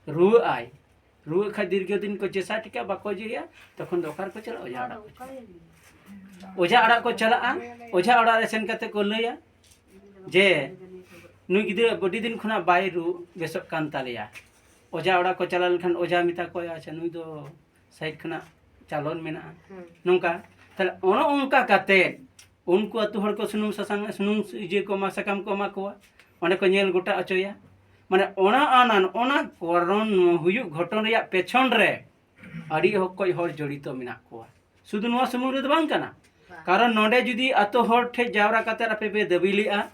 ᱨᱩᱣᱟᱹᱜ ᱟᱭ, ᱨᱩᱣᱟᱹᱜ ᱠᱷᱟᱡ ᱫᱤᱨᱜᱷᱚ ᱫᱤᱱ ᱠᱚ ᱪᱮᱥᱟ ᱴᱤᱠᱟ ᱵᱟᱠᱚ ᱚᱡᱮᱭᱟ, ᱛᱚᱠᱷᱚᱱ ᱫᱚ ᱚᱠᱟ ᱨᱮᱠᱚ ᱪᱟᱞᱟᱜᱼᱟ? ᱚᱡᱷᱟ ᱚᱲᱟᱜ ᱠᱚ ᱪᱟᱞᱟᱜᱼᱟ᱾ ᱚᱡᱷᱟ ᱚᱲᱟᱜ ᱠᱚ ᱪᱟᱞᱟᱜᱼᱟ, ᱚᱡᱷᱟ ᱚᱲᱟᱜ ᱨᱮ ᱥᱮᱱ ᱠᱟᱛᱮ ᱠᱚ ᱞᱟᱹᱭᱟ ᱡᱮ ᱱᱩᱭ ᱜᱤᱫᱽᱨᱟᱹ ᱟᱹᱰᱤ ᱫᱤᱱ ᱠᱷᱚᱱᱟᱜ ᱵᱟᱭ ᱨᱩ ᱵᱮᱥᱚᱜ ᱠᱟᱱ ᱛᱟᱞᱮᱭᱟ᱾ ᱚᱡᱷᱟ ᱚᱲᱟᱜ ᱠᱚ ᱪᱟᱞᱟᱣ ᱞᱮᱱᱠᱷᱟᱱ ᱚᱡᱷᱟ ᱢᱮᱛᱟ ᱠᱚᱣᱟ, "ᱟᱪᱪᱷᱟ, ᱱᱩᱭ ᱫᱚ ᱥᱟᱭᱤᱰ ᱠᱷᱚᱱᱟᱜ ᱪᱟᱞᱚᱱ ᱢᱮᱱᱟᱜᱼᱟ", ᱦᱩᱸ᱾ ᱱᱚᱝᱠᱟ᱾ ᱛᱟᱦᱞᱮ ᱚᱱᱮ ᱚᱱᱠᱟ ᱠᱟᱛᱮ ᱩᱱᱠᱩ ᱟᱹᱛᱩ ᱦᱚᱲ ᱠᱚ ᱥᱩᱱᱩᱢ ᱥᱟᱥᱟᱝ, ᱥᱩᱱᱩᱢ ᱤᱭᱟᱹ ᱠᱚ ᱮᱢᱟ, ᱥᱟᱠᱟᱢ ᱠᱚ ᱮᱢᱟ ᱠᱚᱣᱟ, ᱚᱸᱰᱮ ᱠᱚ ᱧᱮᱞ ᱜᱚᱴᱟ ᱦᱚᱪᱚᱭᱟ᱾ ᱢᱟᱱᱮ ᱚᱱᱟ ᱟᱱᱟᱱ, ᱚᱱᱟ ᱠᱟᱨᱚᱱ ᱦᱩᱭᱩᱜ ᱜᱷᱚᱴᱚᱱ ᱨᱮᱭᱟᱜ ᱯᱮᱪᱷᱚᱱ ᱨᱮ ᱟᱹᱰᱤ ᱚᱠᱚᱡ ᱦᱚᱲ ᱡᱚᱲᱤᱛᱚ ᱢᱮᱱᱟᱜ ᱠᱚᱣᱟ᱾ ᱥᱩᱫᱷᱩ ᱱᱚᱣᱟ ᱥᱩᱢᱩᱝ ᱨᱮᱫᱚ ᱵᱟᱝ ᱠᱟᱱᱟ᱾ ᱠᱟᱨᱚᱱ ᱱᱚᱰᱮ ᱡᱩᱫᱤ ᱟᱛᱳ ᱦᱚᱲ ᱴᱷᱮᱡ ᱡᱟᱣᱨᱟ ᱠᱟᱛᱮ ᱟᱯᱮ ᱯᱮ ᱫᱟᱹᱵᱤ ᱞᱮᱜᱼᱟ,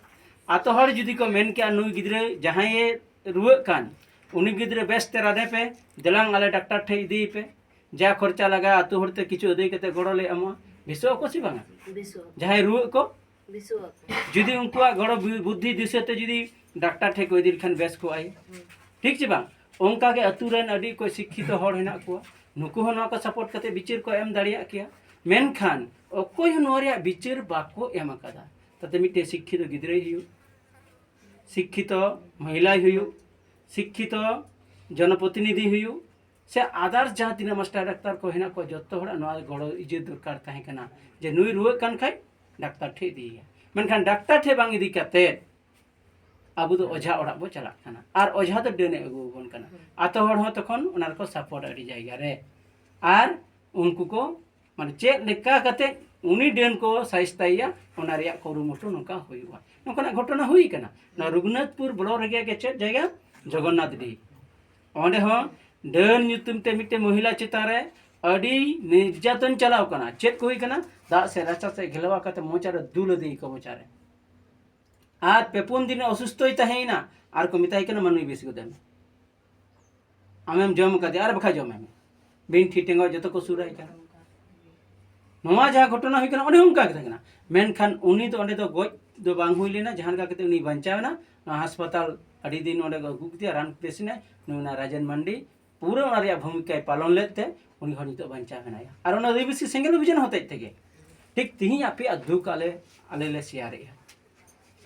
ᱟᱛᱳ ᱦᱚᱲ ᱡᱩᱫᱤ ᱠᱚ ᱢᱮᱱ ᱠᱮᱜᱼᱟ, ᱱᱩᱭ ᱜᱤᱫᱽᱨᱟᱹ ᱡᱟᱦᱟᱸᱭᱮ ᱨᱩᱣᱟᱹᱜ ᱠᱟᱱ, ᱩᱱᱤ ᱜᱤᱫᱽᱨᱟᱹ ᱵᱮᱥ ᱛᱮ ᱨᱟᱱᱮ ᱯᱮ, ᱫᱮᱞᱟᱝ ᱟᱞᱮ ᱰᱟᱠᱛᱟᱨ ᱴᱷᱮᱡ ᱤᱫᱤᱭᱮ ᱯᱮ, ᱡᱟ ᱠᱷᱚᱨᱪᱟ ᱞᱟᱜᱟᱜᱼᱟ ᱟᱛᱳ ᱦᱚᱲ ᱛᱮ ᱠᱤᱪᱷᱩ ᱟᱹᱫᱟᱹᱭ ᱠᱟᱛᱮ ᱜᱚᱲᱚ ᱞᱮ ᱮᱢᱚᱜᱼᱟ, ᱵᱮᱥᱚᱜ ᱟᱠᱚ ᱥᱮ ᱵᱟᱝᱟ? ᱵᱮᱥᱚᱜ ᱟᱠᱚ᱾ ᱡᱟᱦᱟᱸᱭ ᱨᱩᱣᱟᱹᱜ ᱠᱚ, ᱵᱮᱥᱚᱜ ᱟᱠᱚ᱾ ᱡᱩᱫᱤ ᱩᱱᱠᱩᱣᱟᱜ ᱜᱚᱲᱚ ᱵᱩ-, ᱵᱩᱫᱽᱫᱷᱤ ᱫᱤᱥᱟᱹ ᱛᱮ ᱡᱩᱫᱤ ᱰᱟᱠᱛᱟᱨ ᱴᱷᱮᱡ ᱠᱚ ᱤᱫᱤ ᱞᱮᱠᱷᱟᱱ ᱵᱮᱥ ᱠᱚᱜᱼᱟᱭ᱾ ᱦᱩᱸ᱾ ᱴᱷᱤᱠ ᱪᱮ ᱵᱟᱝ? ᱚᱱᱠᱟ ᱜᱮ ᱟᱹᱛᱩ ᱨᱮᱱ ᱟᱹᱰᱤ ᱚᱠᱚᱡ ᱥᱤᱠᱠᱷᱤᱛᱚ ᱦᱚᱲ ᱦᱮᱱᱟᱜ ᱠᱚᱣᱟ, ᱱᱩᱠᱩ ᱦᱚᱸ ᱱᱚᱣᱟ ᱠᱚ ᱥᱟᱯᱳᱨᱴ ᱠᱟᱛᱮ ᱵᱤᱪᱟᱹᱨ ᱠᱚ ᱮᱢ ᱫᱟᱲᱮᱭᱟᱜ ᱠᱮᱭᱟ, ᱢᱮᱱᱠᱷᱟᱱ ᱚᱠᱚᱭ ᱦᱚᱸ ᱱᱚᱣᱟ ᱨᱮᱭᱟᱜ ᱵᱤᱪᱟᱹᱨ ᱵᱟᱠᱚ ᱮᱢ ᱟᱠᱟᱫᱟ᱾ ᱛᱟᱛᱮ ᱢᱤᱫᱴᱮᱡ ᱥᱤᱠᱠᱷᱤᱛᱚ ᱜᱤᱫᱽᱨᱟᱹᱭ ᱦᱩᱭᱩᱜ, ᱥᱤᱠᱠᱷᱤᱛᱚ ᱢᱚᱦᱤᱞᱟᱭ ᱦᱩᱭᱩᱜ, ᱥᱤᱠᱠᱷᱤᱛᱚ ᱡᱚᱱᱚᱯᱨᱚᱛᱤᱱᱤᱫᱷᱤ ᱦᱩᱭᱩᱜ, ᱥᱮ ᱟᱫᱟᱨᱥ ᱡᱟᱦᱟᱸ ᱛᱤᱱᱟᱹᱜ ᱢᱟᱥᱴᱟᱨ ᱰᱟᱠᱛᱟᱨ ᱠᱚ ᱦᱮᱱᱟᱜ ᱠᱚᱣᱟ, ᱡᱚᱛᱚ ᱦᱚᱲᱟᱜ ᱱᱚᱣᱟ ᱜᱚᱲᱚ ᱤᱭᱟᱹ ᱫᱚᱨᱠᱟᱨ ᱛᱟᱦᱮᱸ ᱠᱟᱱᱟ ᱡᱮ ᱱᱩᱭ ᱨᱩᱣᱟᱹᱜ ᱠᱟᱱ ᱠᱷᱟᱡ ᱰᱟᱠᱛᱟᱨ ᱴᱷᱮᱡ ᱤᱫᱤᱭᱮᱭᱟ᱾ ᱢᱮᱱᱠᱷᱟᱱ ᱰᱟᱠᱛᱟᱨ ᱴᱷᱮᱡ ᱵᱟᱝ ᱤᱫᱤ ᱠᱟᱛᱮ ᱟᱵᱚ ᱫᱚ ᱚᱡᱷᱟ ᱚᱲᱟᱜ ᱵᱚ ᱪᱟᱞᱟᱜ ᱠᱟᱱᱟ, ᱟᱨ ᱚᱡᱷᱟ ᱫᱚ ᱰᱟᱹᱱᱮ ᱟᱹᱜᱩ ᱟᱵᱚᱱ ᱠᱟᱱᱟ᱾ ᱟᱛᱳ ᱦᱚᱲ ᱦᱚᱸ ᱛᱚᱠᱷᱚᱱ ᱚᱱᱟ ᱨᱮᱠᱚ ᱥᱟᱯᱳᱨᱴ ᱟᱹᱰᱤ ᱡᱟᱭᱜᱟ ᱨᱮ, ᱟᱨ ᱩᱱᱠᱩ ᱠᱚ ᱢᱟᱱᱮ ᱪᱮᱫ ᱞᱮᱠᱟ ᱠᱟᱛᱮ ᱩᱱᱤ ᱰᱟᱹᱱ ᱠᱚ ᱥᱟᱭᱤᱥᱛᱟᱭᱮᱭᱟ, ᱚᱱᱟ ᱨᱮᱭᱟᱜ ᱠᱩᱨᱩᱢᱩᱴᱩ ᱱᱚᱝᱠᱟ ᱦᱩᱭᱩᱜᱼᱟ᱾ ᱱᱚᱝᱠᱟᱱᱟᱜ ᱜᱷᱚᱴᱚᱱᱟ ᱦᱩᱭ ᱠᱟᱱᱟ᱾ ᱱᱚᱣᱟ ᱨᱚᱜᱷᱩᱱᱟᱛᱷᱯᱩᱨ ᱵᱞᱚᱠ ᱨᱮᱜᱮ ᱜᱮ ᱪᱮᱫ ᱡᱟᱭᱜᱟ? ᱡᱚᱜᱚᱱᱱᱟᱛᱷ ᱰᱤ᱾ ᱚᱸᱰᱮ ᱦᱚᱸ ᱰᱟᱹᱱ ᱧᱩᱛᱩᱢ ᱛᱮ ᱢᱤᱫᱴᱮᱱ ᱢᱚᱦᱤᱞᱟ ᱪᱮᱛᱟᱱ ᱨᱮ ᱟᱹᱰᱤ ᱱᱤᱨᱡᱟᱛᱚᱱ ᱪᱟᱞᱟᱣ ᱠᱟᱱᱟ᱾ ᱪᱮᱫ ᱠᱚ ᱦᱩᱭ ᱠᱟᱱᱟ? ᱫᱟᱜ ᱥᱮ ᱨᱟᱪᱟ ᱥᱮ ᱜᱷᱮᱞᱣᱟ ᱠᱟᱛᱮ ᱢᱚᱪᱟ ᱨᱮ ᱫᱩᱞ ᱟᱫᱮᱭᱟᱠᱚ ᱢᱚᱪᱟ ᱨᱮ᱾ ᱟᱨ ᱯᱮ ᱯᱩᱱ ᱫᱤᱱ ᱚᱥᱩᱥᱛᱷᱚᱭ ᱛᱟᱦᱮᱸᱭᱮᱱᱟ, ᱟᱨ ᱠᱚ ᱢᱮᱛᱟᱭ ᱠᱟᱱᱟ, "ᱢᱟ ᱱᱩᱭ ᱵᱮᱥ ᱜᱚᱫᱮ ᱢᱮ, ᱟᱢᱮᱢ ᱡᱚᱢ ᱠᱟᱫᱮᱭᱟ, ᱟᱨ ᱵᱟᱠᱷᱟᱡ ᱡᱚᱢᱮ ᱢᱮ, ᱵᱤᱧ ᱴᱷᱤᱴ ᱴᱮᱸᱜᱚᱡ ᱡᱚᱛᱚ ᱠᱚ ᱥᱩᱨ ᱟᱭ ᱠᱟᱱᱟ᱾" ᱱᱚᱣᱟ ᱡᱟᱦᱟᱸ ᱜᱷᱚᱴᱚᱱᱟ ᱦᱩᱭ ᱠᱟᱱᱟ, ᱚᱱᱮ ᱚᱱᱠᱟ ᱜᱮ ᱛᱟᱦᱮᱸ ᱠᱟᱱᱟ, ᱢᱮᱱᱠᱷᱟᱱ ᱩᱱᱤ ᱫᱚ ᱚᱸᱰᱮ ᱫᱚ ᱜᱚᱡ ᱫᱚ ᱵᱟᱝ ᱦᱩᱭ ᱞᱮᱱᱟ, ᱡᱟᱦᱟᱸ ᱞᱮᱠᱟ ᱠᱟᱛᱮ ᱩᱱᱤ ᱵᱟᱧᱪᱟᱣ ᱮᱱᱟ᱾ ᱱᱚᱣᱟ ᱦᱟᱥᱯᱟᱛᱟᱞ ᱟᱹᱰᱤ ᱫᱤᱱ ᱚᱸᱰᱮ ᱠᱚ ᱟᱹᱜᱩ ᱠᱮᱫᱮᱭᱟ, ᱨᱟᱱ ᱵᱮᱥ ᱮᱱᱟᱭ, ᱱᱩᱭ ᱚᱱᱟ ᱨᱟᱡᱮᱱ ᱢᱟᱱᱰᱤ ᱯᱩᱨᱟᱹ ᱚᱱᱟ ᱨᱮᱭᱟᱜ ᱵᱷᱩᱢᱤᱠᱟᱭ ᱯᱟᱞᱚᱱ ᱞᱮᱫ ᱛᱮ ᱩᱱᱤ ᱦᱚᱲ ᱱᱤᱛᱚᱜ ᱵᱟᱧᱪᱟᱣ ᱢᱮᱱᱟᱭᱟ᱾ ᱟᱨ ᱚᱱᱟ ᱨᱮ ᱵᱮᱥᱤ ᱥᱮᱸᱜᱮᱞ ᱚᱵᱷᱤᱡᱟᱱ ᱦᱚᱛᱮᱡ ᱛᱮᱜᱮ ᱴᱷᱤᱠ ᱛᱤᱦᱤᱧ ᱟᱯᱮᱭᱟᱜ ᱫᱩᱠ ᱟᱞᱮ, ᱟᱞᱮ ᱞᱮ ᱥᱮᱭᱟᱨᱮᱜᱼᱟ᱾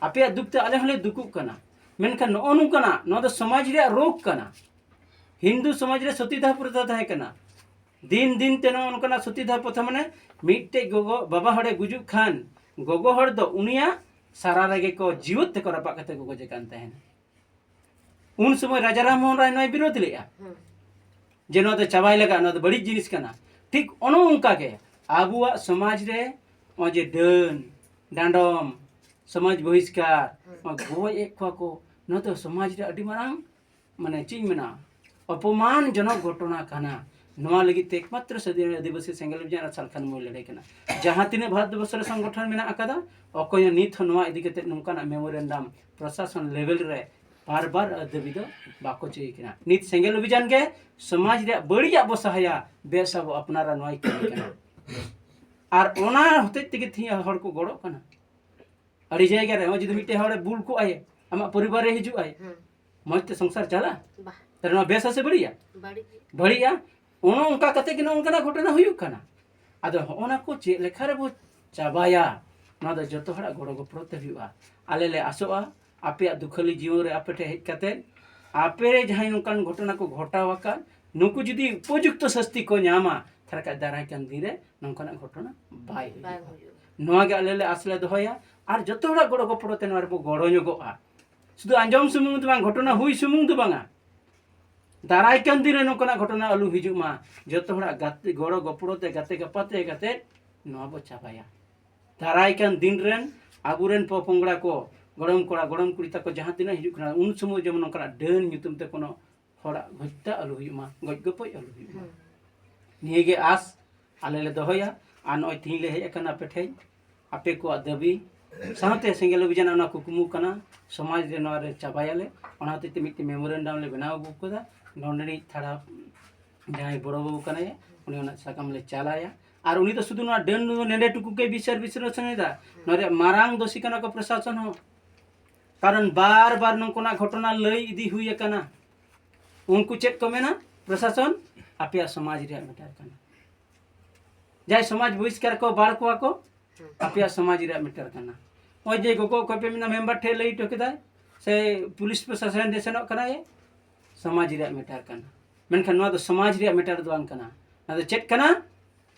ᱟᱯᱮᱭᱟᱜ ᱫᱩᱠ ᱛᱮ ᱟᱞᱮ ᱦᱚᱸᱞᱮ ᱫᱩᱠᱩᱜ ᱠᱟᱱᱟ᱾ ᱢᱮᱱᱠᱷᱟᱱ ᱱᱚᱜᱼᱚ ᱱᱚᱝᱠᱟᱱᱟᱜ, ᱱᱚᱣᱟ ᱫᱚ ᱥᱚᱢᱟᱡᱽ ᱨᱮᱭᱟᱜ ᱨᱳᱜᱽ ᱠᱟᱱᱟ᱾ ᱦᱤᱱᱫᱩ ᱥᱚᱢᱟᱡᱽ ᱨᱮ ᱥᱚᱛᱤᱫᱟᱦ ᱯᱨᱚᱛᱷᱟ ᱛᱟᱦᱮᱸ ᱠᱟᱱᱟ᱾ ᱫᱤᱱ ᱫᱤᱱ ᱛᱮ ᱱᱚᱜᱼᱚ ᱱᱚᱝᱠᱟᱱᱟᱜ ᱥᱚᱛᱤᱫᱟᱦ ᱯᱨᱚᱛᱷᱟ, ᱢᱟᱱᱮ ᱢᱤᱫᱴᱮᱡ ᱜᱚᱜᱚ, ᱵᱟᱵᱟ ᱦᱚᱲᱮ ᱜᱩᱡᱩᱜ ᱠᱷᱟᱱ ᱜᱚᱜᱚ ᱦᱚᱲ ᱫᱚ ᱩᱱᱤᱭᱟᱜ ᱥᱟᱨᱟ ᱨᱮᱜᱮ ᱠᱚ ᱡᱤᱣᱮᱫ ᱛᱮᱠᱚ ᱨᱟᱯᱟᱜ ᱠᱟᱛᱮ ᱠᱚ ᱜᱚᱡᱮ ᱠᱟᱱ ᱛᱟᱦᱮᱱᱟ᱾ ᱩᱱ ᱥᱚᱢᱚᱭ ᱨᱟᱡᱟ ᱨᱟᱢ ᱢᱳᱦᱚᱱ ᱨᱟᱭ ᱱᱚᱣᱟᱭ ᱵᱤᱨᱳᱫᱷ ᱞᱮᱫᱼᱟ᱾ ᱦᱩᱸ᱾ ᱡᱮ ᱱᱚᱣᱟ ᱫᱚ ᱪᱟᱵᱟᱭ ᱞᱟᱜᱟᱜᱼᱟ, ᱱᱚᱣᱟ ᱫᱚ ᱵᱟᱹᱲᱤᱡ ᱡᱤᱱᱤᱥ ᱠᱟᱱᱟ᱾ ᱴᱷᱤᱠ ᱚᱱᱮ ᱚᱱᱠᱟ ᱜᱮ ᱟᱵᱚᱣᱟᱜ ᱥᱚᱢᱟᱡᱽ ᱨᱮ ᱱᱚᱜᱼᱚᱭ ᱡᱮ ᱰᱟᱹᱱ, ᱰᱟᱸᱰᱚᱢ, ᱥᱚᱢᱟᱡᱽ ᱵᱚᱦᱤᱥᱠᱟᱨ, ᱜᱚᱡ ᱮᱫ ᱠᱚᱣᱟ ᱠᱚ, ᱱᱚᱣᱟ ᱫᱚ ᱥᱚᱢᱟᱡᱽ ᱨᱮ ᱟᱹᱰᱤ ᱢᱟᱨᱟᱝ, ᱢᱟᱱᱮ ᱪᱮᱫ ᱤᱧ ᱢᱮᱱᱟ, ᱚᱯᱚᱢᱟᱱ ᱡᱚᱱᱚᱠ ᱜᱷᱚᱴᱚᱱᱟ ᱠᱟᱱᱟ᱾ ᱱᱚᱣᱟ ᱞᱟᱹᱜᱤᱫ ᱛᱮ ᱮᱠᱢᱟᱛᱨᱚ ᱥᱟᱹᱫᱷᱤᱱ ᱟᱹᱫᱤᱵᱟᱹᱥᱤ ᱥᱮᱸᱜᱮᱞ ᱚᱵᱷᱤᱡᱟᱱ ᱟᱨ ᱥᱟᱞᱠᱷᱟᱱ ᱢᱚᱭᱞᱟᱹᱲᱦᱟᱹᱭ ᱠᱟᱱᱟ᱾ ᱡᱟᱦᱟᱸ ᱛᱤᱱᱟᱹᱜ ᱵᱷᱟᱨᱚᱛ ᱵᱚᱨᱥᱚ ᱨᱮ ᱥᱚᱝᱜᱚᱴᱷᱚᱱ ᱢᱮᱱᱟᱜ ᱟᱠᱟᱫᱟ, ᱚᱠᱚᱭ ᱦᱚᱸ ᱱᱤᱛ ᱦᱚᱸ ᱱᱚᱣᱟ ᱤᱫᱤ ᱠᱟᱛᱮ ᱱᱚᱝᱠᱟᱱᱟᱜ ᱢᱮᱢᱳᱨᱮᱱᱰᱟᱢ ᱯᱨᱚᱥᱟᱥᱚᱱ ᱞᱮᱵᱮᱞ ᱨᱮ ᱵᱟᱨ ᱵᱟᱨ ᱫᱟᱹᱵᱤ ᱫᱚ ᱵᱟᱠᱚ ᱪᱟᱹᱭ ᱠᱟᱱᱟ᱾ ᱱᱤᱛ ᱥᱮᱸᱜᱮᱞ ᱚᱵᱷᱤᱡᱟᱱ ᱜᱮ ᱥᱚᱢᱟᱡᱽ ᱨᱮᱭᱟᱜ ᱵᱟᱹᱲᱤᱡᱟᱜ ᱵᱚ ᱥᱟᱦᱟᱭᱟ, ᱵᱮᱥ ᱟᱵᱚ ᱟᱯᱱᱟᱨᱟ, ᱱᱚᱣᱟᱭ ᱠᱟᱹᱢᱤ ᱠᱟᱱᱟ᱾ ᱟᱨ ᱚᱱᱟ ᱦᱚᱛᱮᱡ ᱛᱮᱜᱮ ᱛᱮᱦᱮᱧ ᱦᱚᱲ ᱠᱚ ᱜᱚᱲᱚᱜ ᱠᱟᱱᱟ᱾ ᱟᱹᱰᱤ ᱡᱟᱭᱜᱟ ᱨᱮ ᱱᱚᱜᱼᱚᱭ ᱡᱩᱫᱤ ᱢᱤᱫᱴᱮᱱ ᱦᱚᱲᱮ ᱵᱩᱞ ᱠᱚᱜᱼᱟᱭ, ᱟᱢᱟᱜ ᱯᱚᱨᱤᱵᱟᱨ ᱨᱮ ᱦᱤᱡᱩᱜ ᱟᱭ, ᱦᱩᱸ᱾ ᱢᱚᱡᱽ ᱛᱮ ᱥᱚᱝᱥᱟᱨ ᱪᱟᱞᱟᱜᱼᱟ? ᱵᱟ᱾ ᱛᱟᱦᱞᱮ ᱱᱚᱣᱟ ᱵᱮᱥ ᱟᱥᱮ ᱵᱟᱹᱲᱤᱡᱼᱟ? ᱵᱟᱹᱲᱤᱡ᱾ ᱵᱟᱹᱲᱤᱡᱼᱟ᱾ ᱚᱱᱮ ᱚᱱᱠᱟ ᱠᱟᱛᱮ ᱜᱮ ᱱᱚᱜᱼᱚ ᱱᱚᱝᱠᱟᱱᱟᱜ ᱜᱷᱚᱴᱚᱱᱟ ᱦᱩᱭᱩᱜ ᱠᱟᱱᱟ᱾ ᱟᱫᱚ ᱦᱚᱸᱜᱼᱚ ᱱᱟ ᱠᱚ ᱪᱮᱫ ᱞᱮᱠᱟ ᱨᱮᱵᱚ ᱪᱟᱵᱟᱭᱟ, ᱱᱚᱣᱟ ᱫᱚ ᱡᱚᱛᱚ ᱦᱚᱲᱟᱜ ᱜᱚᱲᱚ ᱜᱚᱯᱚᱲᱚ ᱛᱮ ᱦᱩᱭᱩᱜᱼᱟ᱾ ᱟᱞᱮ ᱞᱮ ᱟᱥᱚᱜᱼᱟ, ᱟᱯᱮᱭᱟᱜ ᱫᱩᱠᱷᱟᱹᱞᱤ ᱡᱤᱭᱚᱱ ᱨᱮ ᱟᱯᱮ ᱴᱷᱮᱱ ᱦᱮᱡ ᱠᱟᱛᱮ, ᱟᱯᱮ ᱨᱮ ᱡᱟᱦᱟᱸᱭ ᱱᱚᱝᱠᱟᱱ ᱜᱷᱚᱴᱚᱱᱟ ᱠᱚ ᱜᱷᱚᱴᱟᱣ ᱟᱠᱟᱫ, ᱱᱩᱠᱩ ᱡᱩᱫᱤ ᱩᱯᱚᱡᱩᱠᱛᱚ ᱥᱟᱥᱛᱤ ᱠᱚ ᱧᱟᱢᱟ, ᱛᱟᱦᱞᱮ ᱠᱷᱟᱡ ᱫᱟᱨᱟᱭ ᱠᱟᱱ ᱫᱤᱱ ᱨᱮ ᱱᱚᱝᱠᱟᱱᱟᱜ ᱜᱷᱚᱴᱚᱱᱟ ᱵᱟᱭ ᱵᱟᱝ ᱦᱩᱭᱩᱜᱼᱟ᱾ ᱦᱩᱭᱩᱜᱼᱟ᱾ ᱱᱚᱣᱟ ᱜᱮ ᱟᱞᱮ ᱞᱮ ᱟᱥ ᱞᱮ ᱫᱚᱦᱚᱭᱟ᱾ ᱟᱨ ᱡᱚᱛᱚ ᱦᱚᱲᱟᱜ ᱜᱚᱲᱚ ᱜᱚᱯᱚᱲᱚ ᱛᱮ ᱱᱚᱣᱟ ᱨᱮᱵᱚ ᱜᱚᱲᱚ ᱧᱚᱜᱚᱜᱼᱟ᱾ ᱥᱩᱫᱷᱩ ᱟᱸᱡᱚᱢ ᱥᱩᱢᱩᱝ ᱫᱚ ᱵᱟᱝ, ᱜᱷᱚᱴᱚᱱᱟ ᱦᱩᱭ ᱥᱩᱢᱩᱝ ᱫᱚ ᱵᱟᱝᱟ, ᱫᱟᱨᱟᱭ ᱠᱟᱱ ᱫᱤᱱ ᱨᱮ ᱱᱚᱝᱠᱟᱱᱟᱜ ᱜᱷᱚᱴᱚᱱᱟ ᱟᱞᱚ ᱦᱤᱡᱩᱜ ᱢᱟ᱾ ᱡᱚᱛᱚ ᱦᱚᱲᱟᱜ ᱜᱟᱛᱮ, ᱜᱚᱲᱚ ᱜᱚᱯᱚᱲᱚ ᱛᱮ, ᱜᱟᱛᱮ ᱜᱟᱯᱟᱛᱮ ᱠᱟᱛᱮ ᱱᱚᱣᱟ ᱵᱚ ᱪᱟᱵᱟᱭᱟ᱾ ᱫᱟᱨᱟᱭ ᱠᱟᱱ ᱫᱤᱱ ᱨᱮᱱ ᱟᱵᱚᱨᱮᱱ ᱯᱚᱯᱚᱝᱲᱟ ᱠᱚ, ᱜᱚᱲᱚᱢ ᱠᱚᱲᱟ, ᱜᱚᱲᱚᱢ ᱠᱩᱲᱤ ᱛᱟᱠᱚ ᱡᱟᱦᱟᱸ ᱛᱤᱱᱟᱹᱜ ᱦᱤᱡᱩᱜ ᱠᱟᱱᱟ, ᱩᱱ ᱥᱚᱢᱚᱭ ᱡᱮᱢᱚᱱ ᱱᱚᱝᱠᱟᱱᱟᱜ ᱰᱟᱹᱱ ᱧᱩᱛᱩᱢ ᱛᱮ ᱠᱳᱱᱳ ᱦᱚᱲᱟᱜ ᱦᱚᱛᱛᱟ ᱟᱞᱚ ᱦᱩᱭᱩᱜ ᱢᱟ, ᱜᱚᱡ ᱜᱚᱯᱚᱡ ᱟᱞᱚ ᱦᱩᱭᱩᱜ ᱢᱟ᱾ ᱦᱩᱸ᱾ ᱱᱤᱭᱟᱹ ᱜᱮ ᱟᱥ ᱟᱞᱮ ᱞᱮ ᱫᱚᱦᱚᱭᱟ᱾ ᱟᱨ ᱱᱚᱜᱼᱚᱭ ᱛᱤᱦᱤᱧ ᱞᱮ ᱦᱮᱡ ᱟᱠᱟᱱᱟ ᱟᱯᱮ ᱴᱷᱮᱱ, ᱟᱯᱮ ᱠᱚᱣᱟᱜ ᱫᱟᱹᱵᱤ ᱥᱟᱶᱛᱮ ᱥᱮᱸᱜᱮᱞ ᱚᱵᱷᱤᱡᱟᱱ ᱚᱱᱟ ᱠᱩᱠᱢᱩ ᱠᱟᱱᱟ, ᱥᱚᱢᱟᱡᱽ ᱨᱮ ᱱᱚᱣᱟ ᱨᱮ ᱪᱟᱵᱟᱭᱟᱞᱮ᱾ ᱚᱱᱟ ᱦᱚᱛᱮᱡ ᱛᱮ ᱢᱤᱫᱴᱮᱱ ᱢᱮᱢᱳᱨᱮᱱᱰᱟᱢ ᱞᱮ ᱵᱮᱱᱟᱣ ᱟᱹᱜᱩ ᱠᱟᱫᱟ᱾ ᱱᱚᱰᱮᱱᱤᱡ ᱛᱷᱟᱲᱟ ᱡᱟᱦᱟᱸᱭ ᱵᱚᱲᱚ ᱵᱟᱹᱵᱩ ᱠᱟᱱᱟᱭ, ᱩᱱᱤ ᱚᱱᱟ ᱥᱟᱠᱟᱢ ᱞᱮ ᱪᱟᱞᱟᱭᱟ᱾ ᱟᱨ ᱩᱱᱤ ᱫᱚ ᱥᱩᱫᱷᱩ ᱱᱚᱣᱟ ᱰᱟᱹᱱ ᱫᱚ ᱱᱮᱰᱮ ᱴᱩᱠᱩ ᱜᱮ ᱵᱤᱪᱟᱹᱨ ᱵᱤᱥᱞᱮᱥᱚᱱ ᱮᱫᱟ, ᱱᱚᱣᱟ ᱨᱮᱭᱟᱜ ᱢᱟᱨᱟᱝ ᱫᱳᱥᱤ ᱠᱟᱱᱟ ᱠᱚ ᱯᱨᱚᱥᱟᱥᱚᱱ ᱦᱚᱸ᱾ ᱠᱟᱨᱚᱱ ᱵᱟᱨ ᱵᱟᱨ ᱱᱚᱝᱠᱟᱱᱟᱜ ᱜᱷᱚᱴᱚᱱᱟ ᱞᱟᱹᱭ ᱤᱫᱤ ᱦᱩᱭ ᱟᱠᱟᱱᱟ᱾ ᱩᱱᱠᱩ ᱪᱮᱫ ᱠᱚ ᱢᱮᱱᱟ? ᱯᱨᱚᱥᱟᱥᱚᱱ ᱟᱯᱮᱭᱟᱜ ᱥᱚᱢᱟᱡᱽ ᱨᱮᱭᱟᱜ ᱢᱮᱴᱟᱨ ᱠᱟᱱᱟ, ᱡᱟᱦᱟᱸᱭ ᱥᱚᱢᱟᱡᱽ ᱵᱚᱦᱤᱥᱠᱟᱨ ᱠᱚ ᱵᱟᱲ ᱠᱚᱣᱟ ᱠᱚ, ᱟᱯᱮᱭᱟᱜ ᱥᱚᱢᱟᱡᱽ ᱨᱮᱭᱟᱜ ᱢᱮᱴᱟᱨ ᱠᱟᱱᱟ᱾ ᱱᱚᱜᱼᱚᱭ ᱡᱮ ᱜᱚᱜᱚ ᱚᱠᱚᱭ ᱯᱮ ᱢᱮᱱᱟ ᱢᱮᱢᱵᱟᱨ ᱴᱷᱮᱱ ᱞᱟᱹᱭ ᱦᱚᱴᱚ ᱠᱮᱫᱟᱭ, ᱥᱮ ᱯᱩᱞᱤᱥ ᱯᱨᱚᱥᱟᱥᱚᱱ ᱴᱷᱮᱱ ᱥᱮᱱᱚᱜ ᱠᱟᱱᱟᱭ, ᱥᱚᱢᱟᱡᱽ ᱨᱮᱭᱟᱜ ᱢᱮᱴᱟᱨ ᱠᱟᱱᱟ᱾ ᱢᱮᱱᱠᱷᱟᱱ ᱱᱚᱣᱟ ᱫᱚ ᱥᱚᱢᱟᱡᱽ ᱨᱮᱭᱟᱜ ᱢᱮᱴᱟᱨ ᱫᱚ ᱵᱟᱝ ᱠᱟᱱᱟ, ᱱᱚᱣᱟ ᱫᱚ ᱪᱮᱫ ᱠᱟᱱᱟ?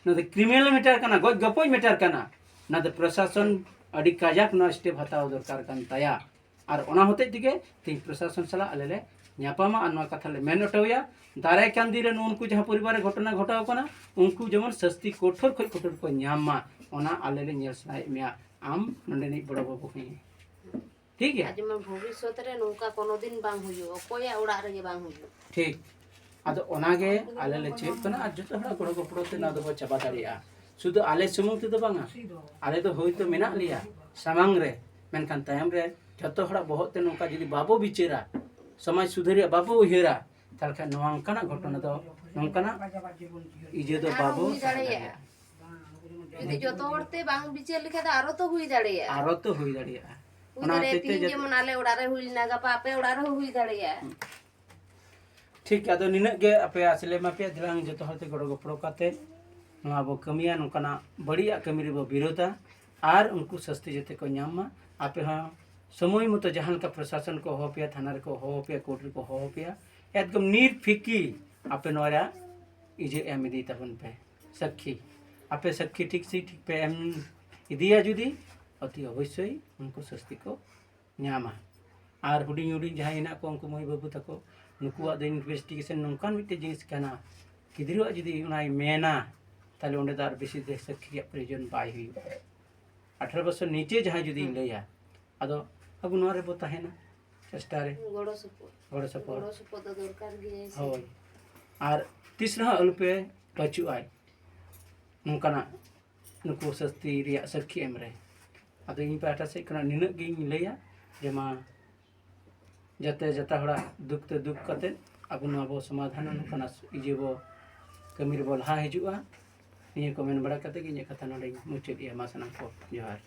ᱱᱚᱣᱟ ᱫᱚ ᱠᱨᱤᱢᱤᱱᱟᱞ ᱢᱮᱴᱟᱨ ᱠᱟᱱᱟ, ᱜᱚᱡ ᱜᱚᱯᱚᱡ ᱢᱮᱴᱟᱨ ᱠᱟᱱᱟ᱾ ᱱᱚᱣᱟ ᱫᱚ ᱯᱨᱚᱥᱟᱥᱚᱱ ᱟᱹᱰᱤ ᱠᱟᱡᱟᱠ ᱱᱚᱣᱟ ᱥᱴᱮᱯ ᱦᱟᱛᱟᱣ ᱫᱚᱨᱠᱟᱨ ᱠᱟᱱ ᱛᱟᱭᱟ᱾ ᱟᱨ ᱚᱱᱟ ᱦᱚᱛᱮᱡ ᱛᱮᱜᱮ ᱛᱮᱦᱮᱧ ᱯᱨᱚᱥᱟᱥᱚᱱ ᱥᱟᱞᱟᱜ ᱟᱞᱮ ᱞᱮ ᱧᱟᱯᱟᱢᱟ ᱟᱨ ᱱᱚᱣᱟ ᱠᱟᱛᱷᱟ ᱞᱮ ᱢᱮᱱ ᱦᱚᱴᱚᱣᱟᱭᱟ, ᱫᱟᱨᱟᱭ ᱠᱟᱱ ᱫᱤᱱ ᱨᱮ ᱱᱩᱜᱼᱩ ᱱᱩᱠᱩ ᱡᱟᱦᱟᱸ ᱯᱚᱨᱤᱵᱟᱨ ᱨᱮ ᱜᱷᱚᱴᱚᱱᱟ ᱜᱷᱚᱴᱟᱣ ᱠᱟᱱᱟ, ᱩᱱᱠᱩ ᱡᱮᱢᱚᱱ ᱥᱟᱹᱥᱛᱤ ᱠᱚᱴᱷᱳᱨ ᱠᱷᱚᱱ ᱠᱚᱴᱷᱳᱨ ᱠᱚ ᱧᱟᱢ ᱢᱟ, ᱚᱱᱟ ᱟᱞᱮ ᱞᱮ ᱧᱮᱞ ᱥᱟᱱᱟᱭᱮᱫ ᱢᱮᱭᱟ᱾ ᱟᱢ ᱱᱚᱰᱮᱱᱤᱡ ᱵᱚᱲᱚ ᱵᱟᱹᱵᱩ ᱠᱟᱱᱟᱭ᱾ ᱴᱷᱤᱠ ᱜᱮᱭᱟ? ᱟᱨ ᱡᱮᱢᱚᱱ ᱵᱷᱚᱵᱤᱥᱥᱚᱛ ᱨᱮ ᱱᱚᱝᱠᱟ ᱠᱳᱱᱳ ᱫᱤᱱ ᱵᱟᱝ ᱦᱩᱭᱩᱜ, ᱚᱠᱚᱭᱟᱜ ᱚᱲᱟᱜ ᱨᱮᱜᱮ ᱵᱟᱝ ᱦᱩᱭᱩᱜ᱾ ᱴᱷᱤᱠ᱾ ᱟᱫᱚ ᱚᱱᱟᱜᱮ ᱟᱞᱮ ᱞᱮ ᱪᱮᱫ ᱠᱟᱱᱟ, ᱟᱨ ᱡᱚᱛᱚ ᱦᱚᱲᱟᱜ ᱜᱚᱲᱚ ᱜᱚᱯᱚᱲᱚ ᱛᱮ ᱱᱚᱣᱟ ᱫᱚᱵᱚ ᱪᱟᱵᱟ ᱫᱟᱲᱮᱭᱟᱜᱼᱟ᱾ ᱥᱩᱫᱷᱩ ᱟᱞᱮ ᱥᱩᱢᱩᱝ ᱛᱮᱫᱚ ᱵᱟᱝᱟ, ᱟᱞᱮ ᱫᱚ ᱦᱳᱭᱛᱳ ᱢᱮᱱᱟᱜ ᱞᱮᱭᱟ ᱥᱟᱢᱟᱝ ᱨᱮ, ᱢᱮᱱᱠᱷᱟᱱ ᱛᱟᱭᱚᱢ ᱨᱮ ᱡᱚᱛᱚ ᱦᱚᱲᱟᱜ ᱵᱚᱦᱚᱜ ᱛᱮ ᱱᱚᱝᱠᱟ ᱡᱩᱫᱤ ᱵᱟᱵᱚ ᱵᱤᱪᱟᱹᱨᱟ, ᱥᱚᱢᱟᱡᱽ ᱥᱩᱫᱷᱟᱹᱨ ᱨᱮᱭᱟᱜ ᱵᱟᱵᱚ ᱩᱭᱦᱟᱹᱨᱟ, ᱛᱟᱦᱚᱞᱮ ᱠᱷᱟᱱ ᱱᱚᱣᱟ ᱚᱱᱠᱟᱱᱟᱜ ᱜᱷᱚᱴᱚᱱᱟ ᱫᱚ, ᱱᱚᱝᱠᱟᱱᱟᱜ ᱤᱭᱟᱹ ᱫᱚ ᱟᱨᱦᱚᱸ ᱵᱟᱵᱚ ᱦᱩᱭ ᱥᱟᱦᱟ ᱫᱟᱲᱮᱭᱟᱜᱼᱟ᱾ ᱫᱟᱲᱮᱭᱟᱜᱼᱟ᱾ ᱡᱩᱫᱤ ᱡᱚᱛᱚ ᱦᱚᱲ ᱛᱮ ᱵᱟᱝ ᱵᱤᱪᱟᱹᱨ ᱞᱮᱠᱷᱟᱱ ᱫᱚ ᱟᱨᱚ ᱛᱚ ᱦᱩᱭ ᱫᱟᱲᱮᱭᱟᱜᱼᱟ᱾ ᱟᱨᱚ ᱛᱚ ᱦᱩᱭ ᱫᱟᱲᱮᱭᱟᱜᱼᱟ᱾ ᱦᱩᱭ ᱚᱱᱟ ᱫᱟᱲᱮᱭᱟᱜᱼᱟ, ᱦᱚᱛᱮᱡ ᱛᱮ ᱛᱤᱦᱤᱧ ᱡᱚᱛᱚ ᱡᱮᱢᱚᱱ ᱟᱞᱮ ᱚᱲᱟᱜ ᱨᱮ ᱦᱩᱭ ᱞᱮᱱᱟ, ᱜᱟᱯᱟ ᱟᱯᱮ ᱚᱲᱟᱜ ᱨᱮᱦᱚᱸ ᱦᱩᱭ ᱫᱟᱲᱮᱭᱟᱜᱼᱟ᱾ ᱦᱩᱸ᱾ ᱴᱷᱤᱠ, ᱟᱫᱚ ᱱᱤᱱᱟᱹᱜ ᱜᱮ ᱟᱯᱮ ᱟᱥ ᱞᱮ ᱮᱢᱟ ᱯᱮᱭᱟ, ᱫᱮᱞᱟᱝ ᱡᱚᱛᱚ ᱦᱚᱲ ᱛᱮ ᱜᱚᱲᱚ ᱜᱚᱯᱚᱲᱚ ᱠᱟᱛᱮ ᱱᱚᱣᱟ ᱵᱚ ᱠᱟᱹᱢᱤᱭᱟ, ᱱᱚᱝᱠᱟᱱᱟᱜ ᱵᱟᱹᱲᱤᱡᱟᱜ ᱠᱟᱹᱢᱤ ᱨᱮᱵᱚ ᱵᱤᱨᱳᱫᱟ ᱟᱨ ᱩᱱᱠᱩ ᱥᱟᱹᱥᱛᱤ ᱡᱟᱛᱮ ᱠᱚ ᱧᱟᱢ ᱢᱟ᱾ ᱟᱯᱮ ᱦᱚᱸ ᱥᱚᱢᱚᱭ ᱢᱚᱛᱚ ᱡᱟᱦᱟᱸ ᱞᱮᱠᱟ ᱯᱨᱚᱥᱟᱥᱚᱱ ᱠᱚ ᱦᱚᱦᱚ ᱯᱮᱭᱟ, ᱛᱷᱟᱱᱟ ᱨᱮᱠᱚ ᱦᱚᱦᱚ ᱯᱮᱭᱟ, ᱠᱳᱨᱴ ᱨᱮᱠᱚ ᱦᱚᱦᱚ ᱯᱮᱭᱟ, ᱮᱠᱫᱚᱢ ᱱᱤᱨᱯᱷᱤᱠᱤ ᱟᱯᱮ ᱱᱚᱣᱟ ᱨᱮᱭᱟᱜ ᱤᱭᱟᱹ ᱮᱢ ᱤᱫᱤ ᱛᱟᱵᱚᱱ ᱯᱮ, ᱥᱟᱹᱠᱷᱤ᱾ ᱟᱯᱮ ᱥᱟᱹᱠᱷᱤ ᱴᱷᱤᱠ ᱥᱮ ᱴᱷᱤᱠ ᱯᱮ ᱮᱢ ᱤᱫᱤᱭᱟ ᱡᱩᱫᱤ, ᱚᱛᱤ ᱚᱵᱚᱥᱥᱳᱭ ᱩᱱᱠᱩ ᱥᱟᱹᱥᱛᱤ ᱠᱚ ᱧᱟᱢᱟ᱾ ᱟᱨ ᱦᱩᱰᱤᱧ ᱦᱩᱰᱤᱧ ᱡᱟᱦᱟᱸᱭ ᱦᱮᱱᱟᱜ ᱠᱚᱣᱟ, ᱩᱱᱠᱩ ᱢᱟᱹᱭ ᱵᱟᱹᱵᱩ ᱛᱟᱠᱚ, ᱱᱩᱠᱩᱣᱟᱜ ᱫᱚ ᱤᱱᱵᱷᱮᱥᱴᱤᱜᱮᱥᱚᱱ ᱱᱚᱝᱠᱟᱱ ᱢᱤᱫᱴᱮᱱ ᱡᱤᱱᱤᱥ ᱠᱟᱱᱟ, ᱜᱤᱫᱽᱨᱟᱹᱣᱟᱜ ᱡᱩᱫᱤ ᱚᱱᱟᱭ ᱢᱮᱱᱟ, ᱛᱟᱦᱞᱮ ᱚᱸᱰᱮ ᱫᱚ ᱟᱨ ᱵᱮᱥᱤ ᱫᱮᱥ ᱥᱟᱹᱠᱷᱤ ᱨᱮᱭᱟᱜ ᱯᱨᱚᱭᱳᱡᱚᱱ ᱵᱟᱭ ᱦᱩᱭᱩᱜᱼᱟ᱾ ᱟᱴᱷᱨᱚ ᱵᱚᱪᱷᱚᱨ ᱱᱤᱪᱮ ᱡᱟᱦᱟᱸᱭ ᱡᱩᱫᱤᱭ ᱦᱩᱸ᱾ ᱞᱟᱹᱭᱟ, ᱟᱫᱚ ᱟᱵᱚ ᱱᱚᱣᱟ ᱨᱮᱵᱚ ᱛᱟᱦᱮᱱᱟ, ᱪᱮᱥᱴᱟ ᱨᱮ᱾ ᱜᱚᱲᱚ ᱥᱚᱯᱚᱦᱚᱫ᱾ ᱜᱚᱲᱚ ᱥᱚᱯᱚᱦᱚᱫ᱾ ᱜᱚᱲᱚ ᱥᱚᱯᱚᱦᱚᱫ ᱫᱚ ᱫᱚᱨᱠᱟᱨ ᱜᱮ ᱥᱮ᱾ ᱦᱳᱭ᱾ ᱟᱨ ᱛᱤᱥ ᱨᱮᱦᱚᱸ ᱟᱞᱚᱯᱮ ᱯᱟᱹᱪᱩᱜᱼᱟ ᱱᱚᱝᱠᱟᱱᱟᱜ ᱱᱩᱠᱩ ᱥᱟᱹᱥᱛᱤ ᱨᱮᱭᱟᱜ ᱥᱟᱹᱠᱷᱤ ᱮᱢ ᱨᱮ᱾ ᱟᱫᱚ ᱤᱧ ᱯᱟᱦᱴᱟ ᱥᱮᱫ ᱠᱷᱚᱱᱟᱜ ᱱᱤᱱᱟᱹᱜ ᱜᱤᱧ ᱞᱟᱹᱭᱟ ᱡᱮ ᱢᱟ ᱡᱟᱛᱮ ᱡᱚᱛᱚ ᱦᱚᱲᱟᱜ ᱫᱩᱠ ᱛᱮ ᱫᱩᱠ ᱠᱟᱛᱮ ᱟᱵᱚ ᱱᱚᱣᱟ ᱵᱚ ᱥᱚᱢᱟᱫᱷᱟᱱᱟ, ᱱᱚᱝᱠᱟᱱᱟᱜ ᱤᱭᱟᱹ ᱵᱚ ᱠᱟᱹᱢᱤ ᱨᱮᱵᱚ ᱞᱟᱦᱟ ᱦᱤᱡᱩᱜᱼᱟ᱾ ᱱᱤᱭᱟᱹ ᱠᱚ ᱢᱮᱱ ᱵᱟᱲᱟ ᱠᱟᱛᱮ ᱜᱮ ᱤᱧᱟᱹᱜ ᱠᱟᱛᱷᱟ ᱱᱚᱰᱮᱧ ᱢᱩᱪᱟᱹᱫ ᱮᱜᱼᱟ᱾ ᱢᱟ ᱥᱟᱱᱟᱢ ᱠᱚ ᱡᱚᱦᱟᱨ᱾